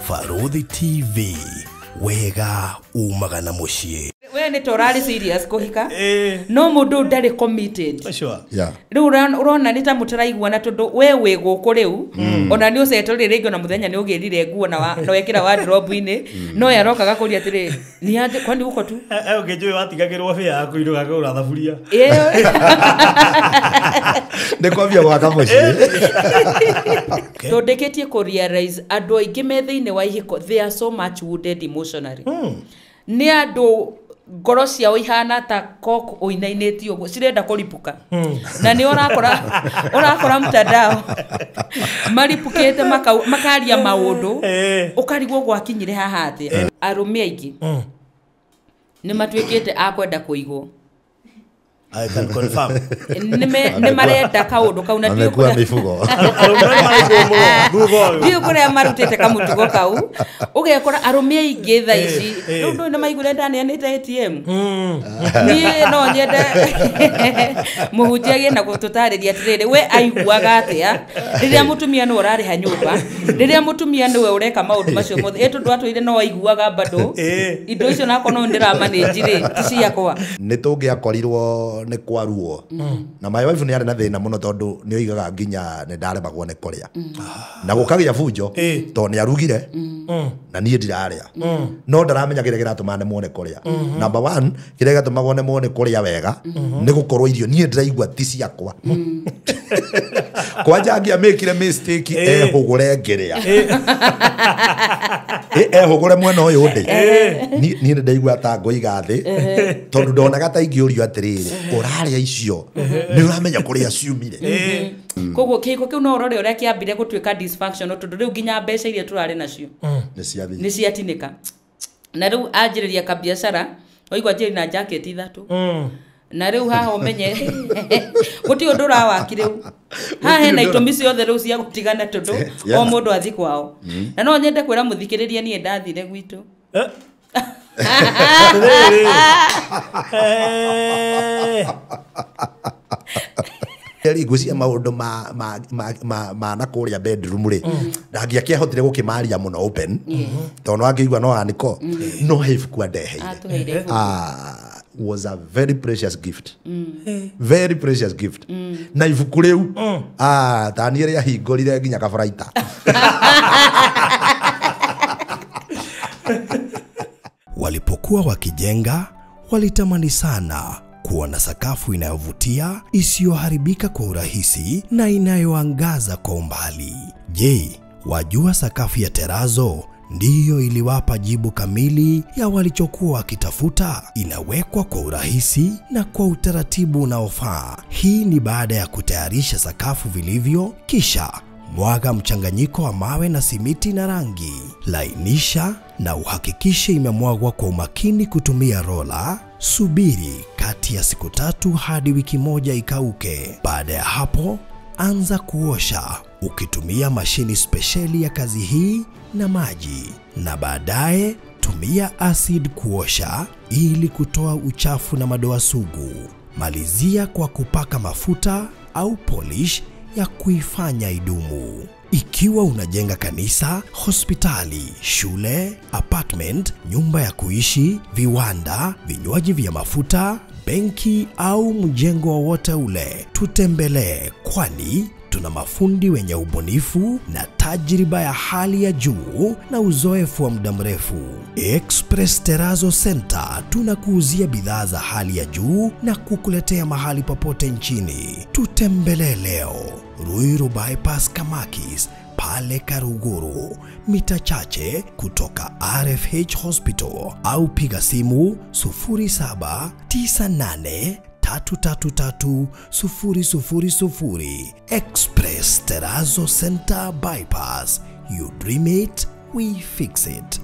Barũthi TV, wega umaga na mũciĩ. We nĩ ta ũrarĩ serious kũhika, no mũndũ ndarĩ committed. Sure. Yeah. Rĩu ũrona nĩ ta mũtaraiguana tondũ we wĩ gũkũ rĩu, ona nĩ ũcetũrĩ rĩngĩ, ona mũthenya nĩ ũgĩrire nguo na wekĩra wardrobe-inĩ, no ye arokaga kũria atĩrĩ, ni aje kwani uko tu? Ũngĩnjũĩ watigagĩrwo bĩa yaku inũka kũgũra thaburia. Nĩ kwambia gwaka mũciĩ. Tondĩkĩtie kũ realize andũ aingĩ me thĩinĩ wa ihiko, they are so much wounded emotionally. Nĩ andũ ngoro ciao ihana ta cock ũinainĩtio ũguo, cirenda kũripũka, na nĩ ũrakora mtandao maripũkĩte, makaria maũndũ ũkarigwo gwakinyire haha atĩa. Arũme aingĩ nĩ matuĩkĩte a kwenda kũigwo. I can confirm. Nĩ marenda kaũndũ kau na Amekua mifugo. Arũme maraigwo mũno thutha ũyũ. Ndiũĩ kũrĩa marutĩte kamũtugo kau, ũgekora arũme aingĩ thaa ici rĩu ndũĩ nĩ maiguire ndaneanĩte ATM. Niĩ no nyende mũhunjia agĩe na gũtũtarĩria atĩrĩrĩ, we aiguaga atĩa rĩrĩa mũtumia nĩwe ũrarĩha nyũmba, rĩrĩa mũtumia nĩwe ũreka maũndũ macio mothe, ĩ tondũ atũire no aiguaga bado indo icio nakorwo no ndĩramanĩnji rĩ, ti ciakwa. Nĩ tũngĩakorirwo nĩ kwaruo, na my wife nĩ arĩ na thĩna mũno tondũ nĩ oigaga nginya nĩ ndaremagwo nĩ kũrĩa, na gũkagĩa bunjo tondũ nĩ arugire na niĩ ndirarĩa, no ndaramenya kĩrĩa kĩratũma nemwo nĩ kũrĩa. Number one, kĩrĩa gĩatũmagwo nemwo nĩ kũrĩa wega nĩ gũkorwo irio niĩ ndĩraigua ti ciakwa. Kwanja angĩamĩkire mistake ehũgũre ngĩrĩa, ehũgũre mwena ũyũ ndĩ, niĩ nĩ ndaigua ta ngũiga thĩ, tondũ ndonaga ta ingĩũrio atĩrĩrĩ, ũrarĩa icio nĩ ũramenya kũrĩa ciumire. Koguo kĩhiko kĩu no ũrore ũrĩa kĩambire gũtuĩka dysfunctional, tondũ rĩu nginya mbeca iria tũrarĩ nacio nĩ ciathiĩ, nĩ ciatinĩka. Na rĩu anjĩrĩria kabiacara, waigua anjĩrĩria na jacket ithatũ, na rĩu haha ũmenye gũtirĩ ũndũ ũrawaki rĩu haha hena itũmi ciothe rĩu cia gũtigana, tondũ o mũndũ athiĩ kwao. Na no nyende kwĩra mũthikĩrĩria niĩ ndathire gwitũ. Rĩ ngwĩciria maũndũ ma na kũrĩa bedroom rĩ, ndangĩakĩahotire gũkĩmaria mũno open, tondũ no angĩigua no anĩko, no he ibuku andeheire. Atũheire ibuku. Was a very precious gift. Very precious gift. Na ibuku rĩu, ta niĩ rĩahingũrire nginya kabaraita. Walipokuwa wakijenga, walitamani sana kuona sakafu inayovutia, isiyoharibika kwa urahisi na inayoangaza kwa umbali. Je, wajua sakafu ya terazo ndiyo iliwapa jibu kamili ya walichokuwa wakitafuta? Inawekwa kwa urahisi na kwa utaratibu unaofaa. Hii ni baada ya kutayarisha sakafu vilivyo, kisha mwaga mchanganyiko wa mawe na simiti na rangi. Lainisha na uhakikishe imemwagwa kwa umakini kutumia rola. Subiri kati ya siku 3 hadi wiki 1 ikauke. Baada ya hapo, anza kuosha ukitumia mashini spesheli ya kazi hii na maji, na baadaye tumia acid kuosha ili kutoa uchafu na madoa sugu. Malizia kwa kupaka mafuta au polish ya kuifanya idumu. Ikiwa unajenga kanisa, hospitali, shule, apartment, nyumba ya kuishi, viwanda, vinywaji vya mafuta, benki au mjengo wowote ule, tutembelee, kwani tuna mafundi wenye ubunifu na tajriba ya hali ya juu na uzoefu wa muda mrefu. Express Terrazzo Center tunakuuzia bidhaa za hali ya juu na kukuletea mahali popote nchini. Tutembelee leo Ruiru Bypass Kamakis pale Karuguru, mita chache kutoka RFH Hospital, au piga simu 0798 333 000. Express Terrazzo Center Bypass. You dream it, we fix it.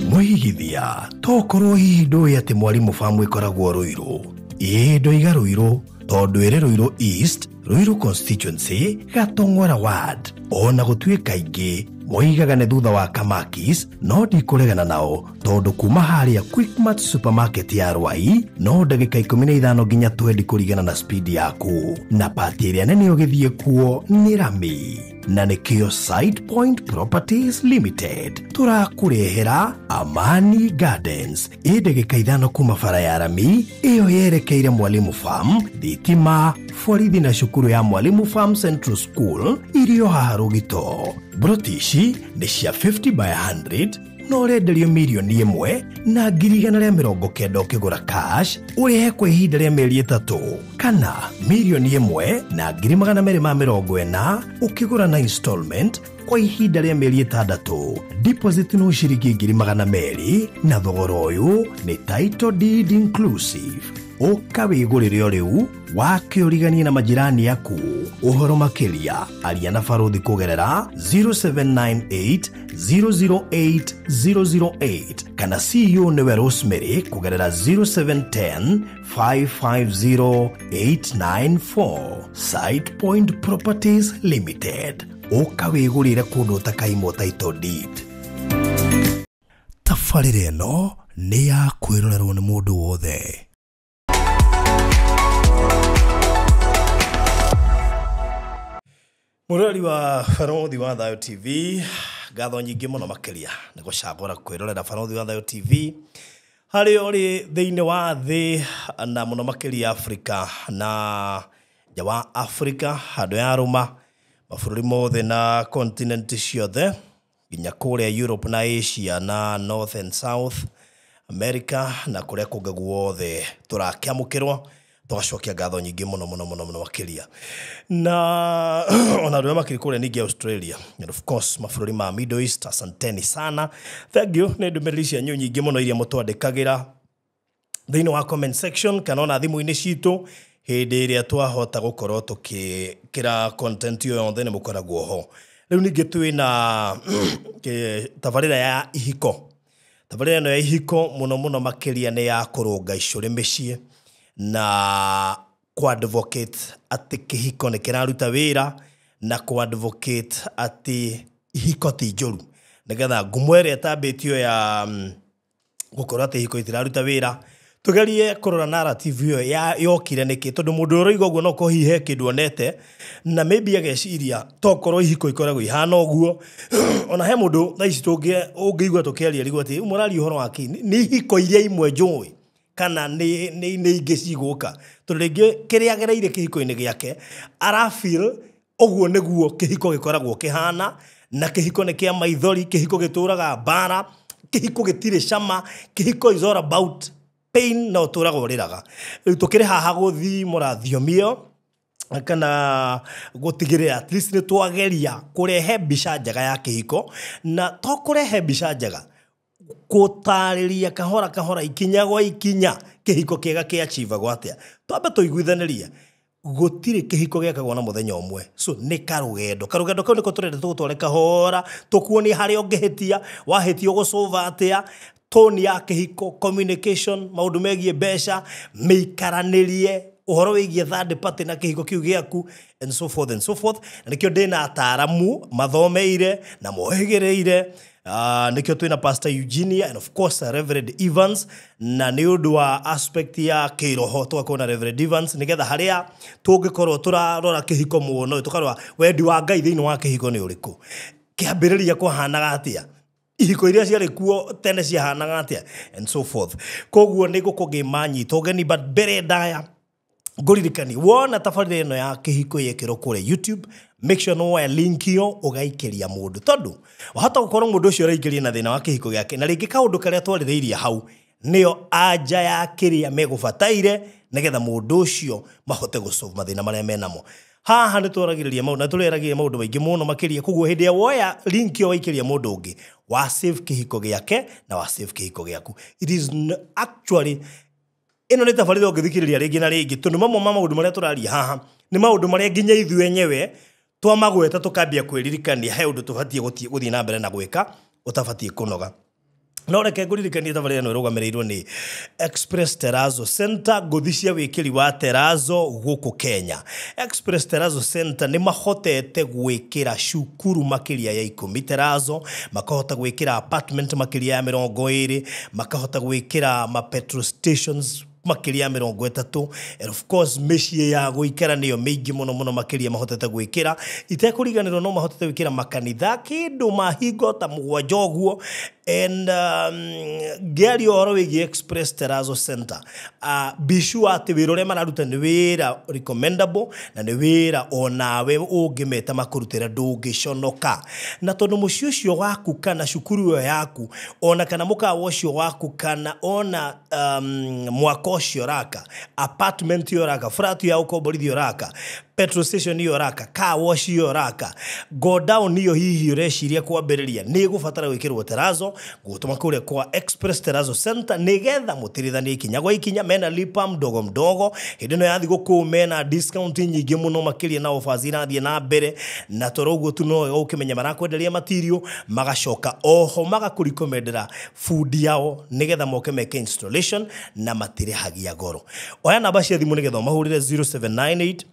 Mwigithia, tokorwo hihi ndũĩ atĩ Mwalimu Farm ĩkoragwo Ruiru. Ĩĩ ndoiga Ruiru tondũ ĩrĩ Ruiru East, Ruiru Constituency, Gatong'ora Ward. Ona gũtuĩka aingĩ Moigaga nĩ thutha wa Kamakis, no ndikũregana nao tondũ kuma harĩa Quickmart supermarket ya Rwai no ndagĩka 15 nginya 20 kũringana na speed yaku, na pati ĩrĩa nene ũgĩthiĩ kuo nĩ rami. Na nĩkĩo Side Point Properties Limited tũrakũrehera Amani Gardens ĩ ndagĩka 5 kuma bara ya rami ĩyo yerekeire Mwalimu Farm, thitima, borithi na cukuru ya Mwalimu Farm Central School irio haha Rũgito. Broti ici nĩ cia 50 by 100 no ũrenderio 1,190,000 ũkĩgũra cash ũrĩhe kwa ihinda rĩa mĩeri 3 kana 1,240,000 ũkĩgũra na installment kwa ihinda rĩa mĩeri 6. Deposit no ciringi 200,000 na thogora ũyũ nĩ title deed inclusive. Ũka wĩgũrĩre o rĩu wake ũriganie na majirani aku. Ũhoro makĩria aria na Baruthi kũgerera 0798 008 008 kana CEO nĩwe Rosemary kũgerera 0710 550 894. Side Point Properties Limited. Ũka wĩgũrĩre kũndũ ũtakaimwo title deed. Tabarĩra ĩno nĩ ya kwĩrorerwo nĩ mũndũ wothe. Mũrori wa Baruthi wa Thayo TV, ngatho nyingĩ mũno makĩria nĩ gũcagũra kwĩrorera Baruthi wa Thayo TV harĩ ũrĩ thĩinĩ wa thĩ na mũno makĩria Afrika na nja wa Afrika, handũ ya rũma mabũrũri mothe na continent ciothe nginya kũrĩa Europe na Asia na North and South America na kũrĩa kũngĩ guothe tũrakĩamũkĩrwo. Tũgacokia ngatho nyingĩ mũno mũno mũno mũno makĩria na ona andũ arĩa makĩrĩ kũrĩa ningĩ Australia and of course mabũrũri ma Middle East, asanteni sana, thank you nĩ ndũmĩrĩri cianyu nyingĩ mũno iria mũtwandĩkagĩra thĩinĩ wa comment section kana ona thimũ-inĩ citũ hĩndĩ ĩrĩa twahota gũkorwo tũkĩkĩra content ĩyo yothe nĩ mũkoragwo ho. Rĩu ningĩ twĩna tabarĩra ya ihiko. Tabarĩra ĩno ya ihiko mũno mũno makĩria nĩ ya kũrũnga icũrĩ mĩciĩ na ku-advocate atĩ kĩhiko nĩ kĩraruta wĩra na ku-advocate atĩ ihiko ti njũru, nĩgetha ngumo ĩrĩa ĩtambĩtio ya gũkorwo atĩ ihiko itiraruta wĩra tugerie kũrora narrative ĩyo yokire nĩkĩ, tondũ mũndũ ũroiga ũguo no korwo hihi he kĩndũ onete na maybe ageciria tokorwo ihiko ikoragwo ihana ũguo. Ona he mũndũ thaa ici ũngĩigua tũkĩaria arigwo atĩ mũraria ũhoro wa kĩ, nĩ ihiko iria imwe njũĩ kana nĩ ingĩ cigũka, tondũ rĩngĩ kĩrĩa agereire kĩhiko-inĩ gĩake arafeel ũguo nĩguo kĩhiko gĩkoragwo kĩhana, na kĩhiko nĩ kĩa maithori, kĩhiko gĩtũraga mbara, kĩhiko gĩtirĩ cama, kĩhiko is all about pain na ũtũraga ũrĩraga. Rĩu tũkĩrĩ haha gũthimũra thiomi ĩyo kana gũtigĩrĩra at least nĩ twageria kũrehe mbica njega ya kĩhiko, na to kũrehe mbica njega, gũtarĩria kahora kahora ikinya gwa ikinya kĩhiko kĩega kĩachivagwo atĩa. Twambe tũiguithanĩrie gũtirĩ kĩhiko gĩakagwo na mũthenya ũmwe, so nĩ karũgendo. Karũgendo kau nĩko tũrenda tũgũtware kahora, tũkuonie harĩa ũngĩhĩtia, wahĩtia ũgũcũva atĩa, tone ya kĩhiko, communication, maũndũ megiĩ mbeca, mĩikaranĩrie, ũhoro wĩgiĩ third party na kĩhiko kĩu gĩaku and so forth and so forth. Na nĩkĩo ndĩna ataaramu mathomeire na mohĩgĩrĩire. Nĩkĩo twĩna Pastor Eugenia and of course Reverend Evans, na nĩ ũndũ wa aspect ya kĩroho tũgakorwo na Reverend Evans nĩgetha harĩa tũngĩkorwo tũrarora kĩhiko mũno tũkarora wendi wa Ngai thĩinĩ wa kĩhiko nĩ ũrĩkũ, kĩambĩrĩria kwahanaga atĩa, ihiko iria ciarĩ kuo tene ciahanaga atĩa and so forth. Koguo nĩ ngũkorwo ngĩmanyita ũgeni, but mbere ndaya ngũririkani wona tabarĩra ĩno ya kĩhiko yekĩrwo kũrĩa YouTube, make sure no woya link ĩyo ũgaikĩria mũndũ, tondũ wahota gũkorwo mũndũ ũcio ũraikĩria na thĩna wa kĩhiko gĩake, na rĩngĩ kaũndũ karĩa twarĩrĩirie hau nĩyo anja ya kĩrĩa megũbataire nĩgetha mũndũ ũcio mahote gũsolve mathĩna marĩa menamo. Haha nĩ twaragĩrĩria maũndũ na tũreragia maũndũ maingĩ mũno makĩria, koguo hĩndĩ ĩrĩa woya link ĩyo waikĩria mũndũ ũngĩ wa save kĩhiko gĩake na wa save kĩhiko gĩaku. It is actually ĩno nĩ tabarĩra ũngĩthikĩrĩria rĩngĩ na rĩngĩ, tondũ mamwe ma maũndũ marĩa tũraria haha nĩ maũndũ marĩa nginya ithuĩ enyewe twamagweta tũkambia kwĩririkania he ũndũ tũbatiĩ gũthiĩ na mbere na gwĩka ũtabatiĩ kũnoga. No reke ngũririkanie thabarĩ ĩno ĩrũgamĩrĩirwo nĩ Express Terrazzo Center, ngũthi cia wĩkĩri wa terrazzo gũkũ Kenya. Express Terrazzo Center nĩ mahotete gwĩkĩra cukuru makĩria ya 10 terrazzo, makahota gwĩkĩra apartment makĩria ya 20, makahota gwĩkĩra ma petrol stations makĩria ya 30, and of course mĩciĩ ya gũikara nĩyo mĩingĩ mũno mũno makĩria mahotete gwĩkĩra. Itekũriganĩrwo no mahotete gwĩkĩra makanitha kĩndũ mahingo ta 7 ũguo. And ngĩaria ũhoro wĩgiĩ Express Terrazzo Center, be sure atĩ wĩra ũrĩa mararuta nĩ wĩra recommendable na nĩ wĩra onawe ũngĩmeta makũrutĩra ndũngĩconoka. Na tondũ mũciĩ ũcio waku kana cukuru ĩyo yaku ona kana mũkawa ũcio waku kana ona mwako ũcio ũraka, apartment ĩyo ũraka, flat ya ũkomborithia ũraka, petrol station ĩyo ũraka, car wash ĩyo ũraka, go down ĩyo hihi ũreciria kwambĩrĩria, nĩ ĩgũbatara gwĩkĩrwo terrazzo. Gũtũma kũrĩa kwa Express Terrazzo Center nĩgetha mũtirithanie ikinya gwa ikinya. Mena lipa mdogo mdogo hĩndĩ ĩno ya thigũkũ, mena discount nyingĩ mũno makĩria na offers irathiĩ na mbere, na toro ũguo tu no wega ũkĩmenya marakwenderia material, magacoka oho magakũrecommendera bundi yao nĩgetha moke meke installation na matirĩhagia goro. Oya namba cia thimũ nĩgetha ũmahũrĩre 0798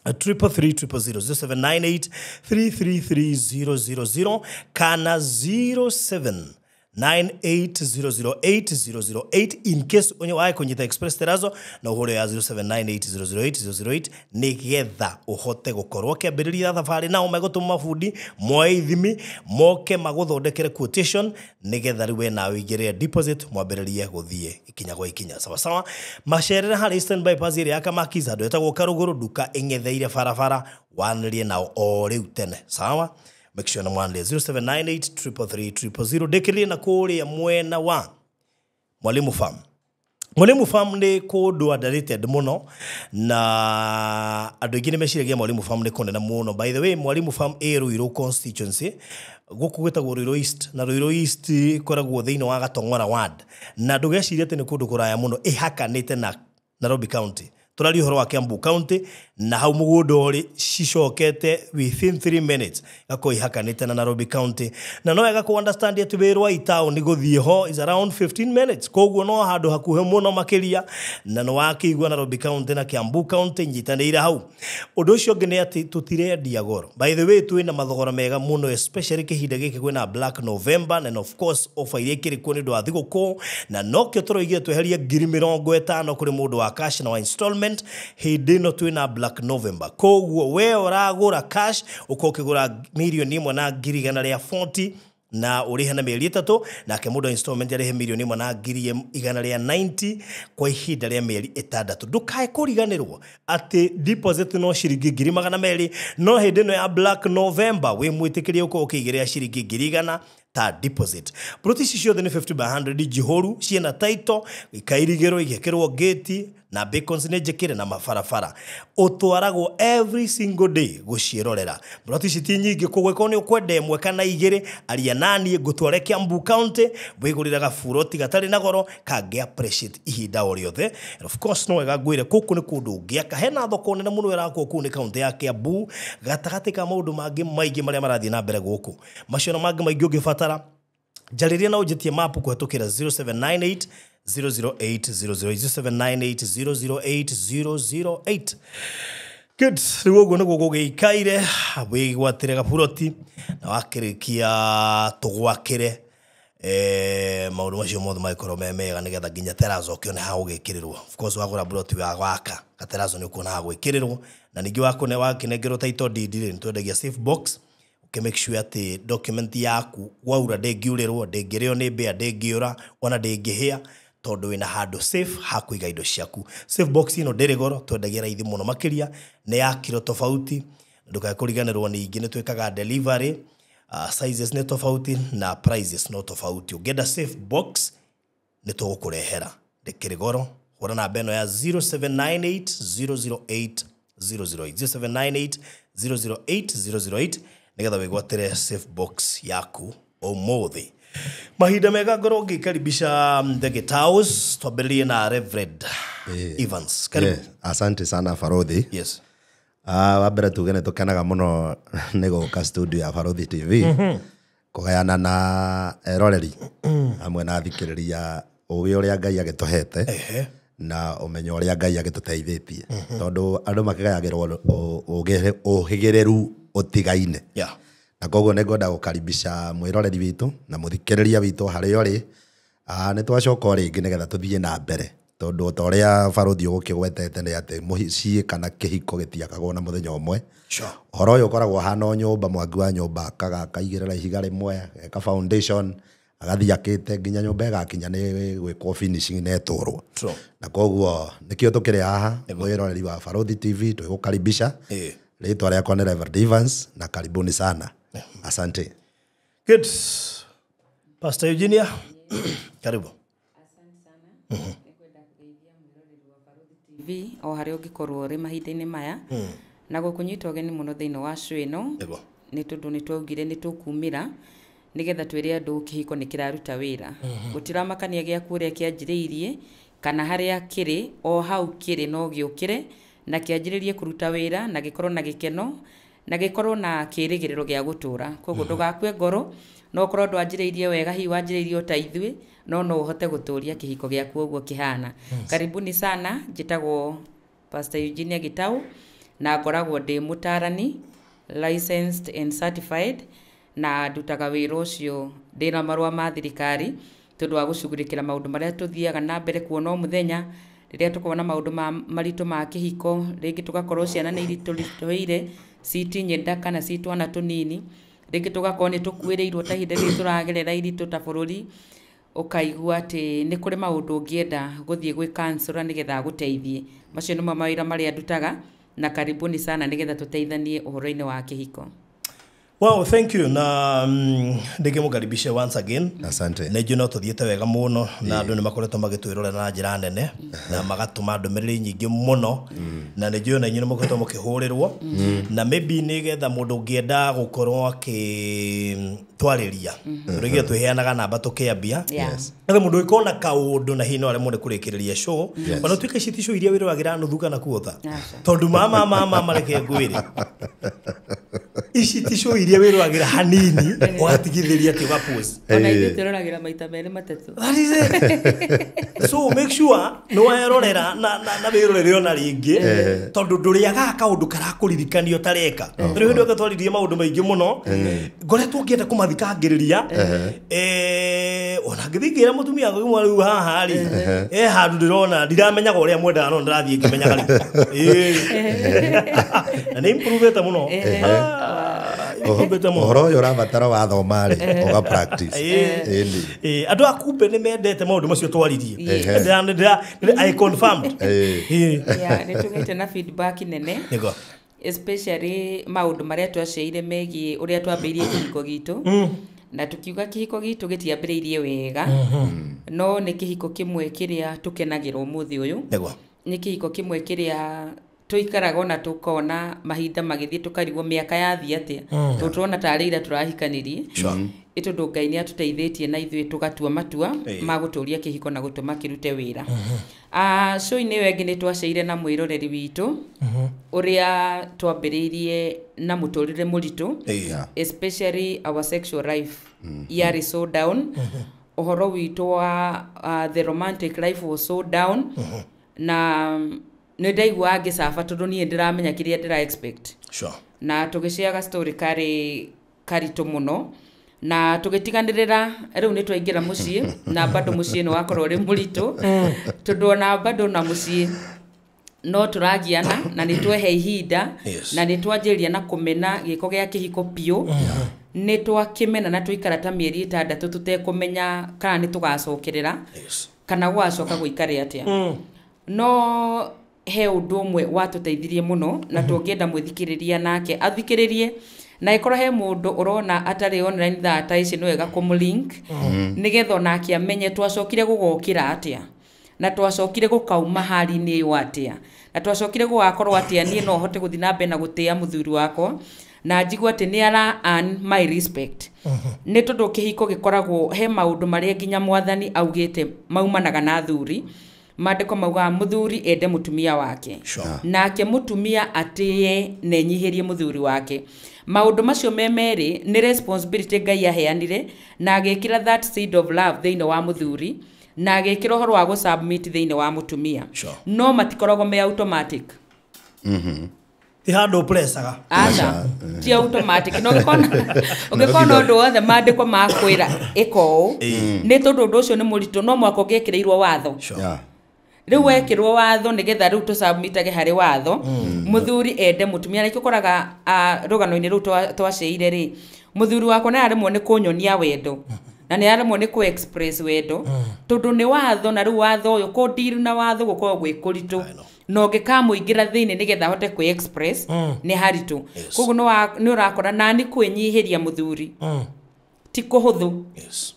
333 000, 0798 333 000 kana 0798008008 in case onye wae kũnyita Express Terrazzo na ũhũre ya 0798008008 nĩgetha ũhote gũkorwo ũkĩambĩrĩria thabarĩ nao. Megũtũma mabundi moe ithimi moke magũthondekere quotation nĩgetha rĩu we nawe ũigĩrĩre deposit mwambĩrĩrie gũthiĩ ikinya gwa ikinya. Sawa sawa, macerere harĩ Eastern Bypass ĩrĩa ya Kamakis, handũ hetagwo Karũgũrũ, nduka ĩng'etheire barabara, wanĩrie nao o rĩu tene. Sawa, make sure na mwanĩrie 0798 333 000. Ndĩkĩrĩrie na kũrĩa mwena wa Mwalimu Farm. Mwalimu Farm nĩ kũndũ underrated mũno na andũ aingĩ nĩ meciragia Mwalimu Farm nĩ kũnene mũno. By the way, Mwalimu Farm ĩ Ruiru constituency, gũkũ gwĩtagwo Ruiru East, na Ruiru East ĩkoragwo thĩinĩ wa Gatong'ora ward, na ndũgecirie atĩ nĩ kũndũ kũraya mũno, ĩhakanĩte na Nairobi County. Tũraria ũhoro wa Kiambu County, na hau mũgũnda ũrĩ cicokete within 3 minutes gakorwo ihakanĩte na Nairobi County. Na no wega kũ understand atĩ wĩra wa itaũni gũthiĩ ho is around 15 minutes, koguo no handũ hakuhĩ mũno makĩria, na nĩ wakĩigua Nairobi County na Kiambu County nyitanĩire hau. Ũndũ ũcio ũngĩ nĩ atĩ tũtirendia goro. By the way, twĩna mathogora mega mũno especially kĩhinda gĩkĩ kwĩna Black November, and of course offer iria ikĩrĩ kuo nĩ ũndũ wa thigũkũ, na nokĩo tũroigire tweherie 50,000 kũrĩ mũndũ wa cash na wa installment hĩndĩ ĩno twĩna Black November. Koguo we ũragũra cash ũkorwo ũkĩgũra 1,140,000 na ũrĩhe na mĩeri 3, nake mũndũ wa installment arĩhe 1,190,000 kwa ihinda rĩa mĩeri 6. Ndũkae kũriganĩrwo atĩ deposit no ciringi 200,000, no hĩndĩ ĩno ya Black November wĩ mwĩtĩkĩrie ũkorwo ũkĩigĩrĩra ciringi 100,000 ta deposit. Plot ici ciothe nĩ 50 by 100 njihũru, ciĩna title, ikairigĩrwo, igekĩrwo gate na beacons nĩ njĩkĩre na mabarabara. Ũtwaragwo every single day gũciĩrorera. Plot ici ti nyingĩ, koguo ĩkorwo nĩ ũkwenda ĩmwe kana igĩrĩ, aria naniĩ ngũtware Kiambu County, wĩgũrĩre gaburoti gatarĩ na goro kangĩ appreciate ihinda o rĩothe. And of course no wega ngwĩre gũkũ nĩ kũndũ ũngĩaka, hena thoko nene mũno ĩrakwo kũu nĩ kaunti ya Kiambu, gatagatĩ ka maũndũ mangĩ maingĩ marĩa marathiĩ na mbere gũkũ. Macio na mangĩ maingĩ ũngĩbatara, njarĩria na ũnjĩtie mapu kũhetũkĩra 0798 008 008, 0798 008 008. Good, rĩu ũguo nĩguo gũgĩikaire, wĩgwatĩre gaburoti na wakĩrĩkia tũgwakĩre maũndũ macio mothe magĩkorwo me mega nĩgetha nginya terrazzo ũkĩone ha gũgĩkĩrĩrwo. Of course wagũra buroti wa gwaka gaterrazzo nĩ ũkuona ha gwĩkĩrĩrwo, na ningĩ wakũne wakĩnengerwo title deed rĩ, nĩtwendagia safe box ũkĩ make sure atĩ document yaku waura ndĩngiurĩrwo, ndĩngĩrĩo nĩ mbĩa, ndĩngĩũra ona ndĩngĩhĩa, tondũ wĩna handũ safe ha kũiga indo ciaku. Safe box ĩno ndĩrĩ goro, twendagia raithi mũno makĩria, nĩ ya kiro tofauti, ndũkae kũriganĩrwo ningĩ nĩ twĩkaga delivery, sizes nĩ tofauti na prices no tofauti. Ũngĩenda safe box nĩ tũgũkũrehera, ndĩkĩrĩ goro. Hũra namba ĩno ya 0798 008 008, 0798 008 008 nĩgetha wĩgwatĩre safe box yaku ũmũthĩ. Mahinda mega ngorwo ngĩkaribisha The Gitaos, twambĩrĩrie na Reverend Evans. Karibu. Yeah, asante sana Farodhi. Yes. Wa mbere tuge nĩ tũkenaga mũno nĩ gũka studio ya Farodhi TV. Kũgayana na eroreri hamwe na athikĩrĩria ũgĩ ũrĩa Ngai agĩtũhete na ũmenyo ũrĩa Ngai agĩtũteithĩtie tondũ andũ makĩgayagĩrwo ũhĩgĩrĩru ũtigaine. Na koguo nĩ ngwenda gũkaribisha mwĩroreri witũ na mũthikĩrĩria witũ harĩa ũrĩ. Nĩ twacoka o rĩngĩ nĩgetha tũthiĩ na mbere tondũ ta ũrĩa barũthi ũgũkĩgwetete nĩ atĩ mũciĩ kana kĩhiko gĩtiakagwo na mũthenya ũmwe. Ũhoro ũyũ ũkoragwo ũhana o nyũmba, mwaki wa nyũmba akaga akaigĩrĩra ihiga rĩmwe, eka foundation, agathiĩ akĩte nginya nyũmba ĩgakinya nĩ gwĩkwo finishing na ĩtũrwo. Na koguo nĩkĩo tũkĩrĩ haha mwĩroreri wa Barũthi TV twĩgũkaribisha. Rĩtwa rĩakwa nĩ Reverend Evans na karibuni sana. Asante. Good. Pastor Eugenia, karibu. Asante sana. Nĩngwenda kũgeithia mwĩroreri wa Barũthi TV o harĩa ũngĩkorwo ũrĩ mahinda-inĩ maya na gũkũnyita ũgeni mũno thĩinĩ wa show ĩno nĩ tondũ nĩ twaugire nĩ tũkumĩra nĩgetha twĩre andũ kĩhiko nĩ kĩraruta wĩra. Gũtiramakania gĩaku ũrĩa kĩanjĩrĩirie kana harĩa kĩrĩ, o hau kĩrĩ no gĩũkĩre na kĩanjĩrĩrie kũruta wĩra na gĩkorwo na gĩkeno na gĩkorwo na kĩrĩgĩrĩro gĩa gũtũra. Koguo ndũgakue ngoro, no ũkorwo ndwanjĩrĩirie wega, hihi wanjĩrĩirie o ta ithuĩ, no no ũhote gũtũria kĩhiko gĩaku ũguo kĩhana. Karibuni sana, njĩtagwo Pastor Eugenia Gitau na ngoragwo ndĩ mũtarani licensed and certified na ndutaga wĩra ũcio ndĩna marũa ma thirikari tondũ wa gũcugurĩkĩra maũndũ marĩa tũthiaga na mbere kuona o mũthenya rĩrĩa tũkorwo na maũndũ ma maritũ ma kĩhiko, rĩngĩ tũgakorwo ciana nĩ iritũhĩire citinye nda kana ci twana tũnini, rĩngĩ tũgakorwo nĩ tũkuĩrĩirwo ta ihinda rĩrĩ tũragerera iritũ ta bũrũri, ũkaigua atĩ nĩ kũrĩ maũndũ ũngĩenda gũthiĩ gwĩ counselor nĩgetha agũteithie. Macio nĩmo mawĩra marĩa ndutaga na karibuni sana nĩgetha tũteithanie ũhoro-inĩ wa kĩhiko. Wow, thank you. Na ndĩkĩmũkaribishe once again. Asante. Nĩ njũĩ no tũthiĩte wega mũno na andũ nĩ makoretwo magĩtwĩrorera na njĩra nene na magatũma ndũmĩrĩri nyingĩ mũno na nĩ njũĩ ona inyuĩ nĩ mũkoretwo mũkĩhũrĩrwo na maybe nĩgetha mũndũ ũngĩenda gũkorwo akĩtwarĩria tũrĩgire twĩheanaga namba tũkĩambia. Nĩgetha mũndũ ũngĩkorwo na kaũndũ na hihi no aremwo nĩ kũrĩkĩrĩria show ona tuĩke ici ti show iria wĩroragĩra nuthu kana kuota tondũ mama mareke ngwĩre ici ti show iria wĩroragĩra hanini ũgatigithĩria atĩ ũgapause. Ona ithuĩ twĩroragĩra maita merĩ matatũ. That is it. So make sure nĩ werorera na wĩrorere ona rĩngĩ tondũ ndũrĩagaga kaũndũ karakũririkania ũtareka. Rĩu hĩndĩ ĩyo twaririe maũndũ maingĩ mũno ngoretwo ngĩenda kũmathikangĩrĩria ona ngĩthiĩ ngĩra mũtumia wakwa rĩu haha rĩ handũ ndĩrona ndiramenyaga ũrĩa mwendaga no ndĩrathiĩ ngĩmenyaga rĩu. Na nĩ improvete mũno. Ũhoro ũyũ ũrabatara wathoma rĩ ũga practice. Andũ a kumbe nĩ mendete maũndũ macio twaririe. I confirmed. Nĩ tũgĩte na feedback nene especially maũndũ marĩa twaciaire megiĩ ũrĩa twambĩrĩirie kĩhiko gitũ na tukiuga kĩhiko gitũ gĩtiambĩrĩirie wega no nĩ kĩhiko kĩmwe kĩrĩa tũkenagĩra ũmũthĩ ũyũ. Nĩ kĩhiko kĩmwe kĩrĩa tũikaraga ona tũkona mahinda magĩthiĩ tũkarigwo mĩaka yathiĩ atĩa tondũ tũrona tarĩ ira tũrahikanirie ĩ tondũ Ngai nĩ atũteithĩtie na ithuĩ tũgatua matua ma gũtũria kĩhiko na gũtũma kĩrute wĩra. Show-inĩ ĩyo ĩngĩ nĩ twaceire na mwĩroreri witũ ũrĩa twambĩrĩirie na mũtũrĩre mũritũ especially our sexual life yarĩ so down. Ũhoro witũ wa the romantic life was so down na nĩ ndaigua ngĩcaba tondũ niĩ ndĩramenya kĩrĩa ndĩra expect. Na tũgĩciaga story karĩ karitũ mũno na tũgĩtiganĩrĩra rĩu nĩ twaingĩra mũciĩ na bado mũciĩ nĩ wakorwo ũrĩ mũritũ tondũ ona bado na mũciĩ no tũragiana na nĩ twehe ihinda na nĩ twanjĩrĩria na kũmena gĩko gĩa kĩhiko biũ. Nĩ twakĩmena na tũikara ta mĩeri 6 tũtekũmenya kana nĩ tũgacokerera kana gwacoka gũikare atĩa. No he ũndũ ũmwe watũteithirie mũno na tũngĩenda mwĩthikĩrĩria nake athikĩrĩrie na ĩkorwo he mũndũ ũrona atarĩ online thaa ta ici nĩ wega kũmũlink nĩgetha onake amenye twacokire gũgokĩra atĩa na twacokire gũkauma hali-inĩ ĩyo atĩa na twacokire gũgakorwo atĩa niĩ no hote gũthiĩ na mbere na gũtĩa mũthuri wakwa na njigua atĩ nĩ ara earn my respect. Nĩ tondũ kĩhiko gĩkoragwo he maũndũ marĩa nginya mwathani augĩte maumanaga na athuri Maandĩko maugaga mũthuri ende mũtumia wake. Sure. Nake mũtumia atĩe na enyihĩrie mũthuri wake. Maũndũ macio me merĩ nĩ responsibility Ngai aheanire na agĩkĩra that seed of love thĩinĩ wa mũthuri na agĩkĩra ũhoro wa gũsubmit thĩinĩ wa mũtumia. Sure. No matikoragwo me automatic. Ti handũ presaga. Aca, ti automatic. No ũngĩkona ũndũ wothe maandĩko makwĩra ĩka ũũ, nĩ tondũ ũndũ ũcio nĩ mũritũ, no mwaka ũngĩekĩrĩirwo watho. Sure. Yeah. Rĩu wekĩrwo watho nĩgetha rĩu tũsubmitage harĩ watho, mũthuri ende mũtumia. Na ũkoraga rũgano-inĩ rũu twaceire rĩ, mũthuri wakwa nĩ araremwo nĩ kũnyonia wendo na nĩ araremwo nĩ kũ-express wendo tondũ nĩ watho, na rĩu watho ũyũ kũndiru na watho gũkoragwo gwĩ kũritũ, na ũngĩkamũingĩra thĩinĩ nĩgetha ahote kwĩ-express nĩ haritũ. Koguo nĩ ũrakora nani kwĩnyihĩria mũthuri ti kũhũthũ. Yes.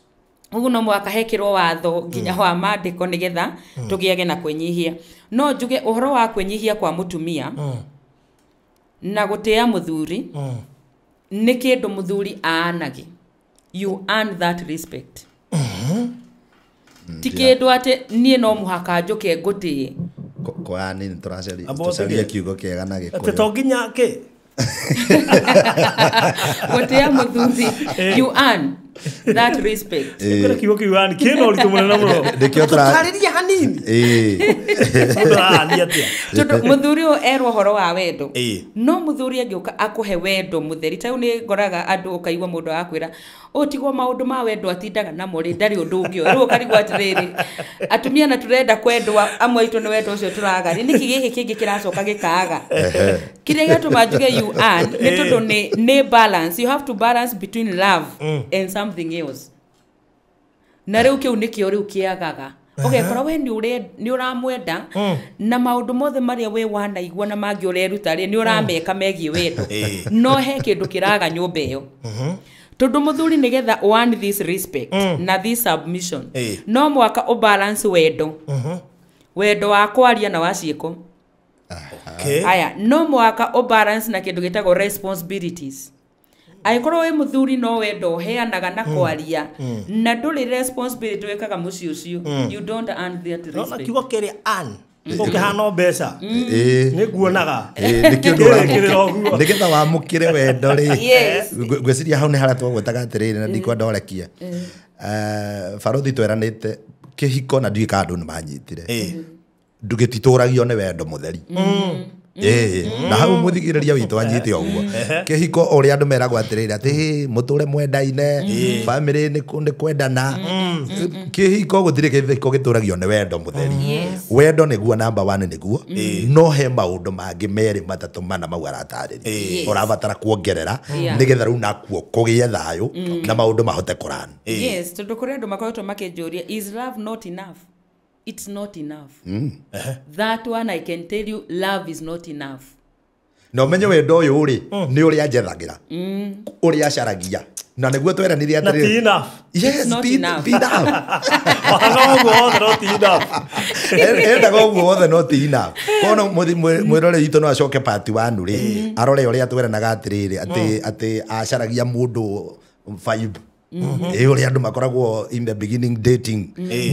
Ũguo no mũhaka hekĩrwo watho nginya wa maandĩko nĩgetha tũgĩage na kwĩnyihia. No njuge ũhoro wa kwĩnyihia kwa mũtumia na gũtĩa mũthuri nĩ kĩndũ mũthuri aanage. You earn that respect. Ti kĩndũ atĩ niĩ no mũhaka njũke ngũtĩe. Kwa nini tũracaria kiugo kĩega na Gĩkũyũ? Atĩ to nginya kĩ? Gũtĩa mũthuri, you earn that respect. Kĩrĩa kiugo kĩu yani kĩna ũritũ mũnene mũno. Nĩkĩo tũtarĩrie hanini. Mũndũ arania atĩa? Tondũ mũthuri ũyũ erwo ũhoro wa wendo. No mũthuri angĩũka akũhe wendo mũtheri, ta rĩu nĩ ngoraga andũ ũkaigua mũndũ agakwĩra ũtigwo maũndũ ma wendo atindaga namo rĩ, ndarĩ ũndũ ũngĩ. Rĩu ũkarigwo atĩrĩrĩ, atumia na tũrenda kwendwa, amwe aitũ nĩ wendo ũcio tũraga rĩ, nĩkĩ gĩkĩ kĩngĩ kĩracoka gĩkaaga? Kĩrĩa gĩatũma njuge you earn nĩ tondũ nĩ balance. You have to balance between love and something else. Na rĩu kĩu nĩkĩo rĩu kĩagaga. Ũgekora we nĩ ũramwenda na maũndũ mothe marĩa we wanaigua na mangĩ ũreruta rĩ, nĩ ũrameka megiĩ wendo, no he kĩndũ kĩraga nyũmba ĩyo. Tondũ mũthuri nĩgetha earn this respect na this submission, no mũhaka ũbalance wendo, wendo wa kwaria na wa ciĩko. Aya, no mũhaka ũbalance na kĩndũ gĩtagwo responsibilities. Angĩkorwo wĩ mũthuri no wendo ũheanaga na kwaria na ndũrĩ responsibility wĩkaga mũciĩ ũcio, you don't earn that respect. No kiugo kĩrĩa earn ũkĩhana mbeca nĩ nguonaga. Nĩgetha wamũkĩre wendo rĩ, ngwĩciria hau nĩ harĩa twagwetaga atĩrĩrĩ, na ndikwenda ũrekie. Barothi tweranĩte kĩhiko na ndiũĩ kana andũ nĩ manyitire, ndũgĩtitũragio nĩ wendo mũtheri. Na hau mũthikĩrĩria witũ anyite ũguo. Kĩhiko ũrĩa andũ meragwo atĩrĩrĩ atĩ mũtũre mwendaine, bamĩrĩ nĩ kwendana. Kĩhiko gũtirĩ kĩhiko gĩtũragio nĩ wendo mũtheri. Wendo nĩguo number 1 nĩguo, no he maũndũ mangĩ merĩ matatũ mana mau aratarĩria ũrabatara kuongerera nĩgetha rĩu nakuo kũgĩe thayũ na maũndũ mahote kũrana. Yes, tondũ kũrĩ andũ makoretwo makĩnjũria, is love not enough? It's not enough. That one I can tell you, love is not enough. No menye wendo ũyũ rĩ, nĩ ũrĩa njethagĩra, ũrĩa acaragia, na nĩguo tweranire atĩrĩrĩ. Na ti enough. Yes, not enough. Ti enough. Wagaga ũguo wothe no ti enough. Endaga ũguo wothe no ti enough. Kono mwĩrore witũ no acoke part 1 rĩ, arore ũrĩa tweranaga atĩrĩrĩ, atĩ acaragia mũndũ vibe. Ũrĩa andũ makoragwo in the beginning dating,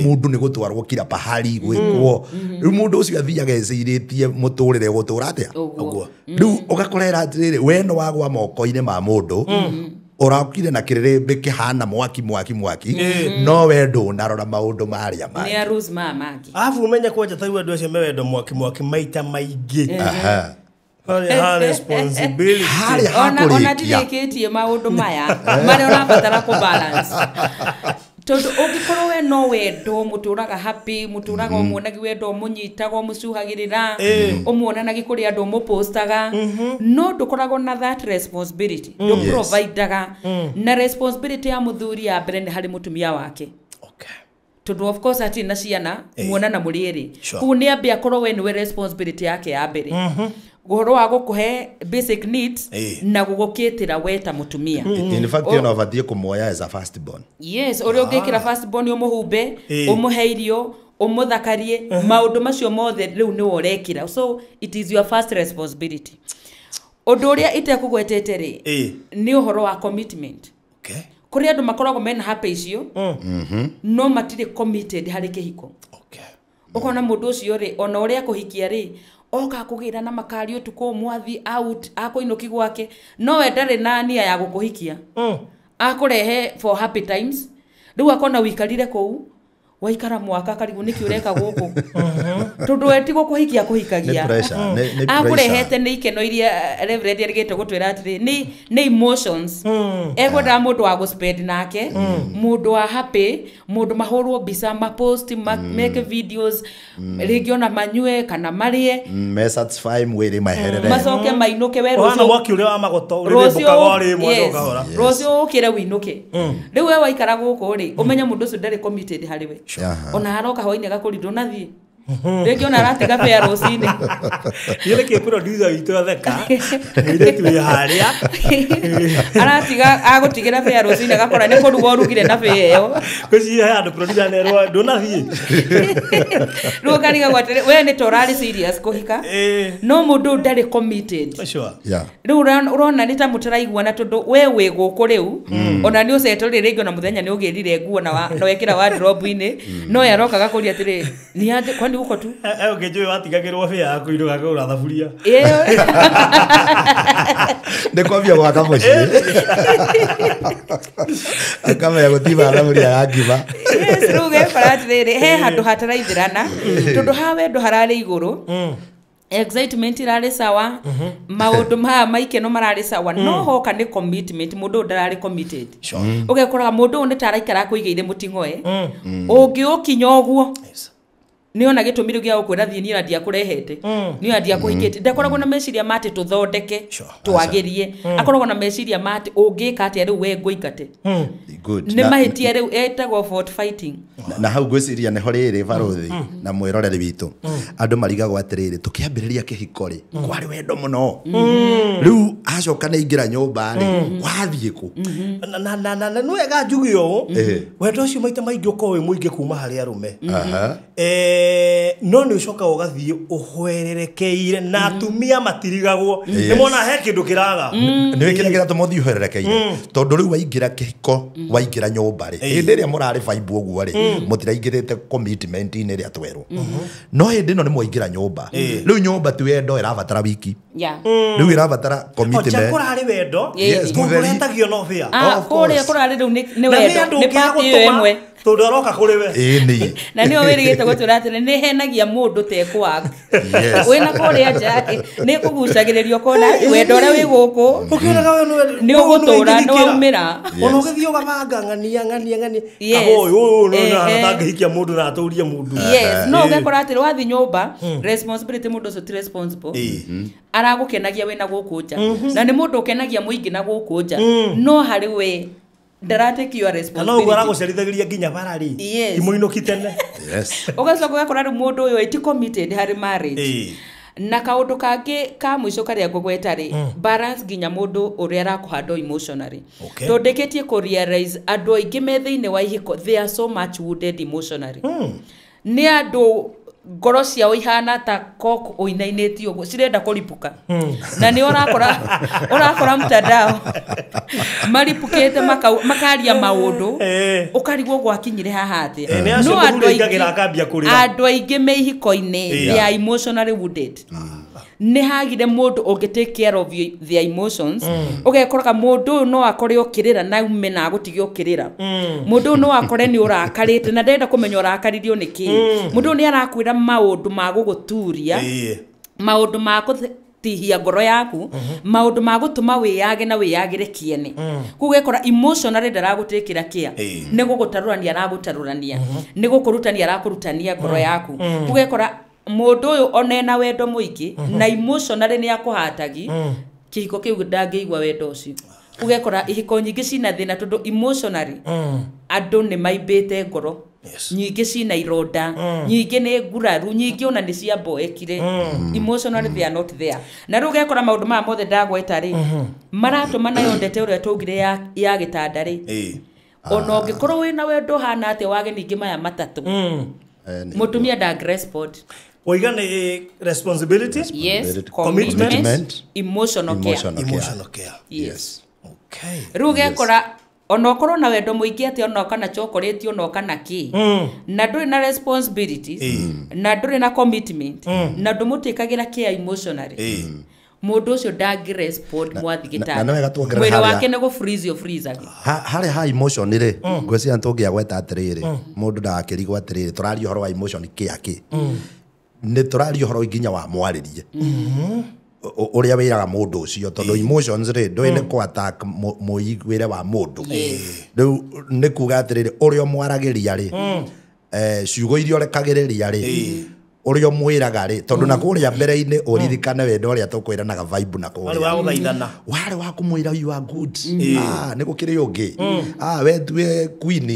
mũndũ nĩ gũtwarwo kila pahali gwĩkwo. Rĩu mũndũ ũcio athiaga ecirĩtie mũtũrĩre gũtũra atĩa. Ũguo. Rĩu ũgakorera atĩrĩrĩ, we no wagwa moko-inĩ ma mũndũ, ũraukire na kĩrĩrĩmbĩ kĩhana mwaki mwaki mwaki, no we ndũnarora maũndũ marĩa mangĩ. Nĩ arose ma mangĩ. Arabu ũmenye kwanja ta rĩu andũ acio me wendo mwaki mwaki maita maingĩ. Harĩa responsibility. Ona ndirĩkĩtie maũndũ maya marĩa ũrabatara kũ balance. Tondũ ũngĩkorwo we no wendo mũtũraga happy, mũtũraga ũmuonagi wendo, ũmũnyitaga, ũmũcuhagĩrĩra, ũmuonanagi kũrĩ andũ, ũmũpostaga, no ndũkoragwo na that responsibility, ndũprovidaga. Na responsibility ya mũthuri ya mbere nĩ harĩ mũtumia wake. Tondũ of course atirĩ na ciana, muonana mũrĩ erĩ. Koguo nĩ ambe akorwo we nĩwe responsibility yake ya mbere. Ũhoro wa gũkũhe basic needs na gũgũkĩtĩra we ta mũtumia. In fact, ona ũbatiĩ kũmuoya as a first born. Yes, ũrĩa ũngĩkĩra first born ũmũhumbe, ũmũhe irio, ũmũthakarie, maũndũ macio mothe rĩu nĩwe ũrekĩra. So it is your first responsibility. Ũndũ ũrĩa itekũgwetete rĩ, nĩ ũhoro wa commitment. Kũrĩ andũ makoragwo mena happy icio, no matirĩ committed harĩ kĩhiko. Ukona mundu ucio ri ona uria kuhikia ri oka kugira na makari utuko mwathi out akuinuki gwake no we ndari na nia ya gukuhikia. Akurehe for happy times riu akona wikarire kuu waikara mwaka karibu niki ureka guku tondu we ti gukuhikia kuhikagia akurehete ni ikeno iria Reverend erigite gutwira atiri ni emotions. Egwendaga mundu wa guspend nake, mundu wa happy, mundu mahurwo mbica, mapost, make videos, ringi ona manyue kana marie me satisfy mwiri maherere macoke mainuke we rucio mwaki uria wa magoto uririmbukaga ori mwacoka hora rucio ukire winuke. Riu we waikara guku ri umenye mundu ucio ndari committed hari we. Ona aroka hwaini agakũri ndũnathiĩ rĩngĩ ona aratiga bea rũcinĩ. Niĩ nĩkĩ producer witũ atheka mũirĩtu wĩ harĩa aratiga agũtigĩra bea rũcinĩ agakora nĩ kũruga ũrugire na bea ĩyo. Ngwĩciria he handũ producer nerwo ndũnathiĩ. Rĩu ũkarigagwo atĩrĩ we nĩ ta ũrarĩ serious kũhika no mũndũ ndarĩ committed. Rĩu ũrona nĩ ta mũtaraiguana tondũ we wĩ gũkũ rĩu ona nĩ ũcetũrĩ rĩngĩ ona mũthenya nĩ ũgĩrire nguo na wekĩra wardrobe-inĩ no ye aroka agakũria atĩrĩ ni aje kwani uko tu ũngĩnjũĩ watigagĩrwo bĩa yaku inũka kũgũra thaburia. Nĩ kwambia gwaka mũciĩ akamenya gũtiba thaburia ya ngima. Yes, rĩu ũgekora atĩrĩrĩ he handũ hataraithĩrana tondũ ha wendo hararĩ igũrũ, excitement irarĩ sawa, maũndũ maya maikeno mararĩ sawa, no hoka nĩ commitment mũndũ ũyũ ndararĩ committed. Ũgekoraga mũndũ ũyũ nĩ ta araikara akũigĩire mũting'oe ũngĩũkinya ũguo nĩ ona gĩtũmi rĩu gĩa gũkwĩra thiĩ niĩ na ndiakũrehete niĩ ona ndiakũhikĩtie. Ndakoragwo na meciria ma atĩ tũthondeke twagĩrie, akoragwo na meciria ma atĩ ũngĩka atĩa rĩu we ngũingate. Nĩ mahĩtia rĩu etagwo fault fighting. Na hau ngwĩciria nĩho rĩrĩ barũthi na mwĩroreri witũ andũ marigagwo atĩrĩrĩ tũkĩambĩrĩria kĩhiko rĩ kwarĩ wendo mũno rĩu acoka nĩ aingĩra nyũmba rĩ wathiĩ kũ? Na nĩ wega njuge ũũ wendo ũcio maita maingĩ ũkoragwo wĩ mũingĩ kuma harĩ arũme no nĩ ũcokaga ũgathiĩ ũhwererekeire na atumia matirigagwo nĩ mona he kĩndũ kĩraga. Nĩ kĩrĩa kĩratũma ũthiĩ ũhwererekeire tondũ rĩu waingĩra kĩhiko waingĩra nyũmba rĩ hĩndĩ ĩrĩa mũrarĩ vibe ũguo rĩ mũtiraingĩrĩte commitment-inĩ ĩrĩa twerwo no hĩndĩ ĩno nĩ mwaingĩra nyũmba rĩu nyũmba ti wendo ĩrabatara wiki rĩu ĩrabatara commitment. Kũrarĩ wendo kũretagio no bĩa kũrĩa kũrarĩ rĩu nĩ wendo nĩ part ĩyo ĩmwe tondu aroka kuri we ĩni na nĩo wĩrĩgĩte gũtwĩra atĩrĩ nĩ henagia mũndũ tekwaka wĩna kũrĩa nja nĩ kũgucagĩrĩrio kona wendo ũrĩa wĩ gũkũ nĩ ũgũtũra nĩ waumĩra ona ũgĩthiĩ ũgabanga ng'ania ng'ania ng'ania ũyũ ũyũ nĩ atangĩhikia mũndũ na atũrie mũndũ. Yes, no ũgekora atĩrĩ wathiĩ nyũmba responsibility mũndũ ũcio ti responsible aragũkenagia wĩna gũkũ nja na nĩ mũndũ ũkenagia mũingĩ na gũkũ nja no harĩ we ndaratake your responsibility. No ũguo aragũcerithagĩria nginya bara rĩ imũinũki tene. Yes. Ũgacoka ũgakora rĩu mũndũ ũyũ ti committed harĩ marriage. Na kaũndũ kangĩ ka mũico karĩa ngũgweta rĩ balance nginya mũndũ ũrĩa arakũhandwo emotionally. Tondũ ndĩkĩtie kũ realize andũ aingĩ me thĩinĩ wa ihiko they are so much wounded emotionally. Nĩ andũ ngoro ciao ihana ta cock ũinainĩtio ũguo cirenda kũripũka na nĩ ũrakora mtandao maripũkĩte makaria maũndũ ũkarigwo gwakinyire haha atĩa. No andũ aingĩ me ihiko-inĩ they are emotionally wounded. Nĩ hagire mũndũ ũngĩ take care of their emotions. Ũgekoraga mũndũ ũyũ no akore ũkĩrĩra na ume na agũtige ũkĩrĩra. Mũndũ ũyũ no akore nĩ ũrakarĩte na ndenda kũmenya ũrakaririo nĩ kĩ. Mũndũ ũyũ nĩ arakwĩra maũndũ ma gũgũturia, maũndũ ma gũtihia ngoro yaku, maũndũ ma gũtũma wĩyage na wĩyagĩre kĩene. Koguo ũgekora emotionally ndaragũtĩkĩra kĩa nĩ gũgũtarũrania aragũtarũrania, nĩ gũkũrutania arakũrutania ngoro yaku. Ũgekora mũndũ ũyũ onena wendo mũingĩ na emotionally nĩ akũhatagi kĩhiko kĩu ndangĩigua wendo ũcio. Ũgekora ihiko nyingĩ cina thĩna tondũ emotionally andũ nĩ maimbĩte ngoro nyingĩ cina ironda nyingĩ nĩ nguraru nyingĩ ona nĩ ciamboekire. Emotionally they are not there. Na rĩu ũgekora maũndũ maya mothe ndagweta rĩ maratũma nayo ndete ũrĩa twaugire ya gĩtanda rĩ ona ũngĩkorwo wĩna wendo ũhana atĩa wage ningĩ maya matatũ mũtumia ndangĩrespond. Oiga nĩ responsibility, yes, commitment, emotional care. Emotional care. Yes. Okay. Rĩu ũgekora Ona ũkorwo na wendo mũingĩ atĩa ona kana chocolate ona kana kĩ na ndũrĩ na responsibilities na ndũrĩ na commitment na ndũmũtĩkagĩra care emotionally mũndũ ũcio ndangĩ-respond mwathi na nĩ wega tuongerere mwĩrĩ harĩa- wake nĩ gũ-freeze freezage. Harĩa ha emotion rĩ, ngwĩciria nĩtũngĩagweta atĩrĩrĩ, mũndũ ndagakĩrigwo atĩrĩrĩ, tũraria ũhoro wa emotion kĩ akĩ, nĩ tũraria ũhoro nginya wa mwarĩrie ũrĩa wĩraga mũndũ ũcio, tondũ emotions rĩ, ndũĩ nĩ kũ attack mũiguĩre wa mũndũ. Rĩu nĩ kuga atĩrĩrĩ, ũrĩa ũmwaragĩria rĩ, ciugo iria ũrekagĩrĩria rĩ, ũrĩa ũmwĩraga rĩ, tondũ na kũrĩa mbere-inĩ ũririkane wendo ũrĩa tũkwĩranaga vibe na Warĩ kũrĩa wa gũthaithana. Warĩ wa kũmwĩra you are good, nĩ gũkĩrĩ ũngĩ, we tuwe queen.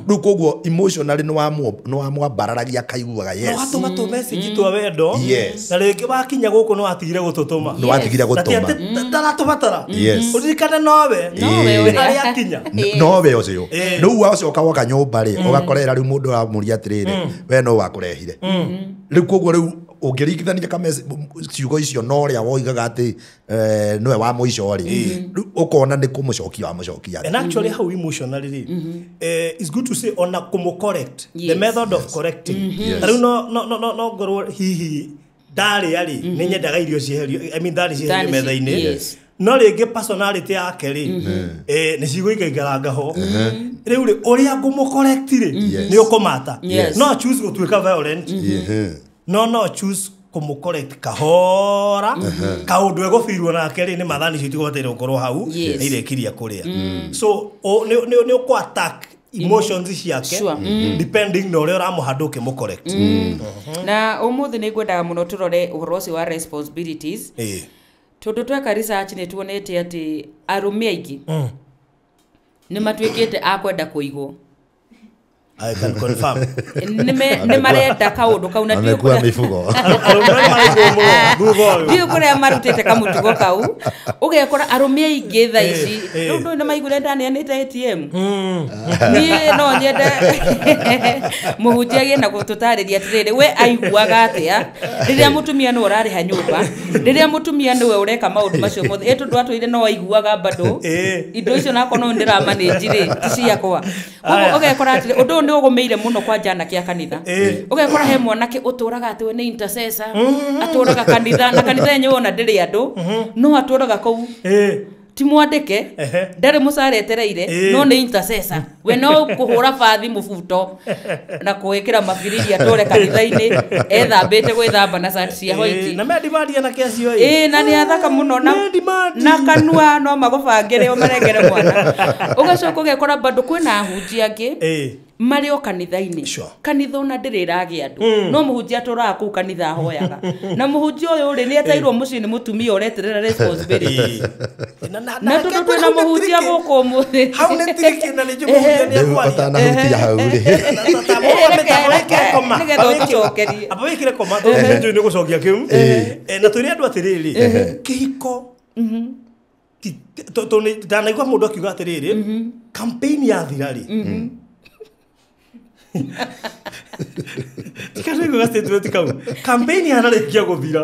Rĩu koguo emotionally nĩ wamwambararagia akaiguaga No yes. watũma tũ message twa wendo. Yes. Na rĩngĩ wakinya gũkũ nĩ watigire gũtũtũma. Nĩ watigire Na ti gũtũma. atĩ taratũbatara. Yes. Ũririkane nowe. Nowe Nĩ ũrĩa. harĩa akinya. Nowe ũcio. Rĩu wacoka woka nyũmba rĩ, ũgakorera rĩu mũndũ aramũria atĩrĩrĩ, we no wakũrehire. Rĩu koguo rĩu ũngĩringithania ciugo icio na ũrĩa woigaga atĩ nĩwe wa mũico rĩ, rĩu ũkona nĩ kũmũcokia wamũcokia. And actually how emotionally rĩ, it's good to say ona kũmũ correct, the Yes. method of correcting. Yes. Ta rĩu no ngorwo hihi ndarĩa rĩ, nĩ nyendaga irio cieherio, I mean thani cieherio Thani metha-inĩ. yes. No rĩngĩ personality yake rĩ, nĩ cigũikaikaranga ho. Rĩu rĩ, ũrĩa ngũmũ correct rĩ, Yes. nĩ ũkũmata. Yes. No choose gũtuĩka violent, no choose kũmũ-correct kahora, kaũndũ egũbirwo nake rĩ, nĩ mathani icio itigũbataire gũkorwo hau. Yes. Nĩ irĩkiria kũrĩa, so nĩ ũkũ attack emotions ciake Sure. depending na ũrĩa ũramũhanda ũkĩmũ-correct. Na ũmũthĩ nĩ ngwendaga mũno tũrore ũhoro ũcio wa responsibilities, tondũ tweka research nĩ tuonete atĩ arũme aingĩ nĩ matuĩkĩte a kwenda kũigwo. I can confirm. Nĩ marenda kaũndũ kau na ndiũĩ Amekua kũrĩa- mifugo. Arũme nĩ maraigwo mũno thutha ũyũ. Ndiũĩ kũrĩa marutĩte kamũtugo kau, ũgekora arũme aingĩ thaa ici rĩu ndũĩ nĩ maiguire ndaneanĩte ATM. Niĩ no nyende mũhunjia agĩe na gũtũtarĩria atĩrĩrĩ, we aiguaga atĩa rĩrĩa mũtumia nĩwe ũrarĩha nyũmba, rĩrĩa mũtumia nĩwe ũreka maũndũ macio mothe, ĩ tondũ atwĩire no aiguaga bado indo icio nakorwo no ndĩramanĩnji rĩ, ti ciakwa. Koguo Aya. ũgekora atĩrĩ, ũndũ ũyũ nĩ ũgũmĩire mũno kwanja anake a kanitha. Ũgekora he mwanake ũtũraga atĩ we nĩ intercessor, atũraga kanitha na kanitha yenyewe ona ndĩrĩ andũ, no atũraga kũu, ti mwandĩke, ndarĩ mũcara etereire, no nĩ intercessor, we no kũhũra bathi mũbuto na kũĩkĩra mabiriri atũre kanitha-inĩ ethambĩte gwĩthamba na cati cia white. Na me demand anake acio ĩ. Ĩĩ, na nĩ athaka mũno na, Me demand. na kanua no magũbangĩre ũmarengere mwana. Ũgacoka ũgekora bado kwĩna ahunjia angĩ marĩ o kanitha-inĩ. Sure. Kanitha ona ndĩrĩ ĩragĩa andũ, no mũhunjia atũraga kũu kanitha ahoyaga, na mũhunjia ũyũ rĩ, nĩ etairwo mũciĩ nĩ mũtumia ũreterera responsibility. Na tondũ twĩna mũhunjia gũkũ ũmũthĩ, Hau nĩ tricky na nĩ njũĩ mũhunjia nĩ Rĩu ekwaria. ũtanahutia hau rĩ, Nĩgetha ũtũcokerie. Amba wĩkĩre koma tondũ nĩ njũĩ nĩ gũcokia kĩu. Na twĩre andũ atĩrĩrĩ, kĩhiko ndanaigua mũndũ akiuga atĩrĩrĩ, campaign yathira rĩ, tikanaigua statement kau, campaign yanarĩkia gũthira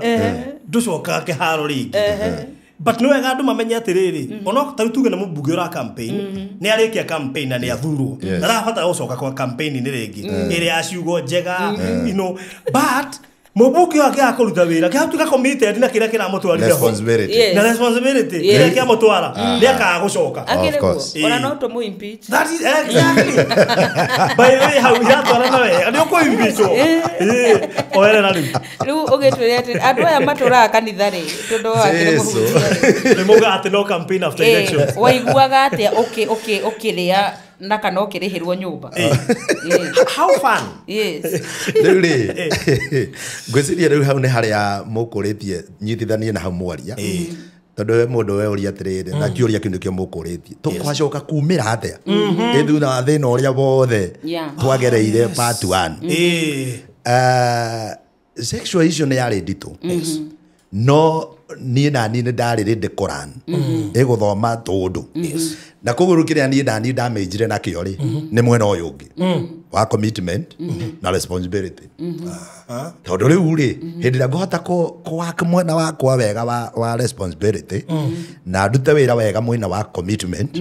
ndũcokaga kĩharo rĩngĩ. But nĩ wega andũ mamenye atĩrĩrĩ, ona ta rĩu tuge nĩ mũmbunge ũra campaign, nĩ arĩkia campaign na nĩ athurwo, ndarabatara gũcoka kwa campaign-inĩ rĩngĩ ĩrĩa ya ciugo njega, you know, but mũmbunge ũyũ angĩaga kũruta wĩra kĩhatuĩka committed na kĩrĩa kĩramũtwarire ho, responsibility. Yes. na responsibility Yes. kĩrĩa kĩamũtwara, nĩ akaga gũcoka. Akĩrĩ Of course. guo ona no tũmũ impeach. That is exactly. By the way, hau iratwarana wega nĩ ũkũimbichwo. Oerera rĩu. Rĩu ũgĩtwĩre atĩ andũ aya matũraga kanitha rĩ, tondũ akĩrĩ Jesu. mũhunjia rĩ, Nĩ maugaga atĩ no campaign after elections. Waiguaga atĩa ũkĩrĩa na kana ũkĩrĩhĩrwo nyũmba? How fun. Yes. Rĩu rĩ, ngwĩciria rĩu hau nĩ harĩa mũkũrĩtie nyitithanie na hau mwaria, tondũ we mũndũ we ũria atĩrĩrĩ, na kĩũria kĩu nĩkĩo mũkũrĩtie, tũkwacoka kumĩra atĩa ĩ thutha wa thĩna ũrĩa wothe twagereire part one. Sexual issue nĩ yarĩ nditũ, no niĩ naniĩ nĩ ndarĩ ready kũran ĩgũthoma tũndũ, na koguo rĩu kĩrĩa niĩ naniĩ ndamĩnjire nakĩo rĩ, nĩ mwena ũyũ ũngĩ wa commitment na responsibility, tondũ rĩu rĩ, hĩndĩ ĩrĩa ngũhota kũwaka mwena wakwa wega wa responsibility na ndute wĩra wega mwena wa commitment,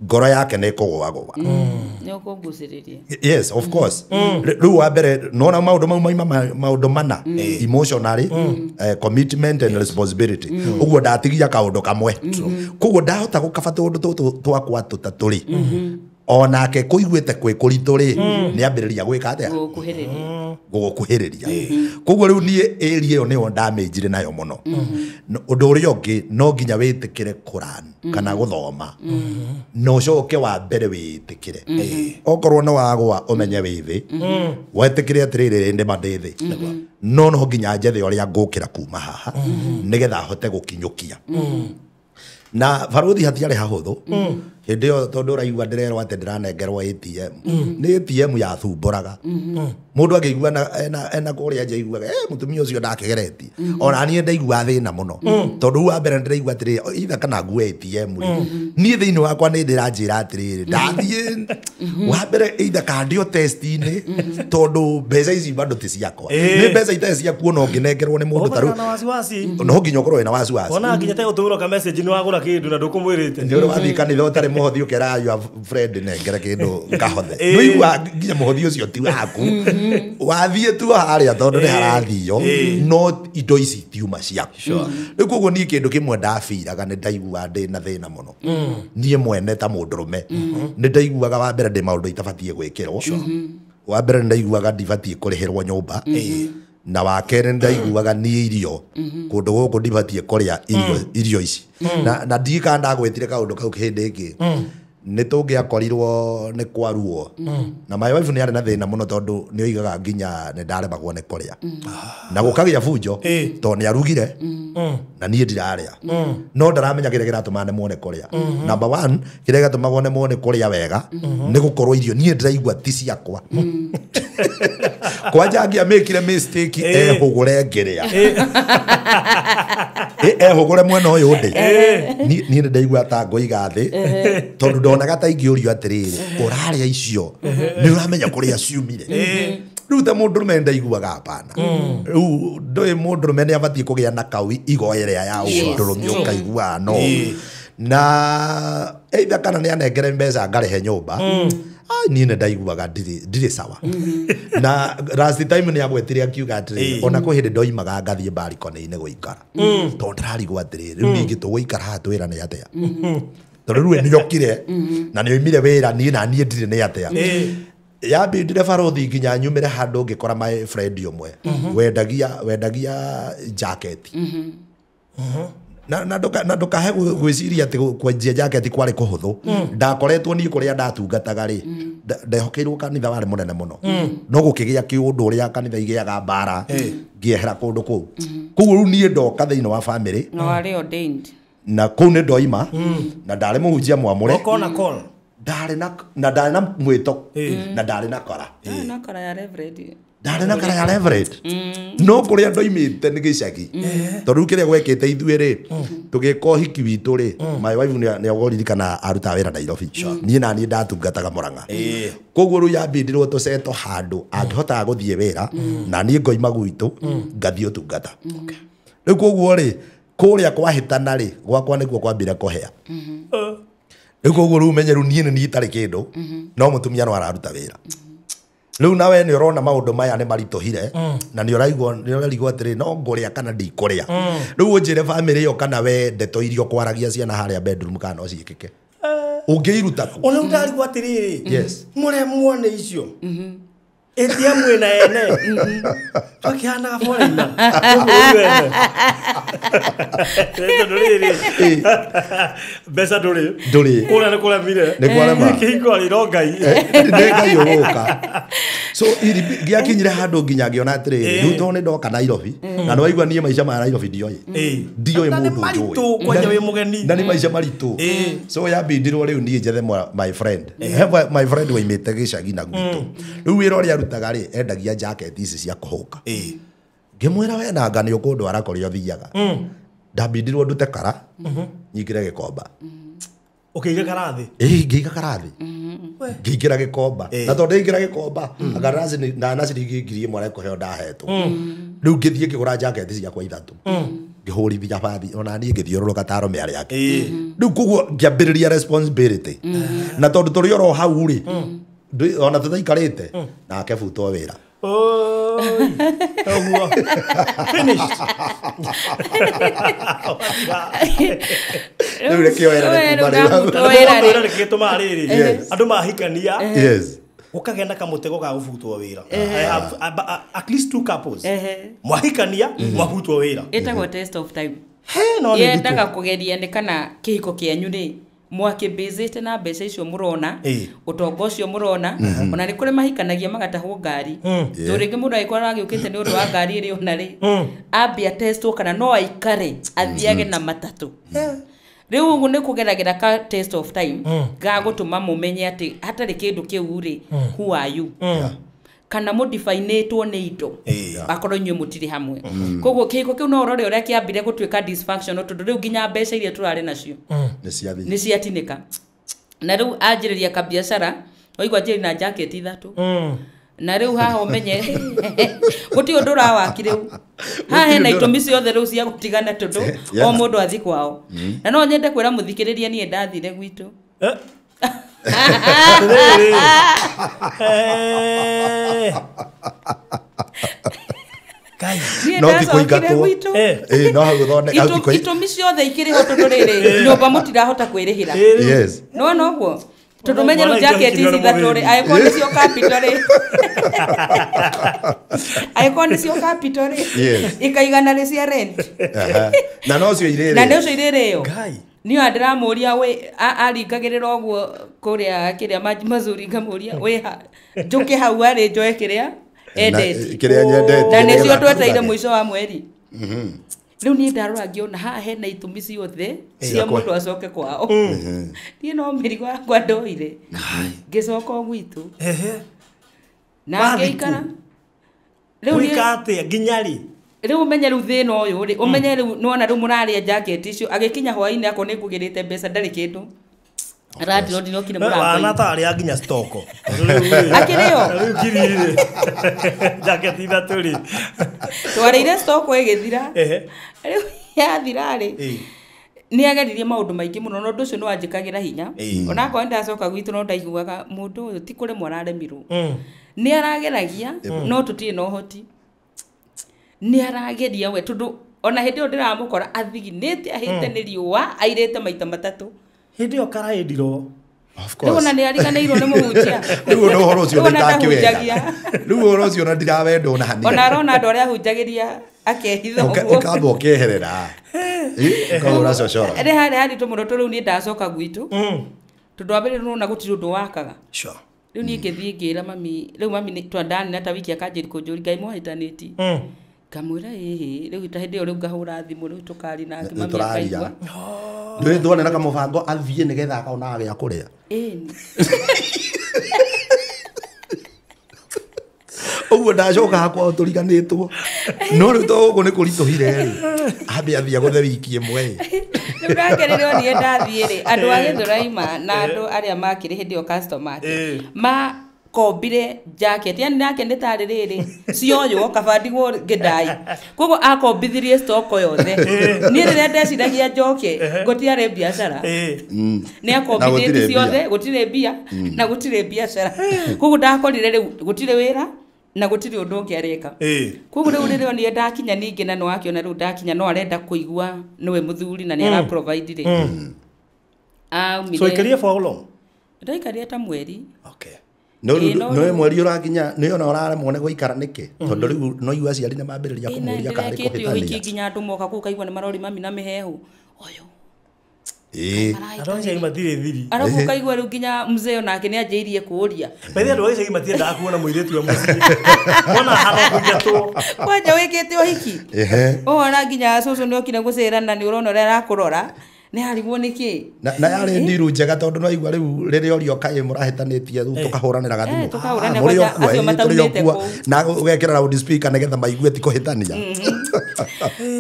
Ngoro yake nĩ ĩkũgũagũa. Nĩ ũkũngucĩrĩria. Yes, of course. Rĩu wa mbere nona maũndũ mau maima maũndũ mana, emotionally, commitment and responsibility. Ũguo ndatigia kaũndũ kamwe, koguo ndahota gũkaba tũũndũ tũtũ twakwa tũtatũ rĩ, onake kũiguĩte kwĩ kũritũ rĩ, nĩ ambĩrĩria gwĩka atĩa? Gũkuhĩrĩria. Gũgũkuhĩrĩria. Koguo rĩu niĩ area ĩyo nĩyo ndamĩnjire nayo mũno. Ũndũ ũrĩa ũngĩ, no nginya wĩtĩkĩre kũran kana gũthoma, na ũcoke wa mbere wĩtĩkĩre okorwo nĩ wagwa, ũmenye wĩ thĩ, wetĩkĩre atĩrĩrĩ, nĩma ndĩ thĩ, no no nginya njethe ũrĩa ngũkĩra kuma haha nĩgetha hote gũkinyũkia. Na baruthi hatiarĩ hahũthũ hĩndĩ ĩyo, tondũ ũraigua ndĩrerwo atĩ ndĩranengerwo ATM, nĩ ATM yathumbũraga mũndũ angĩigua ena kũrĩa nja aiguaga, "Eh, mũtumia ũcio ndakĩgeretie." Ona niĩ ndaigua thĩna mũno, tondũ rĩu wa mbere ndĩraigua atĩrĩrĩ, itha kana ngue ATM rĩ, niĩ thĩinĩ wakwa nĩ ndĩranjĩra atĩrĩrĩ, ndathiĩ wa mbere either kandio test-inĩ, tondũ mbeca ici bado ti ciakwa, nĩ mbeca itarĩ ciaku, ona ũngĩnengerwo nĩ mũndũ ta rĩu na wasiwasi. No nginya ũkorwo wĩna wasiwasi. Wona nginya te gũtũmĩrwo ka message nĩ wagũra kĩndũ na ndũkũmwĩrĩte. Nĩ ũrĩ wathiĩ kanitha ũtarĩ mũhothi, ũkera your friend, "Nengere kĩndũ ngahothe." Nĩũigua nginya mũhothi ũcio ti waku, wathiĩ tu harĩa tondũ nĩ harathio, no indo ici tiuma ciaku. Rĩu koguo niĩ kĩndũ kĩmwe ndabiraga, nĩ ndaiguaga ndĩ na thĩna mũno niĩ mwene ta mũndũrũme. Nĩ ndaiguaga wa mbere ndĩ maũndũ itabatiĩ gwĩkĩrwo. Wa mbere nĩ ndaiguaga ndibatiĩ kũrĩhĩrwo nyũmba, na wa kerĩ nĩ ndaiguaga niĩ irio kũndũ gũkũ ndibatiĩ kũrĩa irio ici, na ndiĩ kana ndagwĩtire kaũndũ kau hĩndĩ ĩngĩ nĩ tũngĩakorirwo nĩ kwaruo. Na my wife nĩ arĩ na thĩna mũno, tondũ nĩ oigaga nginya nĩ ndaremagwo nĩ kũrĩa na gũkagĩa bunjo, tondũ nĩ arugire na niĩ ndirarĩa, no ndaramenya kĩrĩa kĩratũma nemwo nĩ kũrĩa. Number one, kĩrĩa gĩatũmagwo nemwo nĩ kũrĩa wega nĩ gũkorwo irio niĩ ndĩraigua ti ciakwa. Kwanja angĩamĩkire mistake ehũgũre ngĩrĩa, ehũgũre mwena ũyũ ndĩ, niĩ nĩ ndaigua ta ngũiga thĩ, tondũ ndonaga ta ingĩũrio atĩrĩrĩ, ũrarĩa icio nĩ ũramenya kũrĩa ciumire? Rĩu ta mũndũrũme ndaiguaga hapana. Rĩu ndũĩ mũndũrũme nĩ abatiĩ kũgĩa na kau igo ĩrĩa ya ũndũrũme, ũkaigua no na either kana nĩ anengere mbeca ngarĩhe nyũmba. Ai, niĩ nĩ ndaiguaga ndirĩ sawa. Na last time nĩ agwetire akiuga atĩrĩrĩ, ona kwĩ hĩndĩ ndoimaga ngathiĩ barikoni-inĩ gũikara, tondũ ndĩrarigwo atĩrĩrĩ, rĩu ningĩ tũgũikara haha twĩrane atĩa, tondũ rĩu we nĩokire na nĩoimire wĩra, niĩ na niĩ ndirĩ nĩ atĩa. Yambindire barothi nginya nyumĩre handũ ngĩkora my friend ũmwe wendagia jaketi, na ndũkahe gwĩciria atĩ kwenjia jaketi kwarĩ kũhũthũ. Ndakoretwo niĩ kũrĩa ndatungataga rĩ, ndehokeirwo kanitha warĩ mũnene mũno, no gũkĩgĩa kĩũndũ ũrĩa kanitha igĩaga mbara, ngĩehera kũndũ kũu. Koguo rĩu niĩ ndoka thĩinĩ wa family Na warĩ ordained. Na kũu nĩ ndoima na ndarĩ mũhunjia mwamũre. Ũkona call. Ndarĩ na na ndarĩ na mwĩto na ndarĩ na kora. Ah, na kora ya reverend. Ndarĩ na kara ya reverend, no kũrĩa ndoimĩte nĩ gĩcagi, tondũ rĩu kĩrĩa gwekĩte ithuĩ rĩ, tũgĩka ũhiki witũ rĩ, my wife nĩ agũririkana arutaga wĩra Nairobi, niĩ na niĩ ndatungataga Mũrang'a. Koguo rĩu yambindirwo tũceto handũ angĩhotaga gũthiĩ wĩra na niĩ ngoima gwitũ ngathiĩ ũtungata. Rĩu koguo rĩ, kũrĩa kwahĩtana rĩ, gwakwa nĩkuo kwambire kũhĩa. Rĩu koguo rĩu menye rĩu niĩ nĩ niĩ itarĩ kĩndũ, no mũtumia no araruta wĩra. Rĩu nawe nĩ ũrona maũndũ maya nĩ maritũhire, na nĩ ũraigua nĩ ũrarigwo atĩrĩ, no ngũrĩa kana ndikũrĩa. Rĩu ũnjĩre bamĩrĩ ĩyo kana we ndeto iria ũkwaragia ciana harĩa bedroom kana no ciĩkĩke ũngĩiruta kũ? Ona rĩu ndarigwo atĩrĩrĩ, mũremwo nĩ icio ATM ĩna ene twakĩhanaga foreigner. Ũguo ene tondũ rĩrĩ mbeca ndũrĩ. Ndũrĩ. Kũrĩa nĩ kũremire. Nĩ kwarema. Kĩhiko rĩ no Ngai. Nĩ Ngai ũgũka. So gĩakinyire handũ nginya ngĩona atĩrĩrĩ, rĩu tondũ nĩ ndoka Nairobi na nĩ waigua niĩ maica ma Nairobi ndioĩ, ndioĩ Na nĩ mũndũ maritũ njũĩ. kwanja wĩ mũgeni. Na nĩ maica maritũ. So yambindirwo rĩu niĩ njethe my friend. He my friend waimĩte gĩcagi na gwitũ. Rĩu wĩra ũrĩa arutaga rĩ, endagia jacket ici cia kũhũka. Ngĩmwĩra, "We nanga nĩ ũkũndwara kũrĩa ũthiaga." Ndambindirwo ndute kara nyingĩre Gĩkomba. Ũkĩiga karathi. Ĩĩ, ngĩiga karathi ngĩingĩra Gĩkomba, na tondũ ndaingĩra Gĩkomba anga ndana ciringi 1,000 arekũheo ndahetwo. Rĩu ngĩthiĩ ngĩgũra jacket ciakwa ithatũ. Ngĩhũrithia bathi ona niĩ ngĩthiũrũrũka ta arũme arĩa angĩ. Rĩu koguo ngĩambĩrĩria responsibility. Na tondũ tũrĩ oro hau rĩ, ona tũtaikarĩte nake butwo wĩra. Oi. Ũguo. Finished. Rĩu nĩkĩo wĩra nĩ kuma rĩu. Wĩra rĩ. Wĩra nĩkĩtũmaga rĩrĩ. Yes. Andũ mahikania. Yes. Gũkagĩa na kamũtego ga gũbutwo wĩra. I have at least two couples. Ehe. Mwahikania, mwabutwo wĩra. Ĩtagwo test of time. He no nĩ Yendaga nditũ. kũgeria nĩ kana kĩhiko kĩanyu rĩ mwakĩmbĩcĩte na mbeca icio mũrona, ũtonga ũcio mũrona, ona nĩ kũrĩ mahikanagia magatahwo ngari. Tondũ rĩngĩ mũndũ angĩkorwo aragĩũkĩte nĩ ũndũ wa ngari ĩrĩ ona rĩ, ambia testwo kana no aikare athiage na matatũ. Rĩu ũguo nĩ kũgeragĩra ka test of time ga gũtũma mũmenye atĩ hatarĩ kĩndũ kĩu rĩ, who are you? Kana mũdifainĩtwo nĩ indo akorwo inyuĩ mũtirĩ hamwe. Koguo kĩhiko kĩu no ũrore ũrĩa kĩambire gũtuĩka dysfunctional tondũ rĩu nginya mbeca iria tũrarĩ nacio Nĩ ciathiĩ. nĩ ciatinĩka. Na rĩu anjĩrĩria kabiacara waigua anjĩrĩria na jacket ithatũ. Na rĩu haha ũmenye gũtirĩ ũndũ ũrawaki rĩu. Haha hena itũmi ciothe rĩu cia gũtigana tondũ o mũndũ athiĩ kwao. Na no nyende kwĩra mũthikĩrĩria niĩ ndathire gwitũ. No ti kũingatwo. No hau gũthondeka hau ti kũi- Itũmi ciothe ikĩrĩ ho tondũ rĩrĩ nyũmba mũtirahota kwĩrĩhĩra. Yes. No noguo tondũ menye rĩu jacket ici ithatũ rĩ, angĩkorwo nĩcio capital rĩ, angĩkorwo nĩcio capital rĩ, Yes. ikaigana rĩ cia rent. Na nocio irĩrĩo. Na nocio irĩrĩo. Niĩ ona ndĩramũria wĩ aringagĩrĩra ũguo kũrĩa kĩrĩa maji mazuri ngamũria wĩ ha njũke hau arĩ njoe kĩrĩa endetie. Kĩrĩa nyendetie. Na nĩcio twetereire mũico wa mweri. Rĩu niĩ ndarora ngĩona haha hena itũmi ciothe cia mũndũ acoke kwao. Niĩ no mĩrigo yakwa ndoire. Ngĩcoka o gwitũ. Na ngĩikara. Rĩu wĩka atĩa nginya rĩ? Rĩu ũmenye rĩu thĩna ũyũ rĩ, ũmenye rĩu nĩwona rĩu mũrarĩa jacket icio, agĩkinya hwaĩ-inĩ akorwo nĩ ngũgĩrĩte mbeca ndarĩ kĩndũ. Landlord nĩokire mũrango-inĩ. Wana tarĩa nginya stoko. Akĩrĩo? Rĩu ngiri rĩ. Jacket ithatũ rĩ. Twarĩire stoko ĩgĩthira. Rĩu yathira rĩ, nĩ ageririe maũndũ maingĩ mũno na ũndũ ũcio nĩ wanjĩkagĩra hinya. Ona akorwo ndacoka gwitũ no ndaiguaga mũndũ ũyũ ti kũremwo araremirwo. Nĩ arageragia no tũtirĩ na ũhoti. Nĩ arageria we tondũ ona hĩndĩ ĩyo ndĩramũkora athiginĩte ahĩte nĩ riũa airĩte maita matatũ. Hĩndĩ ĩyo karaĩndirwo. Of course. Rĩu ona nĩ ariganĩirwo nĩ mũhunjia. Rĩu ona ũhoro ũcio ndakĩwenda. Rĩu ũhoro ũcio ona ndirawenda ona hanini. Ona arona andũ arĩa ahunjagĩria akehitha ũguo. Ũkamba ũkeherera. Ũkahũra cocoro. Rĩ harĩ haritũ mũno tondũ rĩu niĩ ndacoka gwitũ. Tondũ wa mbere nĩwona gũtirĩ ũndũ wakaga. Sure. Rĩu niĩ ngĩthiĩ ngĩra mami, rĩu mami nĩ twandani na ta wiki akanjĩra kũnjũria Ngai mwahĩtanĩtie. Ngamwĩra ĩhĩ, rĩu ta hĩndĩ ĩyo rĩu ngahũra thimũ rĩu tũkaria nake mami akaigua. Ndũĩ tuone na kamũbango athiĩ nĩgetha akaona gĩa kũrĩa. Ĩni. Ũguo ndacoka hakwa tũriganĩtwo. No rĩu to gũkũ nĩ kũritũhire rĩ. Ambe athiĩ agũthe wiki ĩmwe. Rĩu nake rĩrĩa onire ndathiĩ rĩ, andũ a Gĩthũraima na andũ arĩa makĩrĩ hĩndĩ ĩyo customer ake, makombire jacket, yani nake nĩ tarĩ rĩrĩ cioywo kaba ndigwo ngĩndai. Koguo akombithirie stoko yothe. Niĩ rĩrĩa ndeciragia njoke gũtiarĩ biacara. Nĩ akombithĩtie ciothe, gũtirĩ mbia na gũtirĩ biacara. Koguo ndakorire rĩu gũtirĩ wĩra na gũtirĩ ũndũ ũngĩ areka. Koguo rĩu rĩrĩa onire ndakinya ningĩ na nĩwakĩona rĩu ndakinya no arenda kũigua nĩwe mũthuri na nĩ ara provide rĩ. Aumire. So ikarire for how long? Ndaikarire ta mweri. Okay. No no mweri ũrakinya nĩ ona ũraremwo nĩ gũikara nĩkĩ? Tondũ rĩu no igua aciari nĩ mambĩrĩria kũmũria kana nĩ kũhĩtania. Nginya andũ moka kũu kaigua nĩ marori mami na mĩhehu. Ũyũ. Andũ a gĩcagi matirĩ thiri. Arabu ũkaigua rĩu nginya mzee onake nĩ anjĩirie kũũria. By the way, andũ a gĩcagi matiendaga kuona mũirĩtu we mũciĩ. Mona hana kũingatwo. Kwanja wĩkĩte ũhiki. Ũhona nginya cũcũ nĩ okire gũcera na nĩ ũrona ũrĩa arakũrora. Nĩ arigwo nĩkĩ? Na yarĩ ndiru njega tondũ no igua rĩu rĩrĩa ũrio kaĩ mũrahĩtanĩtie rĩu tũkahũranĩra gathimũ. Tũkahũranĩra kwanja acio mataumĩte kũu. Na ũgekĩra loud speaker nĩgetha maigue ti kũhĩtania.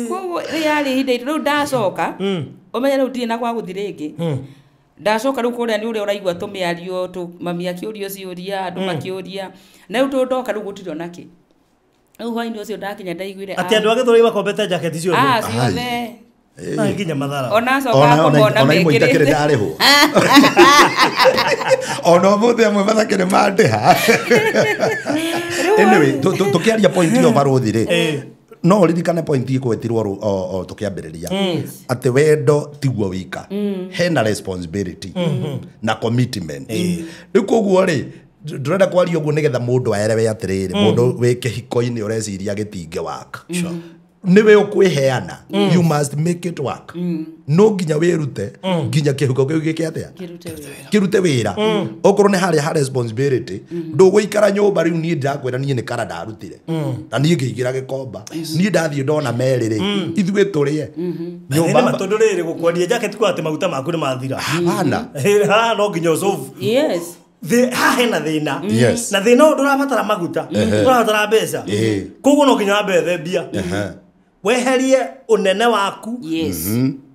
Koguo yarĩ ihinda rĩu ndacoka, ũmenye rĩu ndirĩ na gwa gũthiĩ rĩngĩ. Ndacoka rĩu kũrĩa nĩ ũrĩa ũraigua tũmĩario, mami akĩũrio ciũria, andũ makĩũria. Na rĩu tondũ ndoka rĩu gũtirĩ ona kĩ. Rĩu hwainĩ ũcio ndakinya ndaiguire Atĩ andũ a Gĩthũrai makombete jaketi ciothe. ah ciothe. Na nginya mathara. Ona acoka kũmona ona imwe itakĩrĩ mekĩrĩte. ndarĩhwo ona ũmũthĩ amwe matakĩrĩ mandĩha. Anyway, tũkĩaria point ĩyo barũthi rĩ, no ũririkane point ĩgwetirwo o tũkĩambĩrĩria atĩ wendo tiguo wika, hena responsibility na commitment. Rĩu koguo rĩ, ndĩrenda kwaria ũguo nĩgetha mũndũ aerewe atĩrĩrĩ, mũndũ wĩ kĩhiko-inĩ ũreciria gĩtingĩ work, nĩwe ũkwĩheana, you must make it work. No nginya wĩrute nginya kĩhuko kĩu gĩke atĩa? Kĩrute wĩra. Kĩrute wĩra. Okorwo nĩ harĩa ha responsibility, ndũgũikara nyũmba. Rĩu niĩ ndĩrakwĩra, niĩ nĩ kara ndarutire na niĩ ngĩingĩra gĩkomba, niĩ ndathiĩ ndona merĩ rĩ, ithuĩ tũrĩe Nyũmba nyũmba. tondũ rĩrĩ gũkwendia jacket kwa atĩ maguta maku nĩ mathira. Hapana. Haha no nginya ũcovu. Yes. Haha hena thĩna. Yes. Na thĩna ũyũ ndũrabatara maguta, ũrabatara mbeca. Koguo no nginya wambe wethe mbia. Weherie ũnene waku. Yes.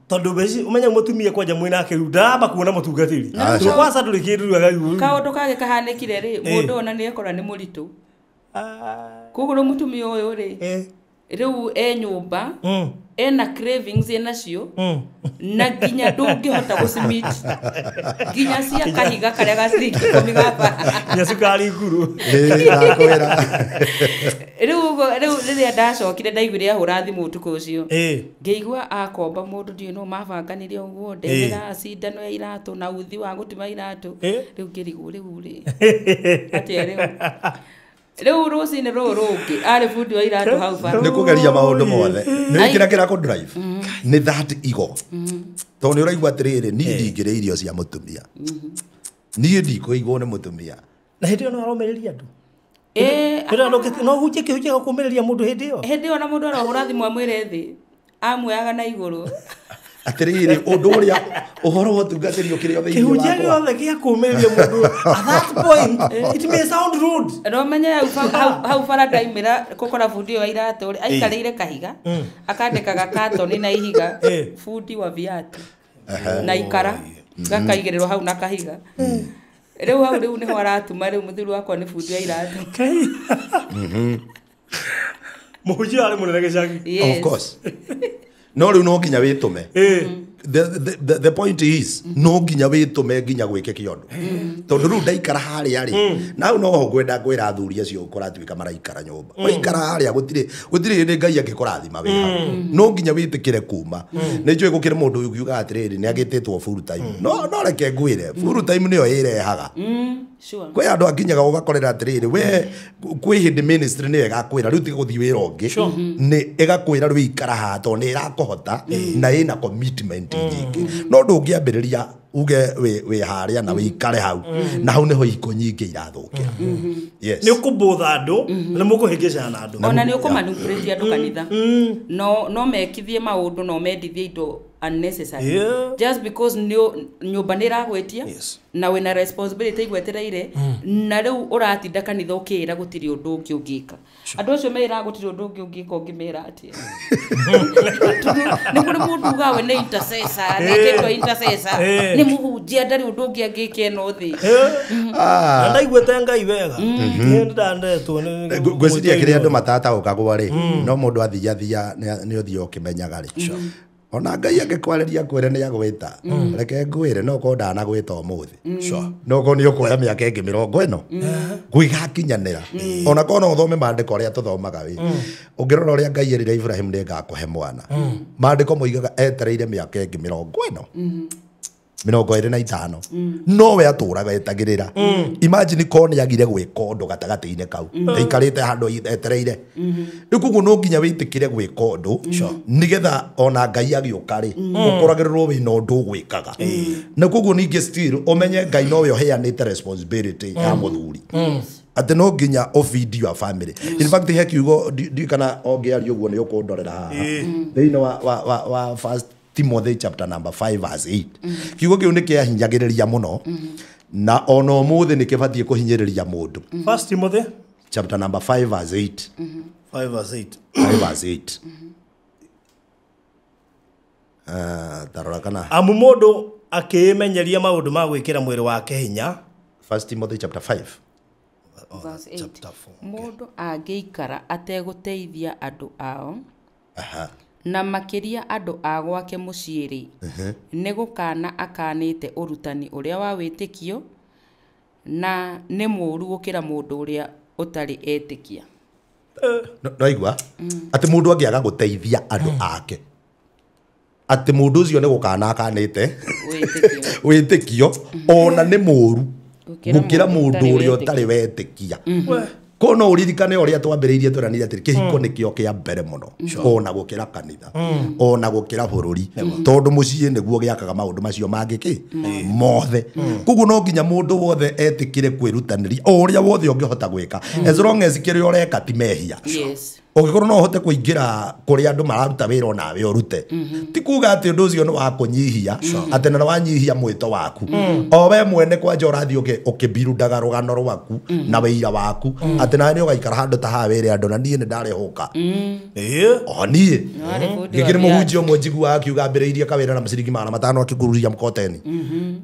Tondũ mbeca ũmenye mũtumia kwanja mwĩ nake rĩu ndaramba kuona mũtungatĩri. Aca. Tondũ kwanza ndũrĩ kĩndũ rĩu agaigua. Kaũndũ kangĩ kahanĩkire rĩ, mũndũ ona nĩ ekora nĩ mũritũ, koguo rĩu mũtumia ũyũ rĩ, rĩu e nyũmba, ena cravings enacio na nginya ndũngĩhota gũcimit, nginya cia kahiga karĩa ga ciringi 10 gaba. Nginya cukari nguru. Ĩĩ, ndakwĩra. Rĩu ũguo- rĩu rĩrĩa ndacokire ndaiguire ahũra thimũ ũtukũ ũcio, ngĩigua akomba mũndũ, ndiũĩ no mabanganire ũguo, ndehera cindano ya iratũ na uthi wa gũtuma iratũ. Rĩu ngĩrigwo rĩu rĩ atĩa rĩu rũcinĩ rũrũ rũngĩ arĩ bundi wa iratũ hau bara. Nĩ kũgeria maũndũ mothe nĩ Ai. kĩrĩa kĩra drive nĩ that ego, tondũ nĩ ũraigua atĩrĩrĩ, niĩ ndingĩrĩa irio cia mũtumia, niĩ ndikũigwo nĩ mũtumia. Na hĩndĩ ĩyo no aromĩrĩria andũ. Ĩĩ. Hĩndĩ ĩyo no hunjie kĩhunjia gĩa kũũmĩrĩria mũndũ hĩndĩ ĩyo. Hĩndĩ ĩyo na mũndũ arahũra thimũ amwĩre thĩ amuoyaga na igũrũ. Atĩrĩrĩ, ũndũ ũrĩa ũhoro wa ũtungatĩri ũkĩrĩ o thĩinĩ Kĩhunjia wakwa. gĩothe gĩa kũũmĩrĩria mũndũ at that point, it may sound rude. No menye hau bara ndaimĩra gũkora bundi ũyũ wa iratũ rĩ, aikarĩire kahiga akandĩkaga katoni na ihiga, bundi wa viatu, na ikara gakaigĩrĩrwo hau na kahiga. Rĩu hau rĩu nĩho aratuma, rĩu mũthuri wakwa nĩ bundi wa iratũ. Mũhunjia arĩ mũnene gĩcagi. Yes. Of course, no rĩu no nginya wĩtũme. The point is no nginya wĩtũme nginya gwĩke kĩondo, tondũ rĩu ndaikara harĩa rĩ, na hau noho ngwenda kwĩra athuri acio kũratuĩka maraikara nyũmba, waikara harĩa gũtirĩ hĩndĩ Ngai angĩkũrathima wĩ hau. No nginya wĩtĩkĩre kuma. Nĩ njũĩ gũkĩrĩ mũndũ ũngiuga atĩrĩrĩ, nĩ agĩtĩtwo full time, no reke ngwĩre, full time nĩyo ĩrehaga. Kwĩ andũ akinyaga ũgakorera atĩrĩrĩ, we kwĩ hĩndĩ ministry nĩyo ĩgakwĩra rĩu tiga gũthiĩ wĩra ũngĩ, nĩ ĩgakwĩra rĩu ikara haha tondũ nĩ ĩrakũhota na ĩna commitment nyingĩ. No ndũngĩambĩrĩria uge wĩ harĩa na wĩikare hau, na hau nĩho iko nyingĩ irathũkĩra. Yes. Nĩ ũkũbũtha andũ na nĩ mũkũhĩngĩcana na andũ. Ona nĩ ũkũmanipulate andũ kanitha, no mekithie maũndũ, no mendithie indo unnecessary, just because nĩ nyũmba nĩ ĩragwĩtia na wĩna responsibility igwetereire, na rĩu ũratinda kanitha ũkĩĩra gũtirĩ ũndũ ũngĩ ũngĩka. Andũ acio meĩraga gũtirĩ ũndũ ũngĩ ũngĩka, ũngĩmera atĩa? Tondũ nĩ kũrĩ mũndũ ugaga we nĩ intercessor, nĩ intercessor, nĩ mũhunjia, ndarĩ ũndũ ũngĩ angĩka ĩno thĩ. Na ndaiguĩte Ngai wega. Nĩ ndandetwo nĩ Ngwĩciria kĩrĩa andũ matataũkagwo rĩ, no mũndũ athiathia nĩ ũthiĩ ũkĩmenyaga rĩ, ona Ngai angĩkwarĩria kwĩre nĩ agwĩta, reke ngwĩre, no korwo ndanagwĩta ũmũthĩ, no korwo nĩ ũkuoya mĩaka ĩngĩ 40 gwĩgakinyanĩra. Ona korwo no ũthome maandĩko ũrĩa tũthomaga wĩ, ũngĩrora ũrĩa Ngai erire Ibrahim nĩ ngakũhe mwana, maandĩko moigaga etereire mĩaka ĩngĩ mĩrongo ĩno 25, no we atũraga etagĩrĩra. Imagine korwo nĩ agire gwĩka ũndũ gatagatĩ-inĩ kau, aikarĩte handũ etereire. Rĩu koguo no nginya wĩtĩkĩre gwĩka ũndũ nĩgetha ona Ngai agĩũka rĩ, ũkoragĩrĩrwo wĩna ũndũ ũgwĩkaga. Na koguo ningĩ still ũmenye Ngai nowe ũheanĩte responsibility ya mũthuri atĩ no nginya ũfeed your family. In fact, he kiugo ndiũĩ kana ũngĩaria ũguo nĩ ũkũndorera haha thĩinĩ wa First Timothy chapter number 5 verse 8. Kiugo kĩu nĩ kĩahinyagĩrĩria mũno, na ona ũmũthĩ nĩ kĩbatiĩ kũhinyĩrĩria mũndũ. First Timothy chapter number 5 verse 8. 5 verse 8. 5 verse 8. Ah, tarora kana Amu mũndũ akĩĩmenyeria maũndũ ma gwĩkĩra mwĩrĩ wake hinya. First Timothy chapter 5. Verse 8. Chapter 4. Mũndũ angĩikara ategũteithia andũ ao Aha. na makĩria andũ a gwake mũciĩ rĩ, nĩ gũkana akanĩte ũrutani ũrĩa wa wĩtĩkio na nĩ mũũru gũkĩra mũndũ ũrĩa ũtarĩ etĩkia. Noigua atĩ mũndũ angĩaga gũteithia andũ ake atĩ mũndũ ũcio nĩ gũkana akanĩte Wĩtĩkio. wĩtĩkio ona nĩ mũũru Gũkĩra gũkĩra mũndũ mũndũ ũrĩa ũtarĩ ũtarĩ wetĩkia. Ko no ũririkane ũrĩa twambĩrĩirie tweranire atĩrĩ kĩhiko nĩkĩo kĩa mbere mũno ona gũkĩra kanitha ona gũkĩra bũrũri tondũ mũciĩ nĩguo gĩakaga maũndũ macio mangĩ kĩ mothe. Koguo no nginya mũndũ wothe etĩkĩre kwĩrutanĩria o ũrĩa wothe ũngĩhota gwĩka as long as kĩrĩa ũreka ti mehia. Yes. Ũngĩkorwo no ũhote kũingĩra kũrĩa andũ mararuta wĩra onawe ũrute ti kuga atĩ ũndũ ũcio nĩ wa kũnyihia atĩ na wanyihia mwĩto waku o we mwene kwanja ũrathiĩ ũkĩbirundaga rũgano rwaku na wĩira waku atĩ nawe nĩ ũgaikara handũ ta haha wĩre andũ na niĩ nĩ ndarehũka o niĩ Warĩ bundi wa gĩkĩ nĩ viatu. mũhunjia ũmwe njiguaga akiuga ambĩrĩirie kawĩra na maciringi 500 akĩgururia mkoteni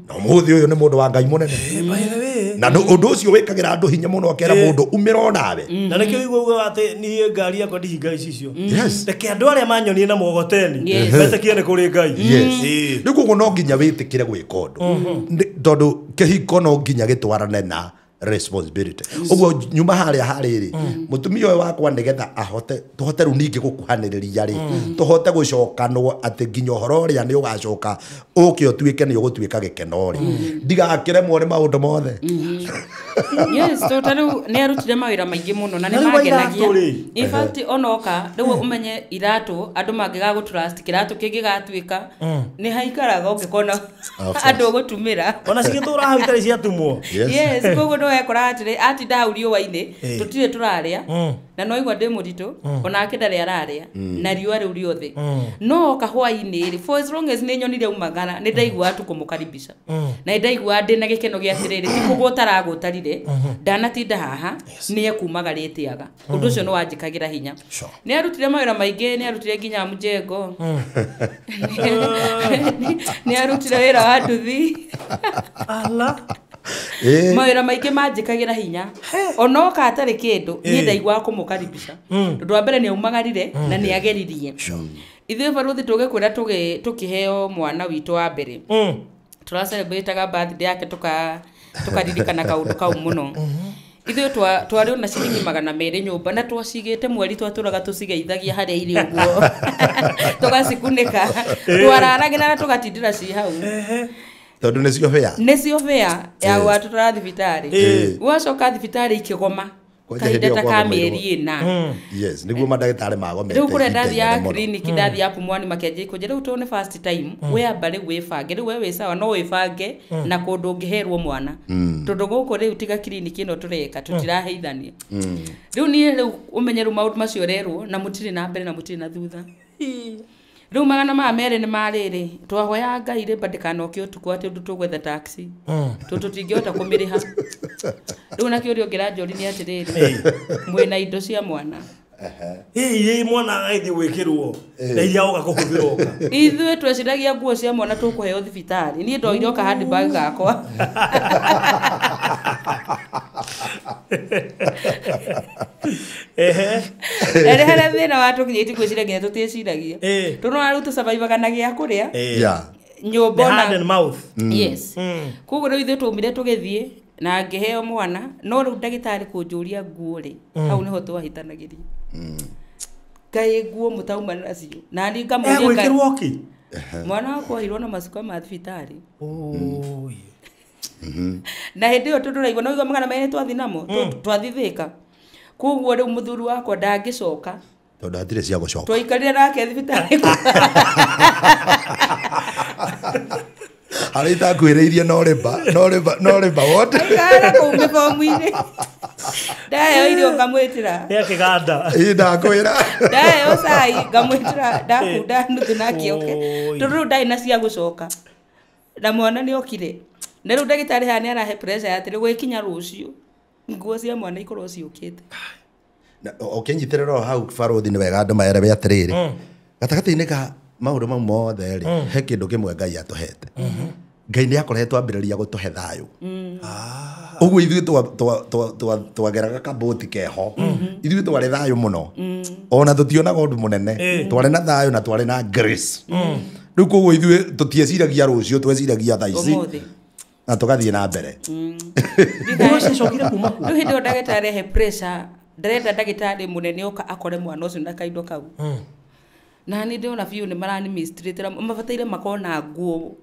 na ũmũthĩ ũyũ nĩ mũndũ wa Ngai mũnene By the way, na ũndũ ũcio wĩkagĩra andũ hinya mũno akera mũndũ umĩra onawe na nĩkĩo igua ugaga atĩ niĩ ngari yakwa ndihinga icicio Yes. reke andũ arĩa manyonire na mũgogoteni Yes. metĩkie nĩ kũrĩ Ngai. Yes. Ĩĩ. Rĩu koguo no nginya wĩtĩkĩre gwĩka ũndũ tondũ kĩhiko no nginya gĩtwarane na responsibility. Ũguo nyuma harĩa harĩ rĩ mũtumia ũyũ wakwa nĩgetha ahote tũhote rĩu ningĩ gũkuhanĩrĩria rĩ tũhote gũcokanwo atĩ nginya ũhoro ũrĩa nĩ ũgacoka ũke ũtuĩke nĩ ũgũtuĩka gĩkeno rĩ ndigakĩremwo nĩ maũndũ mothe. Yes, to ta rĩu nĩ arutire mawĩra maingĩ mũno na Na nĩ rĩu wa mangenagia. iratũ rĩ? In fact onoka rĩu ũmenye iratũ andũ mangĩgagũ trust kĩratũ kĩngĩgatuĩka nĩ haikaraga ũngĩkona andũ ũgũtumĩra. Ona cigĩtũra hau itarĩ ciatumwo. Yes. Yes, koguo no wekora atĩrĩ atinda hau riũa-inĩ tũtirĩ tũrarĩa na no igua ndĩ mũritũ onake ndarĩ ararĩa na riũa rĩu rĩothe no oka hwaĩ-inĩ rĩ for as long as nĩ nyonire umagara nĩ ndaiguaga tu kũmũkaribisha na nĩ ndaiguaga ndĩ na gĩkeno gĩa atĩrĩrĩ ti kũgũta aragũtarire ndanatinda haha nĩ ekumagarĩte aga ũndũ ũcio nĩ wanjĩkagĩra hinya. Nĩ arutire mawĩra maingĩ nĩ arutire nginya mjengo nĩ arutire wĩra wa nduthi. Ala. Mawĩra maingĩ manjĩkagĩra hinya onoka atarĩ kĩndũ niĩ ndaiguaga kũmũkaribisha tondũ wa mbere nĩ aumagarire na nĩ ageririe. Ithuĩ baruthi tũgĩkwĩra tũkĩheo mwana witũ wa mbere tũracelebrataga birthday yake tũkaririkana kaũndũ kau mũno. Ithuĩ twarĩ ona ciringi 200 nyũmba na twacigĩte mweri twatũraga tũcigeithagia harĩa irĩ ũguo tũgacikunĩka twararagĩra na tũgatindĩra ci hau Tondũ nĩcio bĩa nĩcio bĩa ya gwatũtwara thibitarĩ gwacoka thibitarĩ ikĩgoma Kwanja kahinda hĩndĩ ĩyo ta ka kwagomeirwo. mĩeri ĩna. Yes, nĩguo mandagĩtarĩ magomete Rĩu kũrĩa ihinda ndathiaga inene mũno. clinic ndathiaga Pumwani makĩanjia kũnjĩra rĩu tondũ nĩ first time we amba rĩu wĩbange rĩu we wĩ sawa no wĩbange na kũndũ ũngĩherwo mwana tondũ gũkũ rĩu tiga clinic ĩno tũreka tũtiraheithania rĩu niĩ rĩu ũmenye rĩu maũndũ macio ũrerwo na mũtirĩ na mbere na mũtirĩ na thutha. Rĩu 200 nĩ marĩrĩ twahoya Ngai rĩmba ndĩkanoke ũtukũ atĩ ũndũ tũgwetha taxi tondũ tũtingĩhota kũmĩrĩha. Rĩu nakĩo ũrĩa ũngĩranjũria nĩ atĩrĩrĩ mwĩna indo cia mwana Ĩ mwana agĩthiĩ gwĩkĩrwo na iria oka kũhũthĩra oka. Ithuĩ tweciragia nguo cia mwana tũkũheo thibitarĩ niĩ ndoire oka handbag gakwa. Ehe. Na harĩa thĩna watũkinyĩtie gwĩciria nginya tũtiĩciragia Ĩ. tondũ no rĩu tũcabaibaga na gĩa kũrĩa Yeah. nyũmba The ona hand and mouth. Yes. Koguo rĩu ithuĩ twaumire tũgĩthiĩ na ngĩheo mwana no rĩu ndagĩtarĩ kũnjũria nguo rĩ hau nĩho twahĩtanagĩria ngai nguo mũtauma nacio na niĩ ngamũria ngai- Egwĩkĩrwo kĩ? mwana wakwa ohirwo na macuka ma thibitarĩ Oi. na hĩndĩ ĩyo tũndũraigua no igua 200 twathi namo twathithĩka koguo rĩu mũthuri wakwa ndangĩcoka Tondũ hatirĩ cia gũcoka. twaikarire nake thibitarĩ Harĩa itakwĩrĩirie no rĩmba no rĩmba no rĩmba wote. aikara kũu mĩbomu-inĩ ndaheo irio ngamwĩtĩra Nĩ akĩganda. Ĩ ndakwĩra. ndaheo cai ngamwĩtĩra ndakunda nuthu nake oke Oi. tondũ rĩu ndarĩ na cia gũcoka na mwana nĩ okire na rĩu ndagĩtarĩ haha nĩ arahe pressure ya atĩrĩ gwĩkinya rũciũ nguo cia mwana ikorwo ciũkĩte. Ũkĩnyitĩrĩra o hau barothi nĩ wega andũ maerewe atĩrĩrĩ gatagatĩ-inĩ ka maũndũ mau mothe rĩ he kĩndũ kĩmwe Ngai atũhete. Ngai nĩ akoretwo ambĩrĩria gũtũhe thayũ. Ũguo ithuĩ twageraga kabũti keho. Ithuĩ twarĩ thayũ mũno. Ona tũtionaga ũndũ mũnene. Twarĩ na thayũ na twarĩ na grace. Rĩu koguo ithuĩ tũtieciragia rũciũ, tweciragia thaa ici. Na tũgathiĩ na mbere. Nguo ciacokire kuma kũ? Rĩu hĩndĩ ĩyo ndagĩtarĩ he pressure, ndĩrenda ndagĩtarĩ mũnene oka akore mwana ũcio na kaindo kau. Na nĩ ndĩrona biũ nĩ marani mistreat, mabataire makorwo na nguo.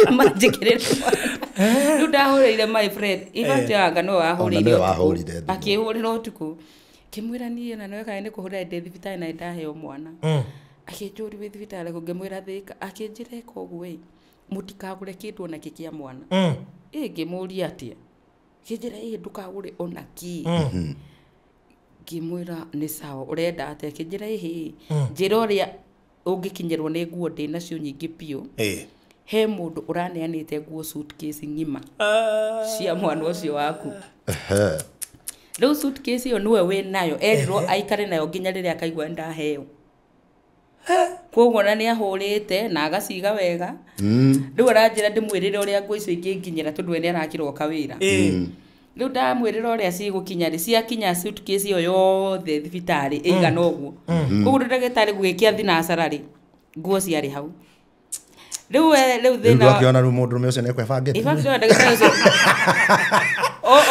Manjĩkĩrĩre mwana. Rĩu ndahũrĩire my friend, in fact anga no wahũrĩire ũtukũ. Akĩhũrĩra ũtukũ. Ngĩmwĩra niĩ ona nĩwe kana nĩ kũhũrĩra ndĩ thibitarĩ na nĩndaheo mwana. Akĩnjũria wĩ thibitarĩ kũ, ngĩmwĩra Thĩka. Akĩnjĩra ĩka ũguo ĩ, mũtikagũre kĩndũ ona kĩ kĩa mwana. Ĩ ngĩmũria atĩa? Akĩnjĩra ĩ ndũkagũre ona kĩ. Ngĩmwĩra nĩ sawa, ũrenda atĩa? Akĩnjĩra ĩhĩ, njĩra ũrĩa ũngĩkinyĩrwo nĩ nguo ndĩ nacio nyingĩ biũ. He mũndũ ũraneanĩte nguo suitcase ng'ima cia mwana ũcio waku. Rĩu suitcase ĩyo nĩwe wĩ nayo, erirwo aikare nayo nginya rĩrĩa akaigua ndaheo. Koguo na nĩ ahũrĩte na agaciga wega. Rĩu aranjĩra ndĩmwĩrĩre ũrĩa nguo icio ingĩnginyĩra tondũ we nĩ arakĩroka wĩra. Rĩu ndamwĩrĩra ũrĩa cigũkinya rĩ, ciakinya suitcase ĩyo yothe thibitarĩ ĩigana ũguo. Koguo ndagĩtarĩ gũgĩkia thinacara rĩ, nguo ciarĩ hau. Rĩu rĩu thĩna ndwakĩona rĩu mũndũrũme ũcio nĩekwĩbangĩte. In fact, ndagĩtarĩ ũcio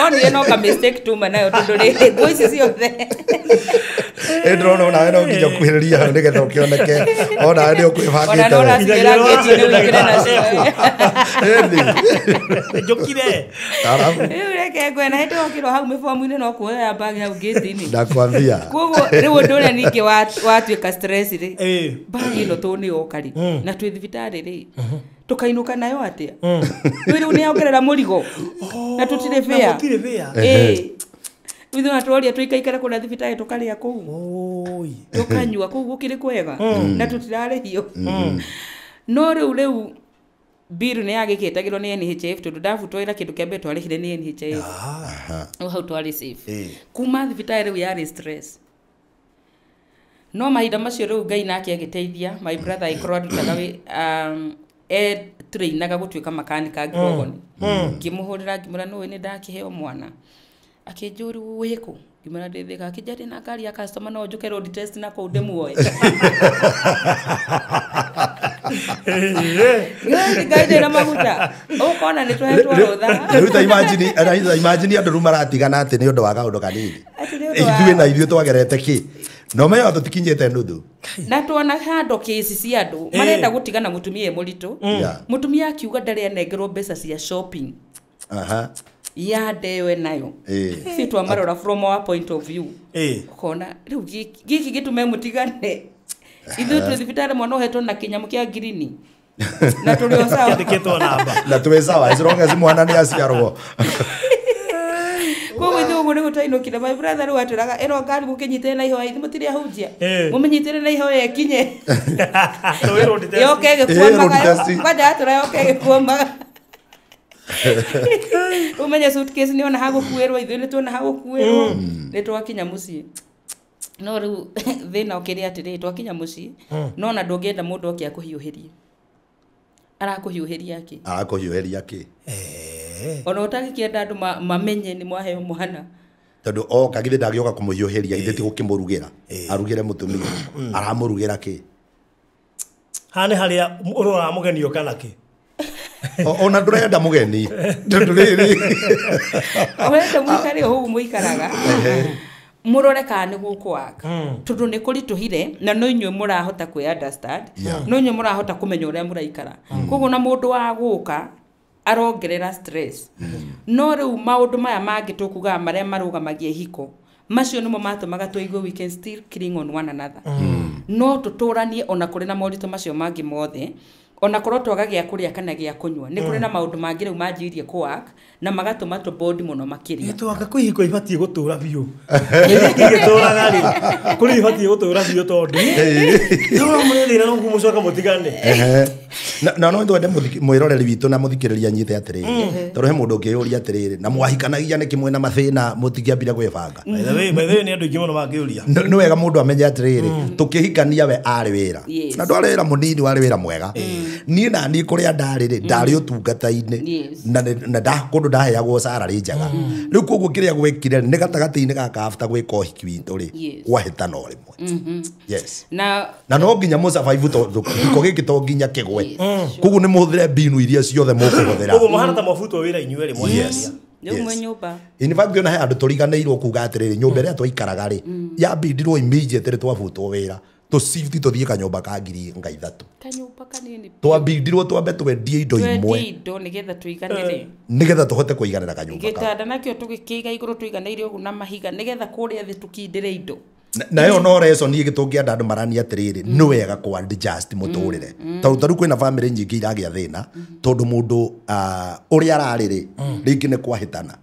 onire no ka mistake tuma nayo tondũ rĩ, nguo ici ciothe. Ndĩrona onawe no nginya ũkuhĩrĩrie hau nĩgetha ũkĩoneke onawe nĩ ũkwĩbangĩte. Ona no ũratigĩra ngĩti-inĩ ũingĩre nacio. Njũkire. Rĩu reke ngwe na hĩndĩ ũkĩrwo hau mĩbomu-inĩ no kuoya bag hau ngĩti-inĩ. Ndakwambia. Koguo rĩu ũndũ ũrĩa ningĩ watuĩka stress rĩ, bag ĩno tũ nĩ yoka rĩ, na twĩ thibitarĩ rĩ, tũkainũka nayo atĩa? Rĩu nĩ yongerera mũrigo. Na tũtirĩ fair. Tũtirĩ fair. Ithuĩ na tworia tũikaikara kũrĩa thibitarĩ tũkarĩa kũu. Tũkanyua kũu gũkĩrĩ kwega. Na tũtirarĩhio. No rĩu bill nĩ yagĩkĩtagĩrwo nĩ NHIF tondũ ndabutwo ĩra kĩndũ kĩa mbere twarĩhire nĩ NHIF. Rĩu hau twarĩ safe. Kuma thibitarĩ rĩu yarĩ stress. No mahinda macio rĩu Ngai nake agĩteithia, my brother agĩkorwo arutaga trainaga gũtuĩka makanika Ngirogoni. Ngĩmũhũrĩra ngĩmwĩra nũĩ nĩ ndakĩheo mwana. Akĩnjũria wĩ kũ? Ngĩmwĩra ndĩ Thĩka. Akĩnjĩra ndĩ na ngari ya customer no njũke road test na kũu ndĩmuoe. Ngai ndĩ na maguta. Ũkona nĩ tũhetwo rũtha. Rĩu ta imagine andũ rĩu maratigana atĩ nĩ ũndũ wa kaũndũ kanini. Ithuĩ na ithuĩ twagerete kĩ? No meyo tũtikinyĩte nuthu. Na tuona handũ kesi cia andũ marenda gũtigana mũtumia e mũritũ. Mũtumia akiuga ndarĩ anengerwo mbeca cia shopping. Ya ndewe nayo. Si twamarora from our point of view. Ũkona rĩu gĩkĩ gĩtũme mũtigane. Ithuĩ twĩ thibitarĩ mwana ũhetwo na kĩnyamũ kĩa ngirini. Na tũrĩ o sawa. Kĩandĩkĩtwo namba. Na twĩ sawa as long as mwana nĩ aciarwo. Koguo ithuĩ ũguo nĩguo twainũkire. My brother rĩu atwĩraga ĩno ngari mũkĩnyitĩre na ihoya, ithuĩ mũtirĩ ahunjia. Mũmĩnyitĩre na ihoya ĩkinye. Yoke ĩgĩkuamaga. Kwanja atwĩra yoke ĩgĩkuamaga. Ũmenye suitcase nĩ ona hagũkuĩrwo, ithuĩ nĩ tuona hagũkuĩrwo. Nĩ twakinya mũciĩ. No rĩu thĩna ũkĩrĩ atĩrĩrĩ, twakinya mũciĩ, no ona ndũngĩenda mũndũ oke akũhiũhĩrie. Arakũhiũhĩria kĩ? Arakũhiũhĩria kĩ? Ona ũtangĩkĩenda andũ mamenye nĩ mwaheo mwana. Tondũ oka githĩ ndangĩũka kũmũhiũhĩria, githĩ ti gũkĩmũrugĩra. Arugĩre mũtumia. Aramũrugĩra kĩ? Haha nĩ harĩa ũroraga mũgeni oka na kĩ? Ona ndũrenda mũgeni. Tondũ rĩrĩ. Ũrenda mũikare o ũguo mũikaraga. Mũrore kana nĩ gũkũwaka. Tondũ nĩ kũritũhire na no inyuĩ mũrahota kwĩ understand. No inyuĩ mũrahota kũmenya ũrĩa mũraikara. Koguo na mũndũ wa gũka arongerera stress. No rĩu maũndũ maya mangĩ tũkugaga marĩa marũgamagia ihiko, macio nĩmo matũmaga tũigue we can still cling on one another. No tũtũranie ona kũrĩ na moritũ macio mangĩ mothe. Ona korwo twaga gĩa kũrĩa kana gĩa kũnyua, nĩ kũrĩ na maũndũ mangĩ rĩu manjirie kũwork na magatũma tũbond mũno makĩria. Twanga kwĩ ihiko ibatiĩ gũtũra biũ. Igĩtũraga rĩ, kũrĩ ibatiĩ gũtũra biũ tondũ no mũrĩ thĩna no mũcoka mũtigane. Na no twende mwĩroreri witũ na mũthikĩrĩria anyite atĩrĩrĩ, tondũ he mũndũ ũngĩyũria atĩrĩrĩ, na mwahikanagia nĩkĩ mwĩna mathĩna mũtingĩambire gwĩbanga? By the way, nĩ andũ aingĩ mũno mangĩũria. Nĩ wega mũndũ amenye atĩrĩrĩ, tũkĩhikania we arĩ wĩra. Na ndwarĩ wĩra mũnini, warĩ wĩra mwega. Niĩ na niĩ kũrĩa ndarĩ rĩ, ndarĩ ũtungata-inĩ na kũndũ ndaheagwo salary njega. Rĩu koguo kĩrĩa gwekire nĩ gatagatĩ-inĩ gaka after gwĩka ũhiki witũ rĩ, kwahĩtana o rĩmwe. Yes. Na no nginya mũ survive tondũ kĩhiko gĩkĩ to nginya kĩgwe. Koguo nĩ mũhũthĩre mbinu iria ciothe mũkũhũthĩra. Koguo mũhana ta mwabutwo wĩra inyuĩ erĩ mwahikia. Yes. In fact ona he andũ tũriganĩirwo kuga atĩrĩrĩ, nyũmba ĩrĩa twaikaraga rĩ, yambindirwo immediately twabutwo wĩra, tũcifti tũthiĩ kanyũmba ka ngiri nga ithatũ. Kanyũmba kanini. Twambindirwo twambe twendie indo imwe indo nĩgetha tũiganĩre, nĩgetha tũhote kũiganĩra kanyũmba kau. Gĩtanda nakĩo tũgĩkĩiga igũrũ tũiganĩire ũguo na mahiga nĩgetha kũrĩa thĩ tũkindĩre indo. Na ĩyo no reason niĩ tũngĩenda andũ maranie atĩrĩrĩ, nĩ wega kũ adjust mũtũrĩre, tondũ tarĩu kwĩna family nyingĩ iragĩa thĩna tondũ mũndũ ũrĩa ararĩ rĩ, rĩngĩ nĩ kwahĩtana.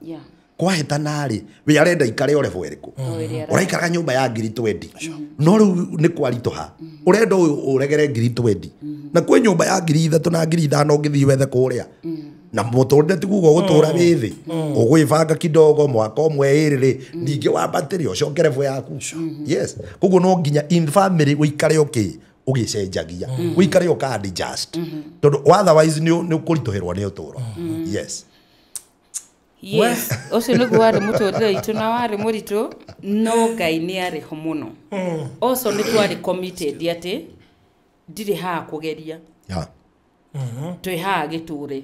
Kwahĩtana rĩ, we arenda ikare o level ĩrĩkũ? Ũraikaraga nyũmba ya ngiri 20, no rĩu nĩ kwaritũha, ũrenda ũregere ngiri 20, na kwĩ nyũmba ya ngiri 3 na ngiri 5 ũngĩthiĩ wethe kũrĩa, na mũtũrĩre ti kuga ũgũtũra wĩ thĩ, ũgwĩbanga kidogo mwaka ũmwe ĩrĩ rĩ, ningĩ wambatĩre ũcoke level yaku. Yes. Koguo no nginya in family ũikare ũgĩcenjagia, ũikare ũka adjust, tondũ otherwise nĩ ũkũritũhĩrwo nĩ ũtũro. Yes. Yes, ũcio nĩguo warĩ mũtũrĩre witũ na warĩ mũritũ, no Ngai nĩ arĩ ho mũno. Also nĩ twarĩ committed atĩ ndirĩ haha kũgeria, twĩ haha gĩtũre.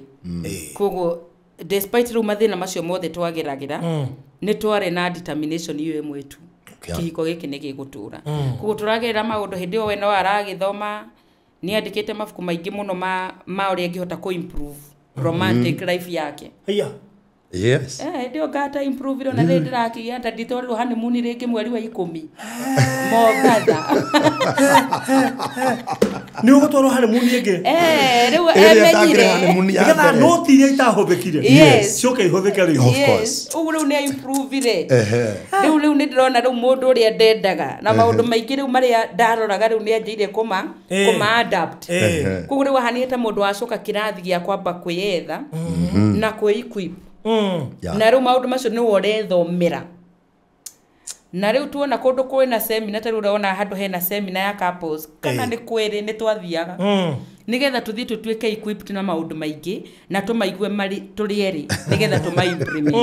Koguo despite rĩu mathĩna macio mothe twageragĩra, nĩ twarĩ na determination iyo ĩmwe tu, kĩhiko gĩkĩ nĩ gĩgũtũra. Koguo tũragerera maũndũ hĩndĩ ĩyo we no aragĩthoma, nĩ andĩkĩte mabuku maingĩ mũno ma ũrĩa angĩhota kũ improve romantic life yake. Yes. Hĩndĩ ĩyo ngata improve ĩro na rĩrĩ ndĩrakĩgĩa nda nditwarirwo honeymoon rĩngĩ mweri wa 10 Mombatha. Nĩ ũgũtwarwo honeymoon ĩngĩ? Rĩu emenyire. Nĩgetha noti iria itahũthĩkire ciũke ihũthĩke rĩu. Yes. Ũguo rĩu nĩ improvire. Rĩu nĩ ndĩrona rĩu mũndũ ũrĩa ndendaga na maũndũ maingĩ rĩu marĩa ndaroraga rĩu nĩ anjĩire kũma adapt. Koguo rĩu ahanĩte mũndũ wacoka kĩrathi gĩa kwamba kwĩyetha na kwĩ-equip. Na rĩu maũndũ macio nĩwe ũrethomera. Na rĩu tuona kũndũ kwĩna seminar, ta rĩu ũrona handũ hena seminar ya couples, kana nĩ kwĩrĩ nĩ twathiaga nĩgetha tũthiĩ tũtuĩke equipped na maũndũ maingĩ na tũmaigue marĩ tũrĩ erĩ nĩgetha tũma implement.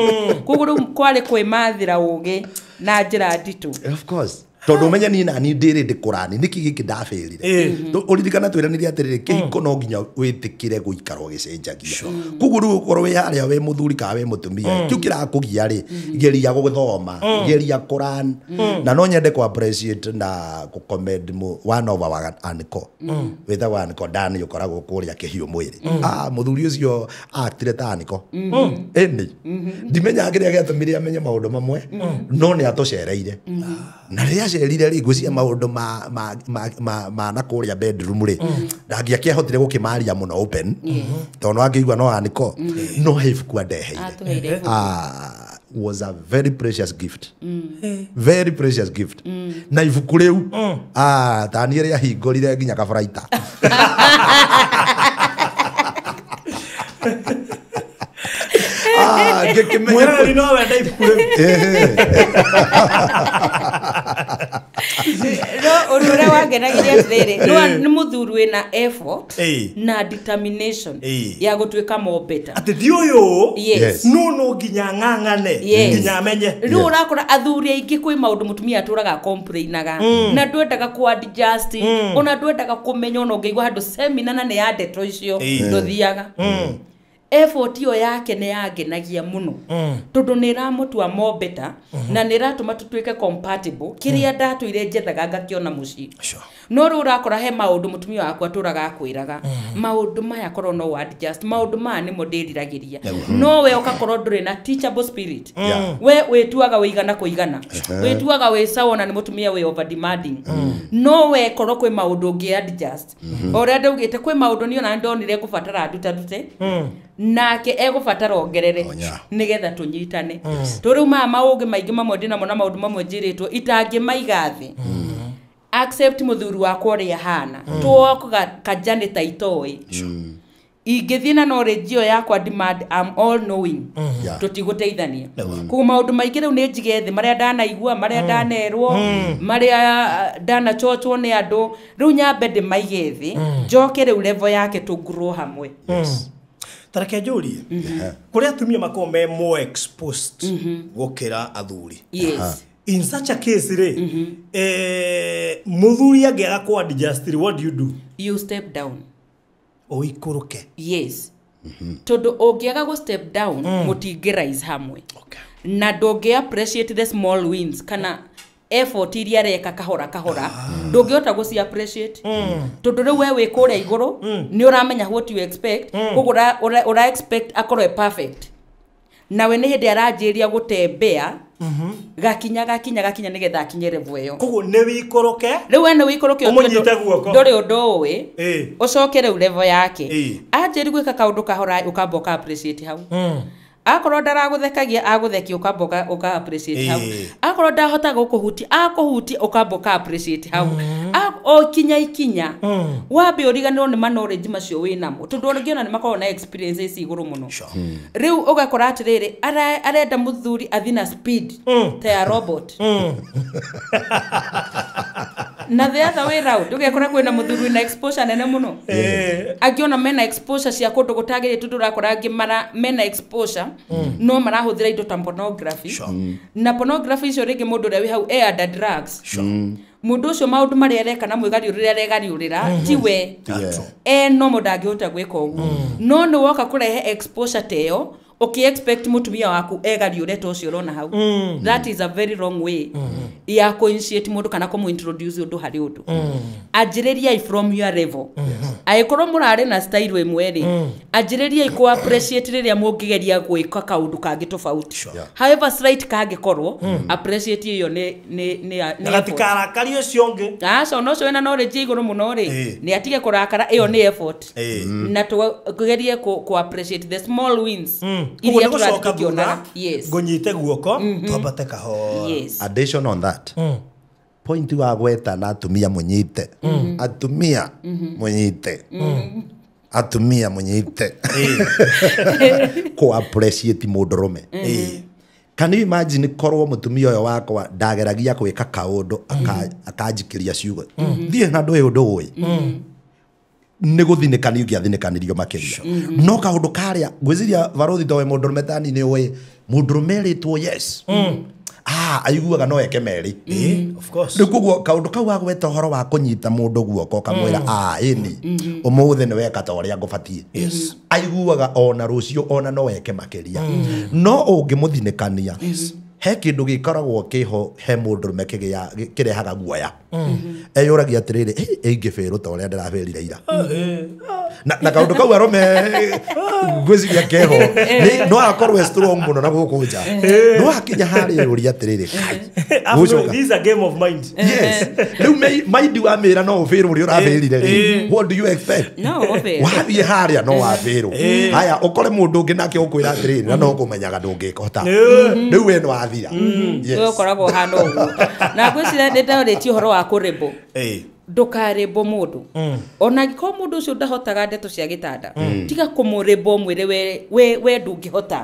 Koguo rĩu kwarĩ kwĩmathĩra ũgĩ na njĩra nditũ. Of course. Tondũ ũmenye niĩ na niĩ ndĩrĩ ndĩkũrani nĩkĩ gĩkĩ ndabĩrire. Ũririkana twĩranire atĩrĩrĩ, kĩhiko no nginya wĩtĩkĩre gũikara ũgĩcenjagia. Koguo rĩu ũkorwo wĩ harĩa wĩ mũthuri kana wĩ mũtumia, kĩu kĩrakũgia rĩ, geria gũthoma, geria kũran. Na no nyende kũ appreciate na kũ commend one of our uncle. Wĩtagwo uncle Dan, ũkoragwo kũrĩa kĩhiũ mwĩrĩ. Mũthuri ũcio actire ta uncle. Ĩni. Ndimenyaga kĩrĩa gĩatũmire amenye maũndũ mamwe, no nĩ atũcereire. Na rĩrĩa acerire rĩ, ngwĩciria maũndũ ma na kũrĩa bedroom rĩ, ndangĩakĩahotire gũkĩmaria mũno open, tondũ no angĩigua no aniko, no he ibuku andeheire. Was a very precious gift. Very precious gift. Na ibuku rĩu, ta niĩ rĩahingũrire nginya kabaraita. Mwĩroreri no wenda ibuku rĩu. No ũndũ ũrĩa wangenagiria atĩrĩrĩ, nĩ mũthuri wĩna effort na determination ya gũtuĩka more better. Atĩ thi ũyũ no nginya ng'ang'ane, nginya amenye. Rĩu ũrakora athuri aingĩ kwĩ maũndũ mũtumia atũraga complainaga, na ndwendaga kũ adjust, ona ndwendaga kũmenya, ona ũngĩigua handũ seminar na nĩ ya ndeto icio ndũthiaga. Effort ĩyo yake nĩ yangenagia mũno, tondũ nĩ ĩramũtua more better na nĩ ĩratũma tũtuĩke compatible. Kĩrĩa ndatũire njethaga ngakĩona mũciĩ. No rĩu ũrakora he maũndũ mũtumia wakwa atũraga akwĩraga, maũndũ maya korwo no adjust, maũndũ maya nĩmo ndĩriragĩria. No we ũgakorwo ndũrĩ na teachable spirit. We wĩtuaga wĩigana kũigana, wĩtuaga wĩ sawa na nĩ mũtumia wĩ over demanding. No we korwo kwĩ maũndũ ũngĩ adjust. O ũrĩa ndaugĩte kwĩ maũndũ niĩ ona ndonire ngũbatara ndutarute, nake egũbatara ongerere nĩgetha tũnyitane. To rĩu maya maũgĩ maingĩ mamwe ndĩnamo na maũndũ mamwe njĩrĩtwo itangĩmaiga thĩ. Accept mũthuri wakwa ũrĩa ahana, tũwokaga kajani ta itoĩ. Ingĩthiĩ na knowledge ĩyo yakwa demand I'm all knowing. Yeah. Tũtigũteithania. Koguo maũndũ maingĩ rĩu nĩ njige thĩ marĩa ndanaigua, marĩa ndanerwo, marĩa ndanachochwo nĩ andũ, rĩu nyambe ndĩmaige thĩ, njoke rĩu level yake tũngurwo hamwe. Tareke njũrie, kũrĩ atumia makoragwo me more exposed gũkĩra athuri. Yes. In such a case rĩ, mũthuri angĩaga kũ adjust rĩ, what do you do? You step down. Ũikũrũke. Yes. Tondũ ũngĩaga gũ step down, mũtingĩ rise hamwe. Okay. Na ndũngĩ appreciate the small wins kana effort iria areka kahora kahora, ndũngĩhota gũci appreciate. Tondũ rĩu we wĩ kũrĩa igũrũ, nĩ ũramenya what you expect, koguo ũra expect akorwo e perfect. Nawe nĩ hĩndĩ aranjĩria gũtembea, gakinya gakinya gakinya nĩgetha akinye level ĩyo. Koguo nĩ wĩikũrũke. Rĩu we nĩ wĩikũrũke Ũmũnyite guoko. ndũrĩ ũndũ ũĩ, ũcoke rĩu level yake. Anjĩri gwĩka kaũndũ kahora ũkamba ũka appreciate hau. Akorwo ndaragũthekagia agũthekia ũkamba ũka appreciate hau. Akorwo ndahota gũkũhutia akũhutia ũkamba ũka appreciate hau. O kinya ikinya wambe ũriganĩrwo nĩ ma knowledge macio wĩnamo, tondũ ũngĩona nĩ makoragwo na experiences igũrũ mũno. Rĩu ũgakora atĩrĩrĩ, arenda mũthuri athiĩ na speed ta ya robot. Na the other way round ũgekora kwĩna mũthuri wĩna exposure nene mũno. Angĩona mena exposure cia kũndũ gũtagĩrĩire, tondũ ũrakora angĩ mena exposure no marahũthĩra indo ta pornography. Na pornography icio rĩngĩ mũndũ ũrĩa wĩ hau e under drugs. Mũndũ ũcio maũndũ marĩa areka na mwĩgariũrĩre aregariũrĩra ti we. No mũndũ angĩhota gwĩka ũguo. No nĩ woka kũrehe exposure ta ĩyo ũkĩ expect mũtumia waku egariũre ta ũcio ũrona hau. That is a very wrong way ya kũ-initiate mũndũ kana kũmũ-introduce ũndũ harĩ ũndũ. Anjĩrĩriai from your level. Angĩkorwo mũrarĩ na style ĩmwe rĩ, anjĩrĩriai kũ appreciate rĩrĩa mũngĩgeria gwĩka kaũndũ kangĩ tofauti. However slight kangĩkorwo, appreciate ĩyo nĩ Na gatikarakarie ũcio ũngĩ. Aca, ona ũcio wĩna knowledge igũrũ mũno rĩ, nĩ atige kũrakara, ĩyo nĩ effort. Na tũgerie kũ appreciate the small wins. Koguo Iria nĩ gũcoka tũrathiĩ tũkĩonaga. thutha, Yes. ngũnyite guoko, twambate kahora. Yes. Addition on that. Point wa gweta na atumia mũnyite. Atumia mũnyite. Atumia mũnyite. Kũ appreciate mũndũrũme. Can you imagine korwo mũtumia ũyũ wakwa ndageragia gwĩka kaũndũ akanjikĩria ciugo. Thiĩ na ndũĩ ũndũ ũĩ. Nĩ gũthinĩkani ũngĩathinĩkanirio makĩria. No kaũndũ karĩa ngwĩciria barothi towe mũndũrũme tani nĩ ũĩ mũndũrũme erĩtwo yes. Aiguaga no eke merĩ. Of course. Rĩu koguo kaũndũ kau wagweta ũhoro wa kũnyita mũndũ guoko ũkamwĩra ĩni ũmũthĩ nĩ weka ta ũrĩa ngũbatiĩ. Aiguaga ona rũciũ ona no eke makĩria. No ũngĩmũthinĩkania he kĩndũ gĩkoragwo kĩho he mũndũrũme kĩrehaga guoya. Eyũragia atĩrĩrĩ, ingĩbĩrwo ta ũrĩa ndĩrabĩrire ira. Na kaũndũ kau arũme ngwĩciria keho no akorwo e strong mũno na gũkũ nja. No akinya harĩa eyũria atĩrĩrĩ, kai. This is a game of mind. Yes. Rĩu mind wa mĩra no ũbĩrwo ũrĩa ũrabĩrire rĩ. What do you expect? No ũbĩrwo. Wathiĩ harĩa no wabĩrwo. Haya, ũkore mũndũ ũngĩ nake ũkwĩra atĩrĩrĩ, na no ũkũmenyaga ndũngĩkota. Rĩu we no wathira. Yes. We ũkoragwo ũhana ũguo. Na ngwĩciria nĩ ndarĩtie ũhoro wa kũrĩmbũ. Ndũkarĩmbwo mũndũ. Ona angĩkorwo mũndũ ũcio ndahotaga ndeto cia gĩtanda, tiga kũmũrĩmbwo mwĩre we ndũngĩhota.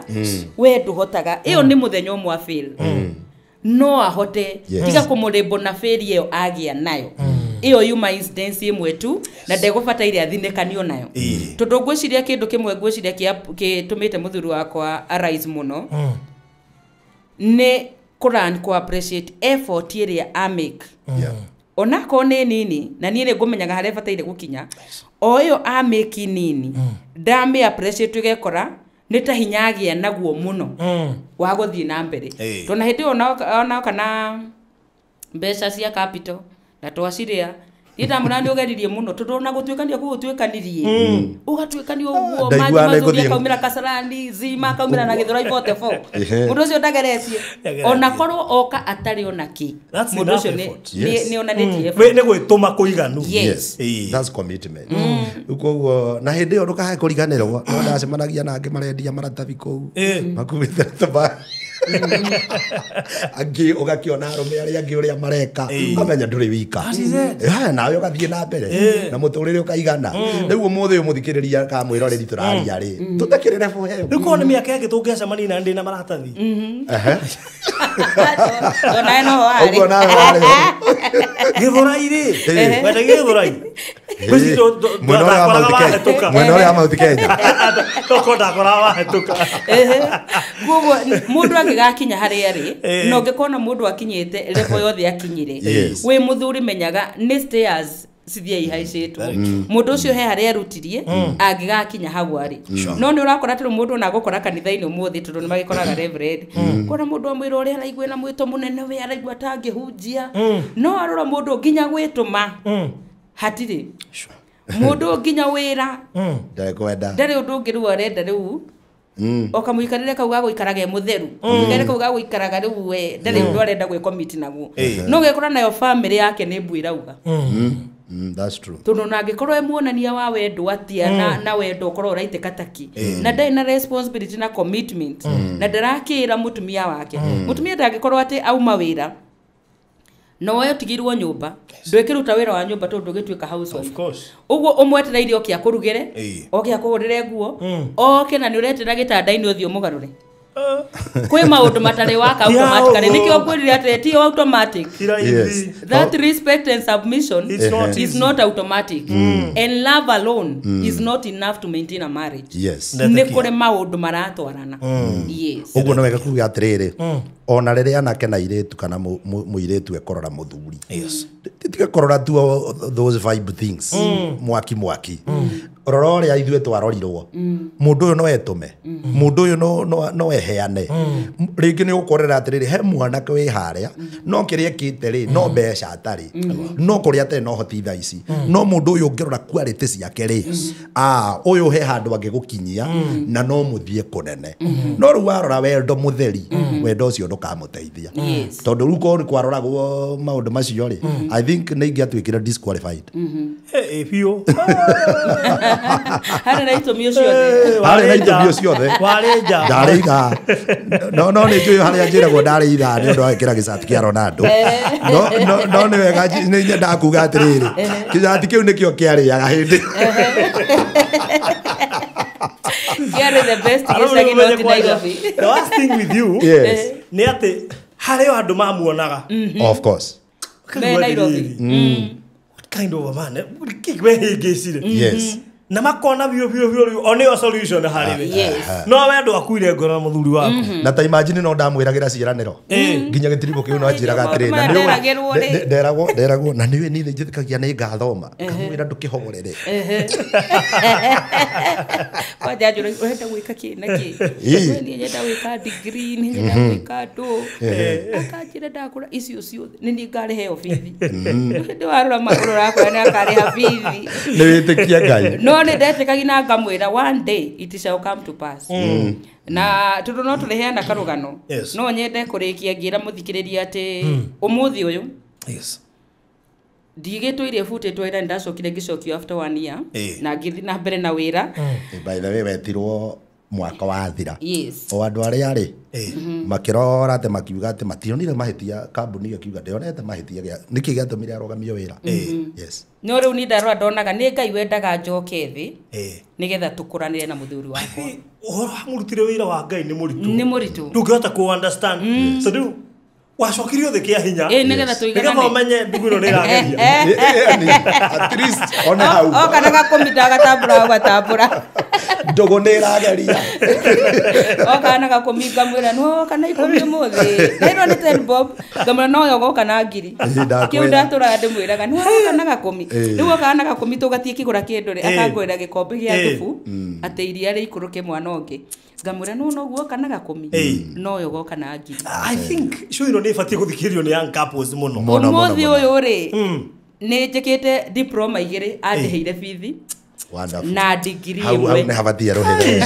We ndũhotaga. Ĩyo nĩ mũthenya ũmwe fail. No ahote. Tiga kũmũrĩmbwo na fail ĩyo agĩa nayo. Ĩyo yuma incidence ĩmwe tu, na ndegũbataire athinĩkanio nayo. Tondũ ngwĩciria kĩndũ kĩmwe ngwĩciria kĩtũmĩte mũthuri wakwa arise mũno, nĩ kũran kũ appreciate effort ĩrĩa amake. Onakorwo nĩ nini, na niĩ nĩ ngũmenyaga harĩa bataire gũkinya, o ĩyo amake nini, ndamĩ appreciate ũgekora nĩ ta hinya agĩa naguo mũno wa gũthiĩ na mbere. Tondũ na hĩndĩ ĩyo onoka na mbeca cia capital na twacirĩa, niĩ ndamwĩra nĩ ũgeririe mũno, tondũ ona gũtuĩkania kũu ũtuĩkanirie, ũgatuĩkania ũguo, Ndaigua maji nĩ mathuri ngũthiĩ. akaumĩra Kasarani, Zima akaumĩra na Githurai 44. Mũndũ ũcio ndageretie. Ndageretie. Ona korwo oka atarĩ ona kĩ, That's mũndũ enough ũcio effort. nĩ onanĩtie effort. Wĩ nĩ gwĩtũma kũiganu. Yes. That's commitment. Koguo na hĩndĩ ĩyo ndũkae kũriganĩrwo, no ndacemanagia na angĩ marendia maratathi kũu. Makuĩte tũba. Angĩ ũgakĩona arũme arĩa angĩ ũrĩa mareka ũkamenya ndũrĩ wika. Nawe ũgathiĩ na mbere na mũtũrĩre ũkaigana. Rĩu ũmũthĩ ũyũ mũthikĩrĩria ka mwĩroreri tũraria rĩ tũtekĩrĩ level ĩyo. Rĩu korwo nĩ mĩaka ĩngĩ tũngĩacemania na ndĩ na maratathi. Onawe no warĩ. Ũguo nawe warĩ ho. Gĩthũrai rĩ. Wenda gĩthũrai. Mwena ũrĩa wa Mount Kenya. Mwena ũrĩa wa Mount Kenya. Toko ndakoraga wahĩtũka. Koguo mũndũ angĩgakinya harĩa rĩ na ũngĩkona mũndũ akinyĩte level yothe akinyire wĩ mũthuri menyaga nĩ stairs cithiĩ ihaicĩtwo. Mũndũ ũcio he harĩa arutirie angĩgakinya hau arĩ. No nĩ ũrakora tondũ mũndũ ona agũkora kanitha-inĩ ũmũthĩ tondũ nĩ magĩkoraga reverend. Kona mũndũ amwĩra ũrĩa araigua na mwĩto mũnene we araigua atangĩhunjia. No arora mũndũ nginya gwĩtũma hatirĩ. Mũndũ nginya wĩra ndekwenda. Ndarĩ ũndũ ũngĩ rĩu arenda rĩu. Okamũikarĩre kau gagũikaraga e mũtheru. Mũikarĩre kau gagũikaraga rĩu we ndarĩ ũndũ arenda gwĩcommit naguo. No ũgekora nayo family yake nĩ mbu ĩrauga. That's true. Tondũ ona angĩkorwo e muonania wa wendo atia na wendo ũkorwo ũraitĩka taki. Na ndarĩ na responsibility na commitment. Na ndarakĩra mũtumia wake. Mũtumia ndangĩkorwo atĩ auma wĩra no we ũtigirwo nyũmba ndwĩkĩruta wĩra wa nyũmba tondũ ndũgĩtuĩka housewife. Of course. Ũguo ũmwetereire oke akũrugĩre, oke akũhũrĩre nguo, oke na nĩ ũretera gĩtanda-inĩ ũthiĩ ũmũgarũre. Kwĩ maũndũ matarĩ waka automatically. Nĩkĩo ngwĩrire atĩ ti automatic. Yes. That respect and submission is not automatic. And love alone is not enough to maintain a marriage. Yes. Nĩ kũrĩ maũndũ maratwarana. Yes. Ũguo no wega kuga atĩrĩrĩ ona rĩrĩa anake na airĩtu kana mũirĩtu ekorora mũthuri. Yes. Tiga korora tu those vibe things. Mwaki mwaki. Rora ũrĩa ithuĩ twarorirwo. Mũndũ ũyũ no etũme. Mũndũ ũyũ no eheane. Rĩngĩ nĩ ũkorera atĩrĩrĩ he mwanake wĩ harĩa no kĩrĩa ekĩte rĩ no mbeca atarĩ. No kũrĩa atarĩ no hoti thaa ici. No mũndũ ũyũ ũngĩrora quality ciake rĩ ũyũ he handũ angĩgũkinyia na no mũthiĩ kũnene. No rĩu warora wendo mũtheri wendo ũcio ndũkamũteithia. Tondũ rĩu korwo nĩ kwaroragwo maũndũ macio rĩ I think nĩ ingĩatuĩkire disqualified. Biũ. Harĩ na itũmi ciothe. Harĩ na itũmi ciothe. Warĩ nja. Ndarĩ ithaa. No nĩ njũĩ harĩa njĩragwo ndarĩ ithaa nĩ ũndũ wa gwĩkĩra gĩcati kĩa Ronaldo. No nĩ wega nĩ nyendaga kuga atĩrĩrĩ gĩcati kĩu nĩkĩo kĩarĩaga hĩndĩ. Kĩarĩ the best gĩcagi not Nairobi. The last thing with you nĩ atĩ harĩ o andũ mamuonaga. Of course. Me Nairobi. What kind of a man? Wehĩngĩcire. Yes. Na makona biũ biũ biũ rĩu o nĩyo solution harĩ we. No we andũ akuire ngoro na mũthuri waku. Na ta imagine no ndamwĩragĩra ciĩranĩro. Nginya gĩtiribũ kĩu no anjĩraga atĩrĩ na nĩũĩ nderagwo na nĩũĩ niĩ njĩtĩkagia nĩ ngathoma. Ngamwĩra ndũkĩhorere. Kwanja njũra ũrenda gwĩka kĩ na kĩ. Niĩ nyenda gwĩka degree, niĩ nyenda gwĩka ndũ. Akanjĩra ndakũra icio ciothe nĩ niĩ ngarĩheo bithi. Hĩndĩ warora magũrũ ũrakora nĩ akarĩha bithi. Nĩ wĩtĩkia Ngai. No nĩ ndetĩkagia na ngamwĩra one day it shall come to pass. Na tondũ no tũrĩheana karũgano. No nyende kũrĩkia ngĩra mũthikĩrĩria atĩ ũmũthĩ ũyũ ndigĩtũire butĩtwo ĩra ndacokire ngĩcokio after 1 year na ngĩthiĩ na mbere na wĩra. By the way wetirwo mwaka wathira. Yes. O andũ arĩa rĩ makĩrora atĩ makiuga atĩ mationire mahĩtia kambuni ĩkiuga ndĩonete mahĩtia nĩkĩ gĩatũmire arũgamio wĩra. Yes. No rĩu niĩ ndarora ndonaga nĩ Ngai wendaga njoke thĩ nĩgetha tũkũranĩre na mũthuri wakwa. Ũhoro wa mũrutĩre wĩra wa Ngai nĩ mũritũ. Nĩ mũritũ. Ndũngĩhota kũ understand. Tondũ wacokirio thĩ kĩa hinya. Nĩgetha tũiganane. Nĩgetha ũmenye ndugu ĩno nĩ ĩrageria. At least one hau. Oka na gakomita agatambũra agatambũra. Ndogo nĩ ĩrageria. Oka na gakũmi ngamwĩra no oka na ikũmi ũmũthĩ. Na ĩno nĩ 10 bob. Ngamwĩra no yo goka na ngiri. Kĩu ndatũraga ndĩmwĩraga no oka na gakũmi. Rĩu oka na gakũmi tũgathiĩ kĩgũra kĩndũ rĩ akangũrĩra gĩkombe gĩa thubu atĩ iria rĩikũrũke mwana ũngĩ. Ngamwĩra no noguo oka na gakũmi. No yo goka na ngiri. I think show ĩno nĩ ĩbatiĩ gũthikĩrĩrio nĩ young couples mũno. Ũmũthĩ ũyũ rĩ nĩ njĩkĩte diploma igĩrĩ andĩhĩire bithi. Wonderful. Na degree hau nĩ habatie rũhĩre.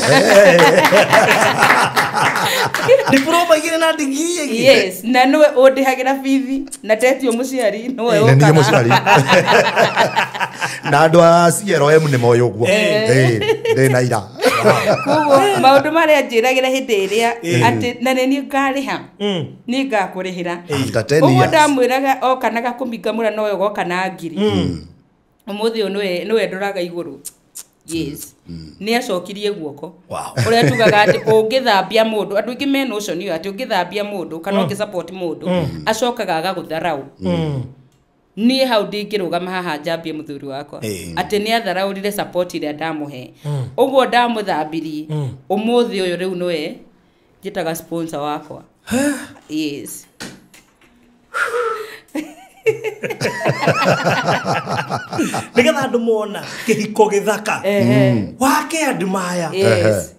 Diploma igĩrĩ na degree ĩngĩ. Yes, na nĩwe ũndĩhagĩra bithi na ndetio mũciari nĩwe Nĩ niĩ ũkaga. mũciari. Na andũ a CRM nĩ moĩ ũguo. Ndĩ na ira. Koguo maũndũ marĩa njĩragĩra hĩndĩ ĩrĩa atĩ na nĩ niĩ ngarĩha nĩ ngakũrĩhĩra. After 10 Ũguo years. ndamwĩraga oka na gakũmingamũra nowe ũgoka na ngiri. Ũmũthĩ ũyũ nĩwe ndoraga igũrũ. Yes. Nĩ acokirie guoko. Ũrĩa tugaga atĩ ũngĩthambia mũndũ, andũ aingĩ me notion ĩyo atĩ ũngĩthambia mũndũ kana ũngĩ support mũndũ, acokaga agagũtharau. Niĩ hau ndingĩrũgama haha njambie mũthuri wakwa atĩ nĩ atharaũrire support ĩrĩa ndamũhe. Ũguo ndamũthambirie, ũmũthĩ ũyũ rĩu nĩwe njĩtaga sponsor wakwa. Yes. Nĩgetha andũ mona kĩhiko gĩthaka wake andũ maya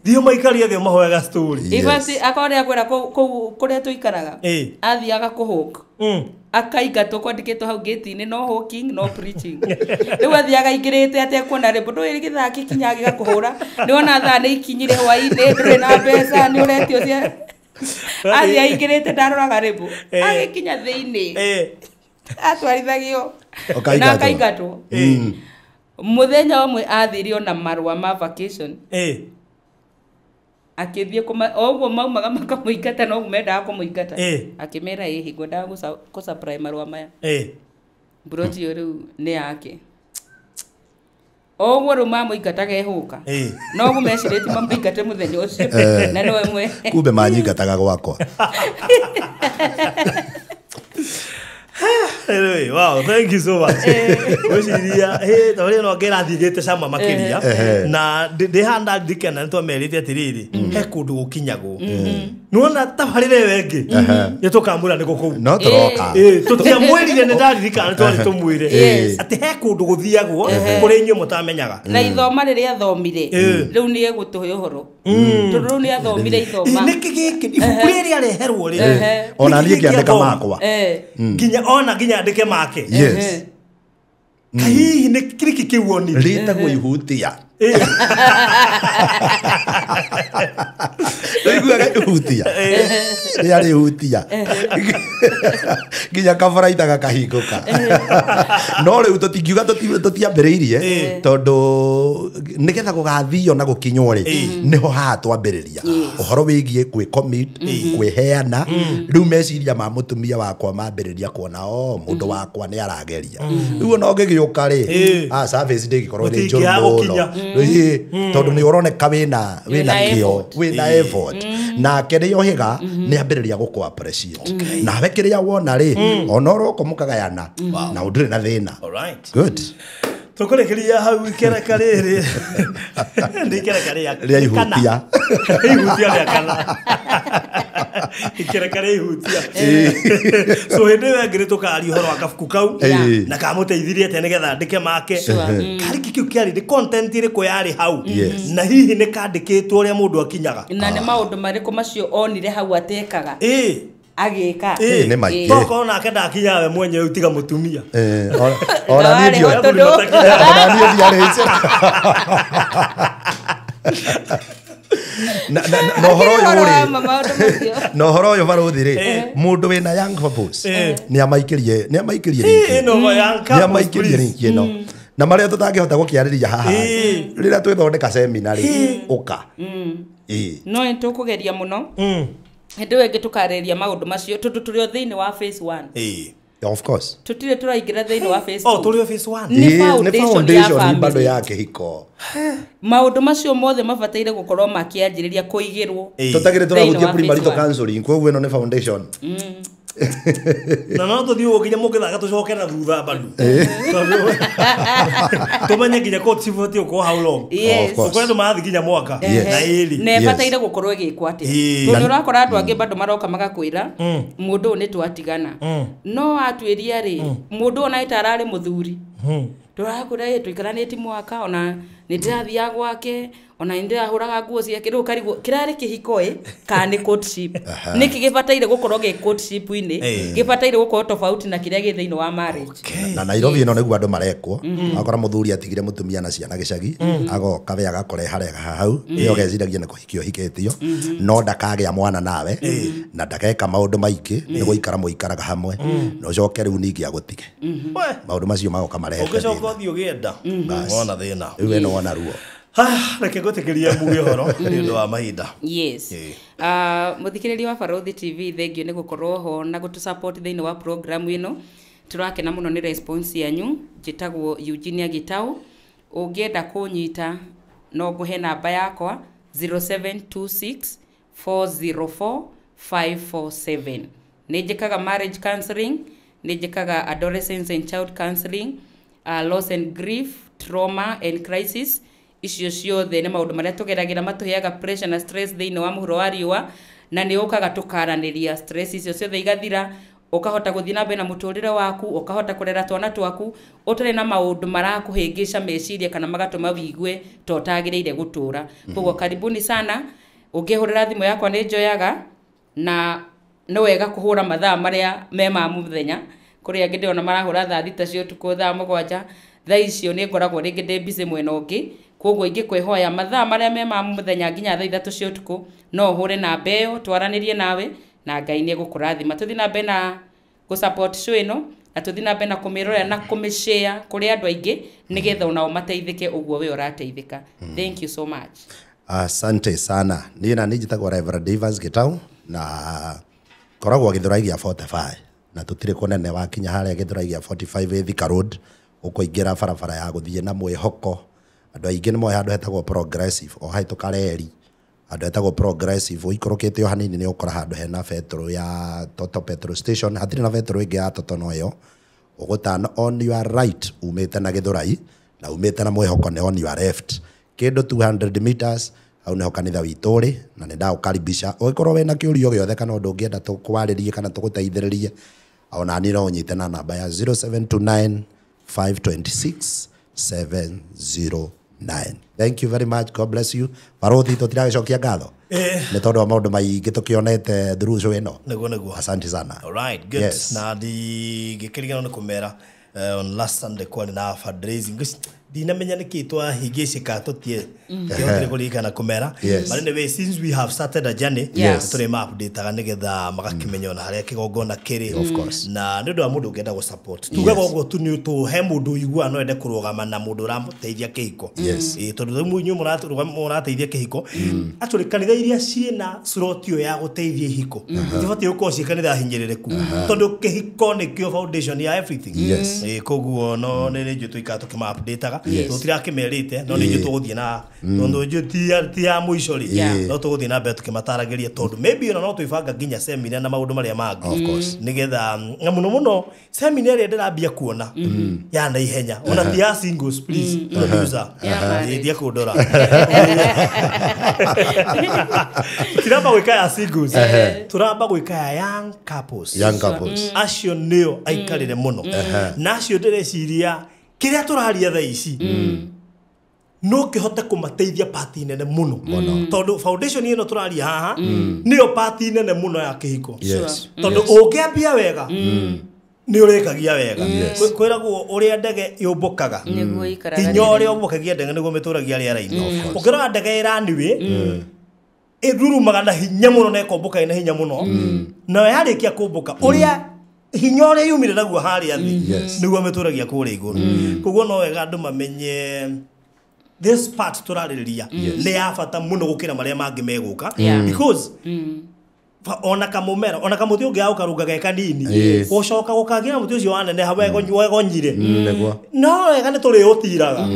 thiĩ maikarie thĩ mahoyaga story. Ibati akorwo nĩ akwĩra kũu kũrĩa tũikaraga athiaga kũhũk akaingatwo kwandĩkĩtwo hau gate-inĩ no hawking no preaching. Rĩu athiaga aingĩrĩte atekuona rĩmbo ndũĩ gĩthaa gĩkinya gĩgakũhũra nĩwona thaa nĩ ikinyire hwaĩ-inĩ ndũrĩ na mbeca nĩ ũretio cia athiĩ aingĩrĩte ndaroraga rĩmbo agĩkinya thĩinĩ atwarithagio na akaingatwo. Mũthenya ũmwe athirio na marũa ma vacation akĩthiĩ o ũguo maumaga makamũingata no mendaga kũmũingata akĩmera ĩ hingo ndaga gũ supply marũa maya mburoti ĩyo rĩu nĩ yake. O ũguo rĩu mamũingataga ehũka no ũguo mecirĩtie mamũingate mũthenya ũcio na nĩwe mwe kumbe manyingataga gwakwa. Anyway, wow, thank you so much. Gwĩciria tondũ no ngĩrathiĩ cama makĩria na ndĩhanda ndikena nĩ twamerĩte atĩrĩrĩ he kũndũ gũkinyagwo nĩwona tabarĩra ĩyo ĩngĩ nĩ tũkamwĩra nĩkũ kũu no tũroka tũtiamwĩrire nĩ ndaririkana nĩ twarĩ tũmwĩre atĩ he kũndũ gũthiagwo kũrĩa inyuĩ mũtamenyaga na ithoma rĩrĩa athomire rĩu nĩ egũtũhe ũhoro tondũ rĩu nĩ athomire ithoma nĩkĩ gĩkĩ ibuku rĩrĩa areherwo rĩ ona niĩ ngĩandĩka makwa nginya ona nginya andĩke make. Yes. Hihi nĩ kĩrĩkĩ kĩu onire rĩtagwo ihutia. Rĩiguaga ihutia rĩarĩ ihutia nginya kabaraita gakahingũka. No rĩu tũtingiuga tũtiambĩrĩirie tondũ nĩgetha gũgathio na gũkinywo rĩ nĩho haha twambĩrĩria ũhoro wĩgiĩ gwĩ-commit kwĩheana. Rĩu meciria ma mũtumia wakwa mambĩrĩria kuona o mũndũ wakwa nĩ arageria rĩu ona ũngĩgĩũka rĩ service ndĩngĩkorwo ĩrĩ njũru mũno tondũ nĩ ũroneka wĩna kĩo wĩna effort nake nĩ ohiga nĩ ambĩrĩria gũkũ appreciate nawe kĩrĩa wona rĩ ona ũroka mũkagayana na ũndũrĩ na thĩna. Good. Tũkũrĩkĩria hau ikereka rĩrĩ nĩ ikereka rĩa ihutia ihutia rĩa kana ikereka rĩa ihutia. So hĩndĩ ĩyo ĩngĩ nĩtũkaria ũhoro wa kabuku kau na kamũteithirie atĩa nĩgetha andĩke make karĩki kĩu kĩarĩ nĩ content ĩrĩkũ yarĩ hau na hihi nĩ kandĩkĩtwo ũrĩa mũndũ akinyaga na nĩ maũndũ marĩkũ macio onire hau atekaga agĩka nĩ maingĩ tokorwo nake ndakinyaga we mwenyewe tiga mũtumia ona niĩ ndiarĩ na ũhoro ũyũ rĩ na ũhoro ũyũ barũthi rĩ mũndũ wĩna young couples nĩ amaikĩrie link ĩno na marĩa tũtangĩhota gũkĩarĩria haha rĩrĩa twĩthondeka seminar rĩ ũka no nĩ tũkũgeria mũno hĩndĩ ĩyo ĩngĩ tũkarĩria maũndũ macio tondũ tũrĩ o thĩinĩ wa phase 1. Of course. Tutire tũraingĩra thĩinĩ wa phase 2. Oh, tũrĩ o phase 1. Nĩ foundation bado ya kĩhiko. Maũndũ macio mothe mabataire gũkorwo makĩanjĩrĩria kũigĩrwo. Tũtagĩrĩ tũrahutia premarital counseling koguo ĩno nĩ foundation. Na no tũthiĩ ũguo nginya mũngĩthaka tũcoke na thutha bado. Tũmenye nginya court cibatiĩ gũkorwo how long. Ũkore andũ marathiĩ nginya mwaka na ĩrĩ. Na ĩbataire gũkorwo ĩgĩkwo atĩa. Tondũ ũrakora andũ angĩ bado maroka magakwĩra mũndũ ũyũ nĩ twatigana. No atuĩria rĩ mũndũ ũyũ ona ĩtararĩ mũthuri. Tũrakwĩra tũikaranĩtie mwaka ona nĩ ndĩrathiaga gwake ona nĩ ndĩrahũraga nguo ciake rĩu karigwo kĩrarĩ kĩhiko ĩ kana nĩ courtship. Nĩkĩ gĩbataire gũkorwo gĩ courtship-inĩ gĩbataire gũkorwo tofauti na kĩrĩa gĩ thĩinĩ wa marriage. Na Nairobi ĩno nĩguo andũ marekwo akora mũthuri atigire mũtumia na ciana gĩcagi agoka we agakore harĩa hau ĩyo geciragia nĩ kũhikio hikĩtio no ndakagĩa mwana nawe na ndakeka maũndũ maingĩ nĩ gũikara mũikaraga hamwe na ũcoke rĩu ningĩ agũtige maũndũ macio magoka marehete ũngĩcoka ũthiĩ ũgĩenda wona thĩna rĩu ĩno wona ruo. Reke ngwĩtĩkĩrie muge ũhoro nĩ ũndũ wa mahinda. Yes. Mũthikĩrĩria wa Barũthi TV, thengiũ nĩ gũkorwo ho na gũtũ support thĩinĩ wa program ĩno. Tũrakena mũno nĩ response yanyu. Njĩtagwo Eugenia Gitau. Ũngĩenda kũnyita no ngũhe namba yakwa 0726 404 547. Nĩ njĩkaga marriage counseling, nĩ njĩkaga adolescence and child counseling, loss and grief, trauma and crisis. Icio ciothe nĩ maũndũ marĩa tũgeragĩra matũheaga pressure na stress thĩinĩ wa mũhuro wa riũa, na nĩ ũkaga tũkaranĩria stress icio ciothe igathira, ũkahota gũthiĩ na mbere na mũtũrĩre waku, ũkahota kũrera twana twaku ũtarĩ na maũndũ marakũhĩngĩca meciria kana magatũma wigue ta ũtagĩrĩire gũtũra. Koguo karibuni sana. Ũngĩhũrĩra thimũ yakwa nĩ njoyaga, na nĩ wega kũhũra mathaa marĩa me ma mũthenya. Kũrĩ angĩ ndĩrona marahũra thaa 6 cia ũtukũ, thaa 7. Thaa icio nĩ ngoragwo rĩngĩ ndĩ busy mwena ũngĩ, koguo ingĩkwĩhoya mathaa marĩa me ma mũthenya nginya thaa 3 cia ũtukũ no ũhũre namba ĩyo twaranĩrie nawe, na Ngai nĩ egũkũrathima. Tũthiĩ na mbere na gũ support show ĩno, na tũthiĩ na mbere na kũmĩrorera na kũmĩshare kũrĩ andũ aingĩ nĩgetha onao mateithĩke ũguo we ũrateithĩka. Thank you so much. Asante sana. Niĩ na niĩ njĩtagwo Reverend Evans Gitau na koragwo Gĩthũrai gĩa 45, na tũtirĩ kũnene wakinya harĩa Gĩthũrai gĩa 45 Thika Road, ũkũingĩra barabara ya gũthiĩ na mwĩhoko. Andũ aingĩ nĩ moĩ handũ hetagwo Progressive, o hahĩtũka reri handũ hetagwo Progressive, ũikũrũkĩte o hanini nĩ ũkora handũ hena betũrũ ya Total petrol station. Hatirĩ na betũrũ ĩngĩ ya Total no ĩyo. Ũgũtana on your right umĩte na Gĩthũrai, na umĩte na mwĩhoko nĩ on your left, kĩndũ 200 meters, hau nĩho kanitha witũ ũrĩ, na nĩ ndagũkaribisha. Ũngĩkorwo wĩna kĩũria gĩothe kana ũndũ ũngĩenda tũkwarĩrie kana tũgũteithĩrĩrie, ona niĩ no ũnyite na namba ya 0729 526 709. Thank you very much. God bless you. Barothi, tũtiragĩcokia ngatho nĩ tondũ wa maũndũ maingĩ tũkĩonete through show ĩno. Nĩguo nĩguo. Asante sana. All right, good. Yes. Na ndingĩkĩriganĩrwo nĩ kũmera, on last Sunday kwarĩ na fundraising. Ndinamenya nĩkĩ twahĩngĩcĩka tũtie kĩhotire kũririkana kũmera. Yes. But anyway, since we have started a journey, Yes. tũrĩ ma updateaga nĩgetha magakĩmenya ona harĩa kĩgongona kĩrĩ. Of course. Na nĩ ũndũ wa mũndũ ũngĩenda gũ support. Tugaga ũguo tu nĩ tũ he mũndũ ũiguaga no ende kũrũgama na mũndũ ũramũteithia kĩhiko. Yes. Ĩĩ, tondũ rĩu inyuĩ mũrateithia kĩhiko. Actually, kanitha iria ciĩna slot ĩyo ya gũteithia ihiko cibatiĩ gũkorwo ciĩ kanitha hinyĩrĩrĩku, tondũ kĩhiko nĩkĩo foundation ya everything. Yes. Ĩĩ, koguo no nĩ njũĩ tũikara tũkĩma updateaga. Yes. Tũtirakĩmerĩte, no nĩ njũĩ tũgũthiĩ na tondũ njũĩ ti ya mũico rĩ, Yeah. no tũgũthiĩ na mbere tũkĩmataragĩria, tondũ maybe ona no twĩbanga nginya seminar na maũndũ marĩa mangĩ. Of course. Nĩgetha na mũno mũno seminar ĩrĩa ndĩrambia kuona ya naihenya, ona ti ya singles, please producer. Ya marriage. Ĩĩ, thiĩ kũndora. Tũtiramba gwĩka ya singles, tũramba gwĩka ya young couples. Young couples. Acio nĩo aikarĩre mũno, na acio ndĩreciria kĩrĩa tũraria thaa ici no kĩhote kũmateithia pati nene mũno, tondũ foundation ĩno tũraria haha nĩyo pati nene mũno ya kĩhiko. Yes. Tondũ ũngĩambia wega nĩ ũrĩkagia wega. Yes. Kwĩragwo ũrĩa ndege yũmbũkaga, Nĩguo ikaraga hinya rĩera. ũrĩa ũmbũkagia ndege nĩguo mĩtũragia rĩera-inĩ. Ũngĩrora ndege ĩraniwĩ ĩrurumaga na hinya mũno na ĩkombũka ĩna hinya mũno, na yarĩkia kũmbũka ũrĩa hinya ũrĩa yumire naguo harĩa thĩ Yes. nĩguo mĩtũragia kũrĩa igũrũ. Koguo no wega andũ mamenye this part tũrarĩrĩria nĩ ya bata mũno gũkĩra marĩa mangĩ megũka. Yeah. Because ona kamũmera ona kamũtĩ ũngĩaga gũkarũnga ge kanini, Yes. gũcoka gũkagĩra mũtĩ ũcio waneneha wegonyire, Nĩguo. no wega nĩ tũrĩũtiraga,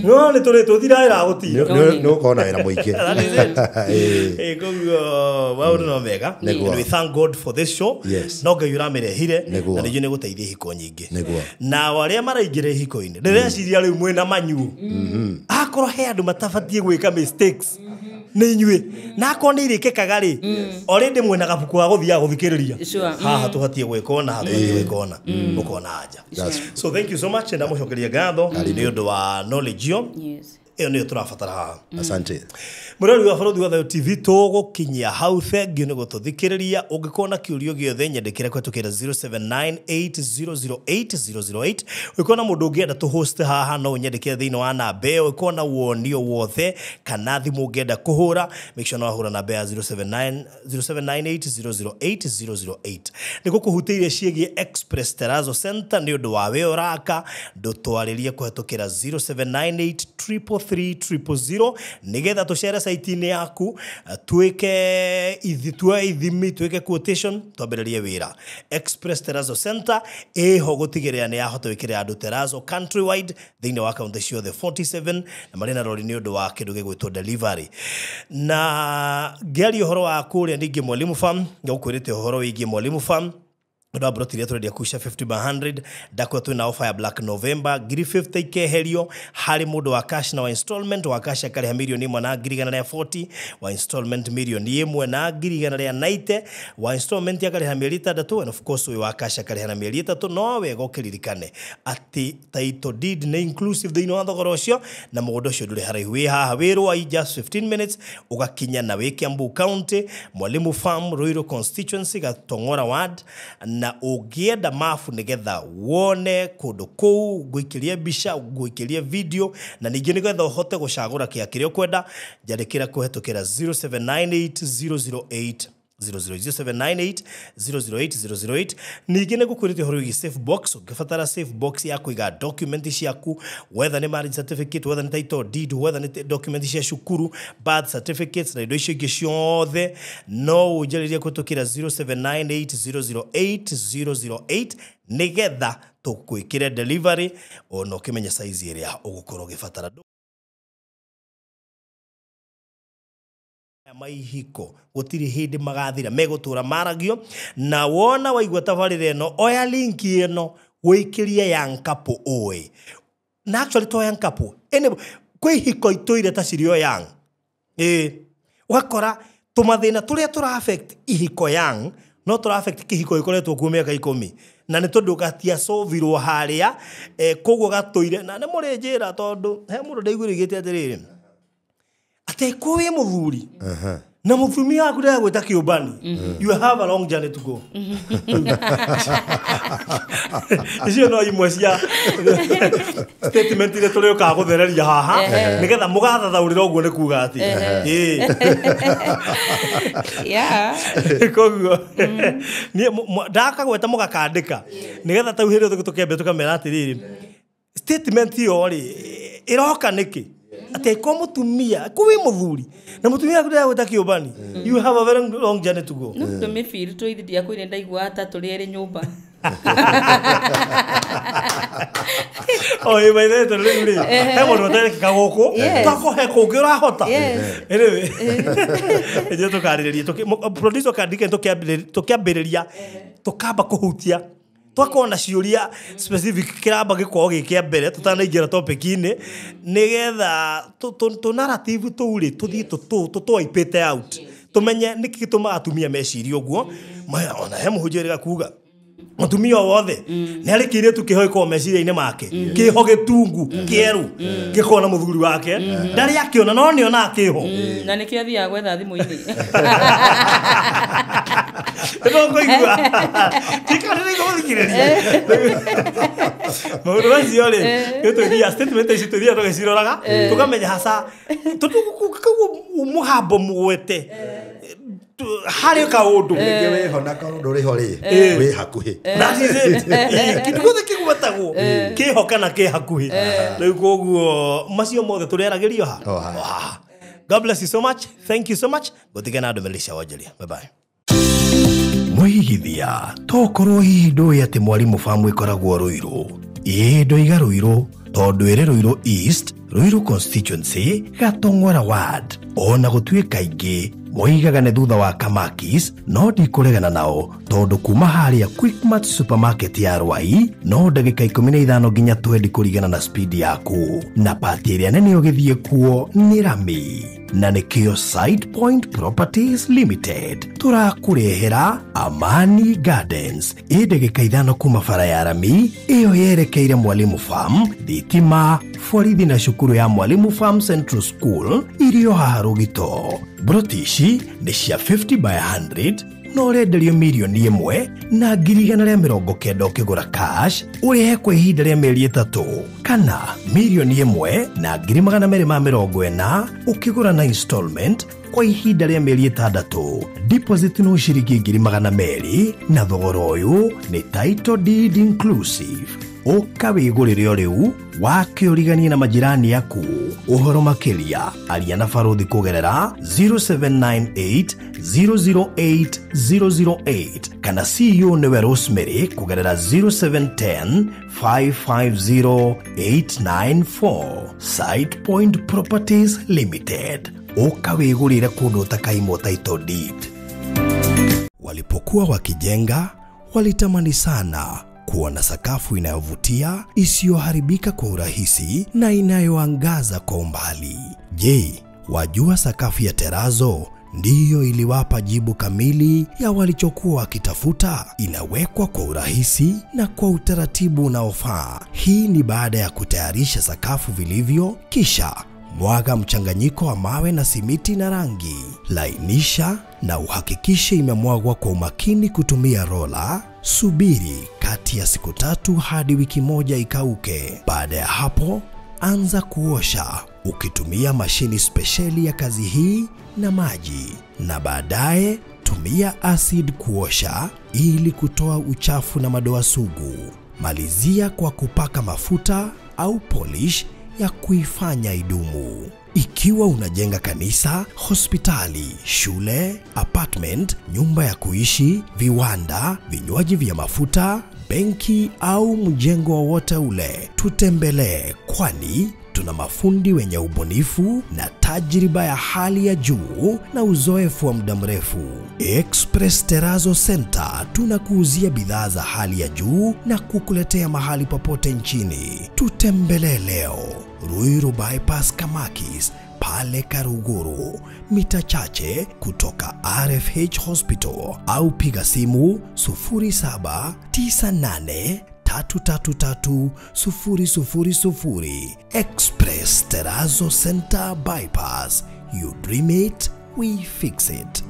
no nĩ tũrĩ tũthiraĩra gũtira. Nĩ ũkorwo na wĩra mũingĩ. That is it. Ĩĩ. Ĩĩ, koguo maũndũ no mega. Nĩguo. And we thank God for this show. Yes. No Ngai ũramĩrehire Nĩguo. na nĩnjũĩ nĩ gũteithia ihiko nyingĩ. Nĩguo. Na arĩa maraingĩra ihiko-inĩ ndĩreciria rĩu mwĩna manyuo, akorwo he andũ matabatiĩ gwĩka mistakes nĩ inyuĩ, na akorwo nĩ irĩkĩkaga rĩ, already mwĩna gabuku ga gũthiaga gũthikĩrĩria. Sure. Haha tũbatiĩ gwĩka ũna, haha tũbatiĩ gwĩka ũna, mũkona anja. That's So thank you so much, ndamũcokeria ngatho nĩ ũndũ wa knowledge ĩyo. Yes. Ĩyo nĩyo tũrabatara haha. Asante. Mũrori wa Barũthi wa Thayũ TV, tũgũkinyia hau. Thengiũ nĩ gũtũthikĩrĩria. Ũngĩkorwo na kĩũrio gĩothe nyendekere kũhetũkĩra 0798008008. Ũngĩkorwo na mũndũ ũngĩenda tũhost haha no ũnyendekere thĩinĩ wa namba ĩyo. Ũngĩkorwo na woni o wothe kana thimũ ũngĩenda kũhũra, make sure no wahũra namba ya 079 0798008008. Nĩ gũkũhutĩire ciĩgiĩ Express Terrazzo Center nĩ ũndũ wa wĩ ũraka ndũtwarĩrie kũhetũkĩra 0798 333 03000 nigetha tucere site-inĩ yaku, twĩke tuoe ithimi, twĩke quotation, twambĩrĩrie wĩra. Express Terrazzo Center ĩho gũtigĩrĩra nĩ yahota gwĩkĩrĩra andũ terrazzo countrywide thĩinĩ wa kaunti ciothe 47, na marĩ na rori nĩ ũndũ wa kĩndũ gĩgwĩtwo delivery. Na ngĩaria ũhoro wa kũrĩa ningĩ Mwalimu Farm, ngũkwĩrĩte ũhoro wĩgiĩ Mwalimu Farm ũndũ wa broti iria tũrendia kuu cia 50 by 100. Ndakwa twĩna offer ya Black November, ngiri 50 ikeherio harĩ mũndũ wa cash na wa installment. Wa cash akarĩha 1,140,000, wa installment 1,190,000, wa installment akarĩha mĩeri 6, and of course ũyũ wa cash akarĩha na mĩeri 3. No wega ũkĩririkane atĩ title deed nĩ inclusive thĩinĩ wa thogora ũcio, na mũgũnda ũcio ndũrĩ haraihu, wĩ haha wĩ Rwai, just 15 minutes ũgakinya, na wĩ Kiambu County, Mwalimu Farm, Ruiru constituency, Gatong'ora ward. Na ũngĩenda mabu nĩgetha wone kũndũ kũu, ngũikĩrie mbica, ngũikĩrie video, na ningĩ nĩgetha ũhote gũcagũra kĩa kĩrĩa ũkwenda, njandĩkĩra kũhetũkĩra 0798 008 00798 008 008. Ningĩ nĩ ngũkwĩrĩte ũhoro wĩgiĩ safe box. Ũngĩbatara safe box ya kũiga document ciaku, whether nĩ marriage certificate, whether nĩ title deed, whether nĩ document cia cukuru, birth certificates na indo icio ingĩ ciothe, no ũnjarĩrie kũhetũkĩra 0798 008 008 nĩgetha tũkwĩkĩre delivery, ona ũkĩmenye size ĩrĩa ũgũkorwo ũgĩbatara. Maihiko gũtirĩ hĩndĩ magathira, megũtũra maragio. Na wona waigua tabarĩra ĩno, oya linki ĩno wĩikĩrie young couple ũĩ na actually to young couple ene kwĩ ihiko itũire ta cirĩ o young, ĩ ũgakora tũmathĩna tũrĩa tũra affect ihiko young no tũra affect kĩhiko gĩkoretwo kuo mĩaka 10, na nĩ tondũ gatiacovirwo harĩa, koguo gatũire. Na nĩ mũrĩ njĩra, tondũ he mũndũ ndaiguĩrĩgĩte atĩrĩrĩ, atĩ ko wĩ mũthuri na mũtumia waku ndagwĩta kĩũmbani, you have a long journey to go. Icio no imwe cia statement iria tũrĩũkaga gũthereria haha nĩgetha mũgathathaũrĩra ũguo nĩ kuga atĩ koguo niĩ ndakagweta mũgakandĩka nĩgetha tau hĩndĩ ĩyo tũkĩambia tũkamera atĩrĩrĩ, statement ĩyo rĩ ĩroka nĩkĩ, atĩ ko mũtumia ko wĩ mũthuri na mũtumia waku ndagwĩta kĩũmbani, you have a very long journey to go. No tũmĩbiri tũithi ndiakwĩire ndaigua ta tũrĩ erĩ nyũmba. O ĩ maithe tondũ rĩu rĩ he mũndũ ũtarekĩka gũkũ, twakũhe kũngĩ ũrahota. Anyway, ithuĩ tũkarĩrĩria, producer kandike, tũkĩambĩrĩria tũkamba kũhutia, twakorwo na ciũria specific kĩramba gĩkorwo gĩ kĩa mbere tũtanaingĩra topic-inĩ, nĩgetha tũ narrative tũu rĩ tũthiĩ tũtũwaipĩte out, tũmenye nĩkĩ gĩtũmaga atumia mecirie ũguo. Ona he mũhunjia ũrĩga kuga mũtumia o wothe nĩ harĩ kĩirĩtu kĩho gĩkoragwo meciria-inĩ make, kĩho gĩtungu kĩerũ gĩkoragwo na mũthuri wake, ndarĩ akĩona no nĩonaga kĩho, na nĩkĩo athiaga gwetha thimũ-inĩ. Nĩkũigua tikanĩrĩigua gũthikĩrĩria maũndũ macio rĩ, nĩtũthiaga statement ici tũthiaga tũgĩciroraga tũkamenya hasa tondũ koguo mũgambo mũgwete harĩ kaũndũ rĩngĩ wĩho na kaũndũ rĩho rĩ wĩ hakuhĩ. That is it. Kĩndũ gĩothe kĩgwetagwo kĩho kana kĩ hakuhĩ. Rĩu koguo macio mothe tũrĩaragĩrio ha. God bless you so much. Thank you so much. Gũtigana na ndũmĩrĩri cia wonjoria. Bye bye. Mwĩigithia tokorwo hihi ndũĩ atĩ Mwalimu Farm ĩkoragwo Ruiru. Ĩĩ ndoiga Ruiru tondũ ĩrĩ Ruiru East, Ruiru constituency, Gatong'ora ward. Ona gũtuĩka aingĩ moigaga nĩ thutha wa Kamakis, no ndikũregana nao tondũ kuma harĩa Quickmart supermarket ya Rwai no ndagĩka 15 nginya 20 kũringana na speed yaku, na pati ĩrĩa nene ũgĩthiĩ kuo nĩ rami. Na nĩkĩo Side Point Properties Limited tũrakũrehera Amani Gardens ĩ ndagĩka 5 kuma bara ya rami ĩyo yerekeire Mwalimu Farm, thitima, borithi na cukuru ya Mwalimu Farm Central School irio haha Rũgito. Broti ici nĩ cia 50 by 100 no ũrenderio 1,190,000 ũkĩgũra cash, ũrĩhe kwa ihinda rĩa mĩeri 3, kana 1,240,000 ũkĩgũra na installment kwa ihinda rĩa mĩeri 6. Deposit no ciringi 200,000, na thogora ũyũ nĩ title deed inclusive. Ũka wĩgũrĩre o rĩu wake ũriganie na majirani aku. Ũhoro makĩria aria na Barũthi kũgerera 0798 008 008 kana CEO nĩwe Rosemary kũgerera 0710 550 894. Site Point Properties Limited. Ũka wĩgũrĩre kũndũ ũtakaimwo title deed. Walipokuwa wakijenga, walitamani sana kuwa na sakafu inayovutia, isiyoharibika kwa urahisi na inayoangaza kwa umbali. Je, wajua sakafu ya terazo ndiyo iliwapa jibu kamili ya walichokuwa wakitafuta? Inawekwa kwa urahisi na kwa utaratibu unaofaa. Hii ni baada ya kutayarisha sakafu vilivyo, kisha mwaga mchanganyiko wa mawe na simiti na rangi. Lainisha na uhakikishe imemwagwa kwa umakini kutumia rola. Subiri kati ya siku 3 hadi wiki 1 ikauke. Baada ya hapo, anza kuosha ukitumia mashini spesheli ya kazi hii na maji, na baadaye tumia acid kuosha ili kutoa uchafu na madoa sugu. Malizia kwa kupaka mafuta au polish ya kuifanya idumu. Ikiwa unajenga kanisa, hospitali, shule, apartment, nyumba ya kuishi, viwanda, vinywaji vya mafuta, benki au mjengo wowote ule, tutembelee, kwani tuna mafundi wenye ubunifu na tajriba ya hali ya juu na uzoefu wa muda mrefu. Express Terrazzo Center tunakuuzia bidhaa za hali ya juu na kukuletea mahali popote nchini. Tutembelee leo Ruiru Bypass Kamakis pale Karuguru, mita chache kutoka RFH Hospital, au piga simu 0798 333 000. Express Terrazzo Center Bypass. You dream it, we fix it.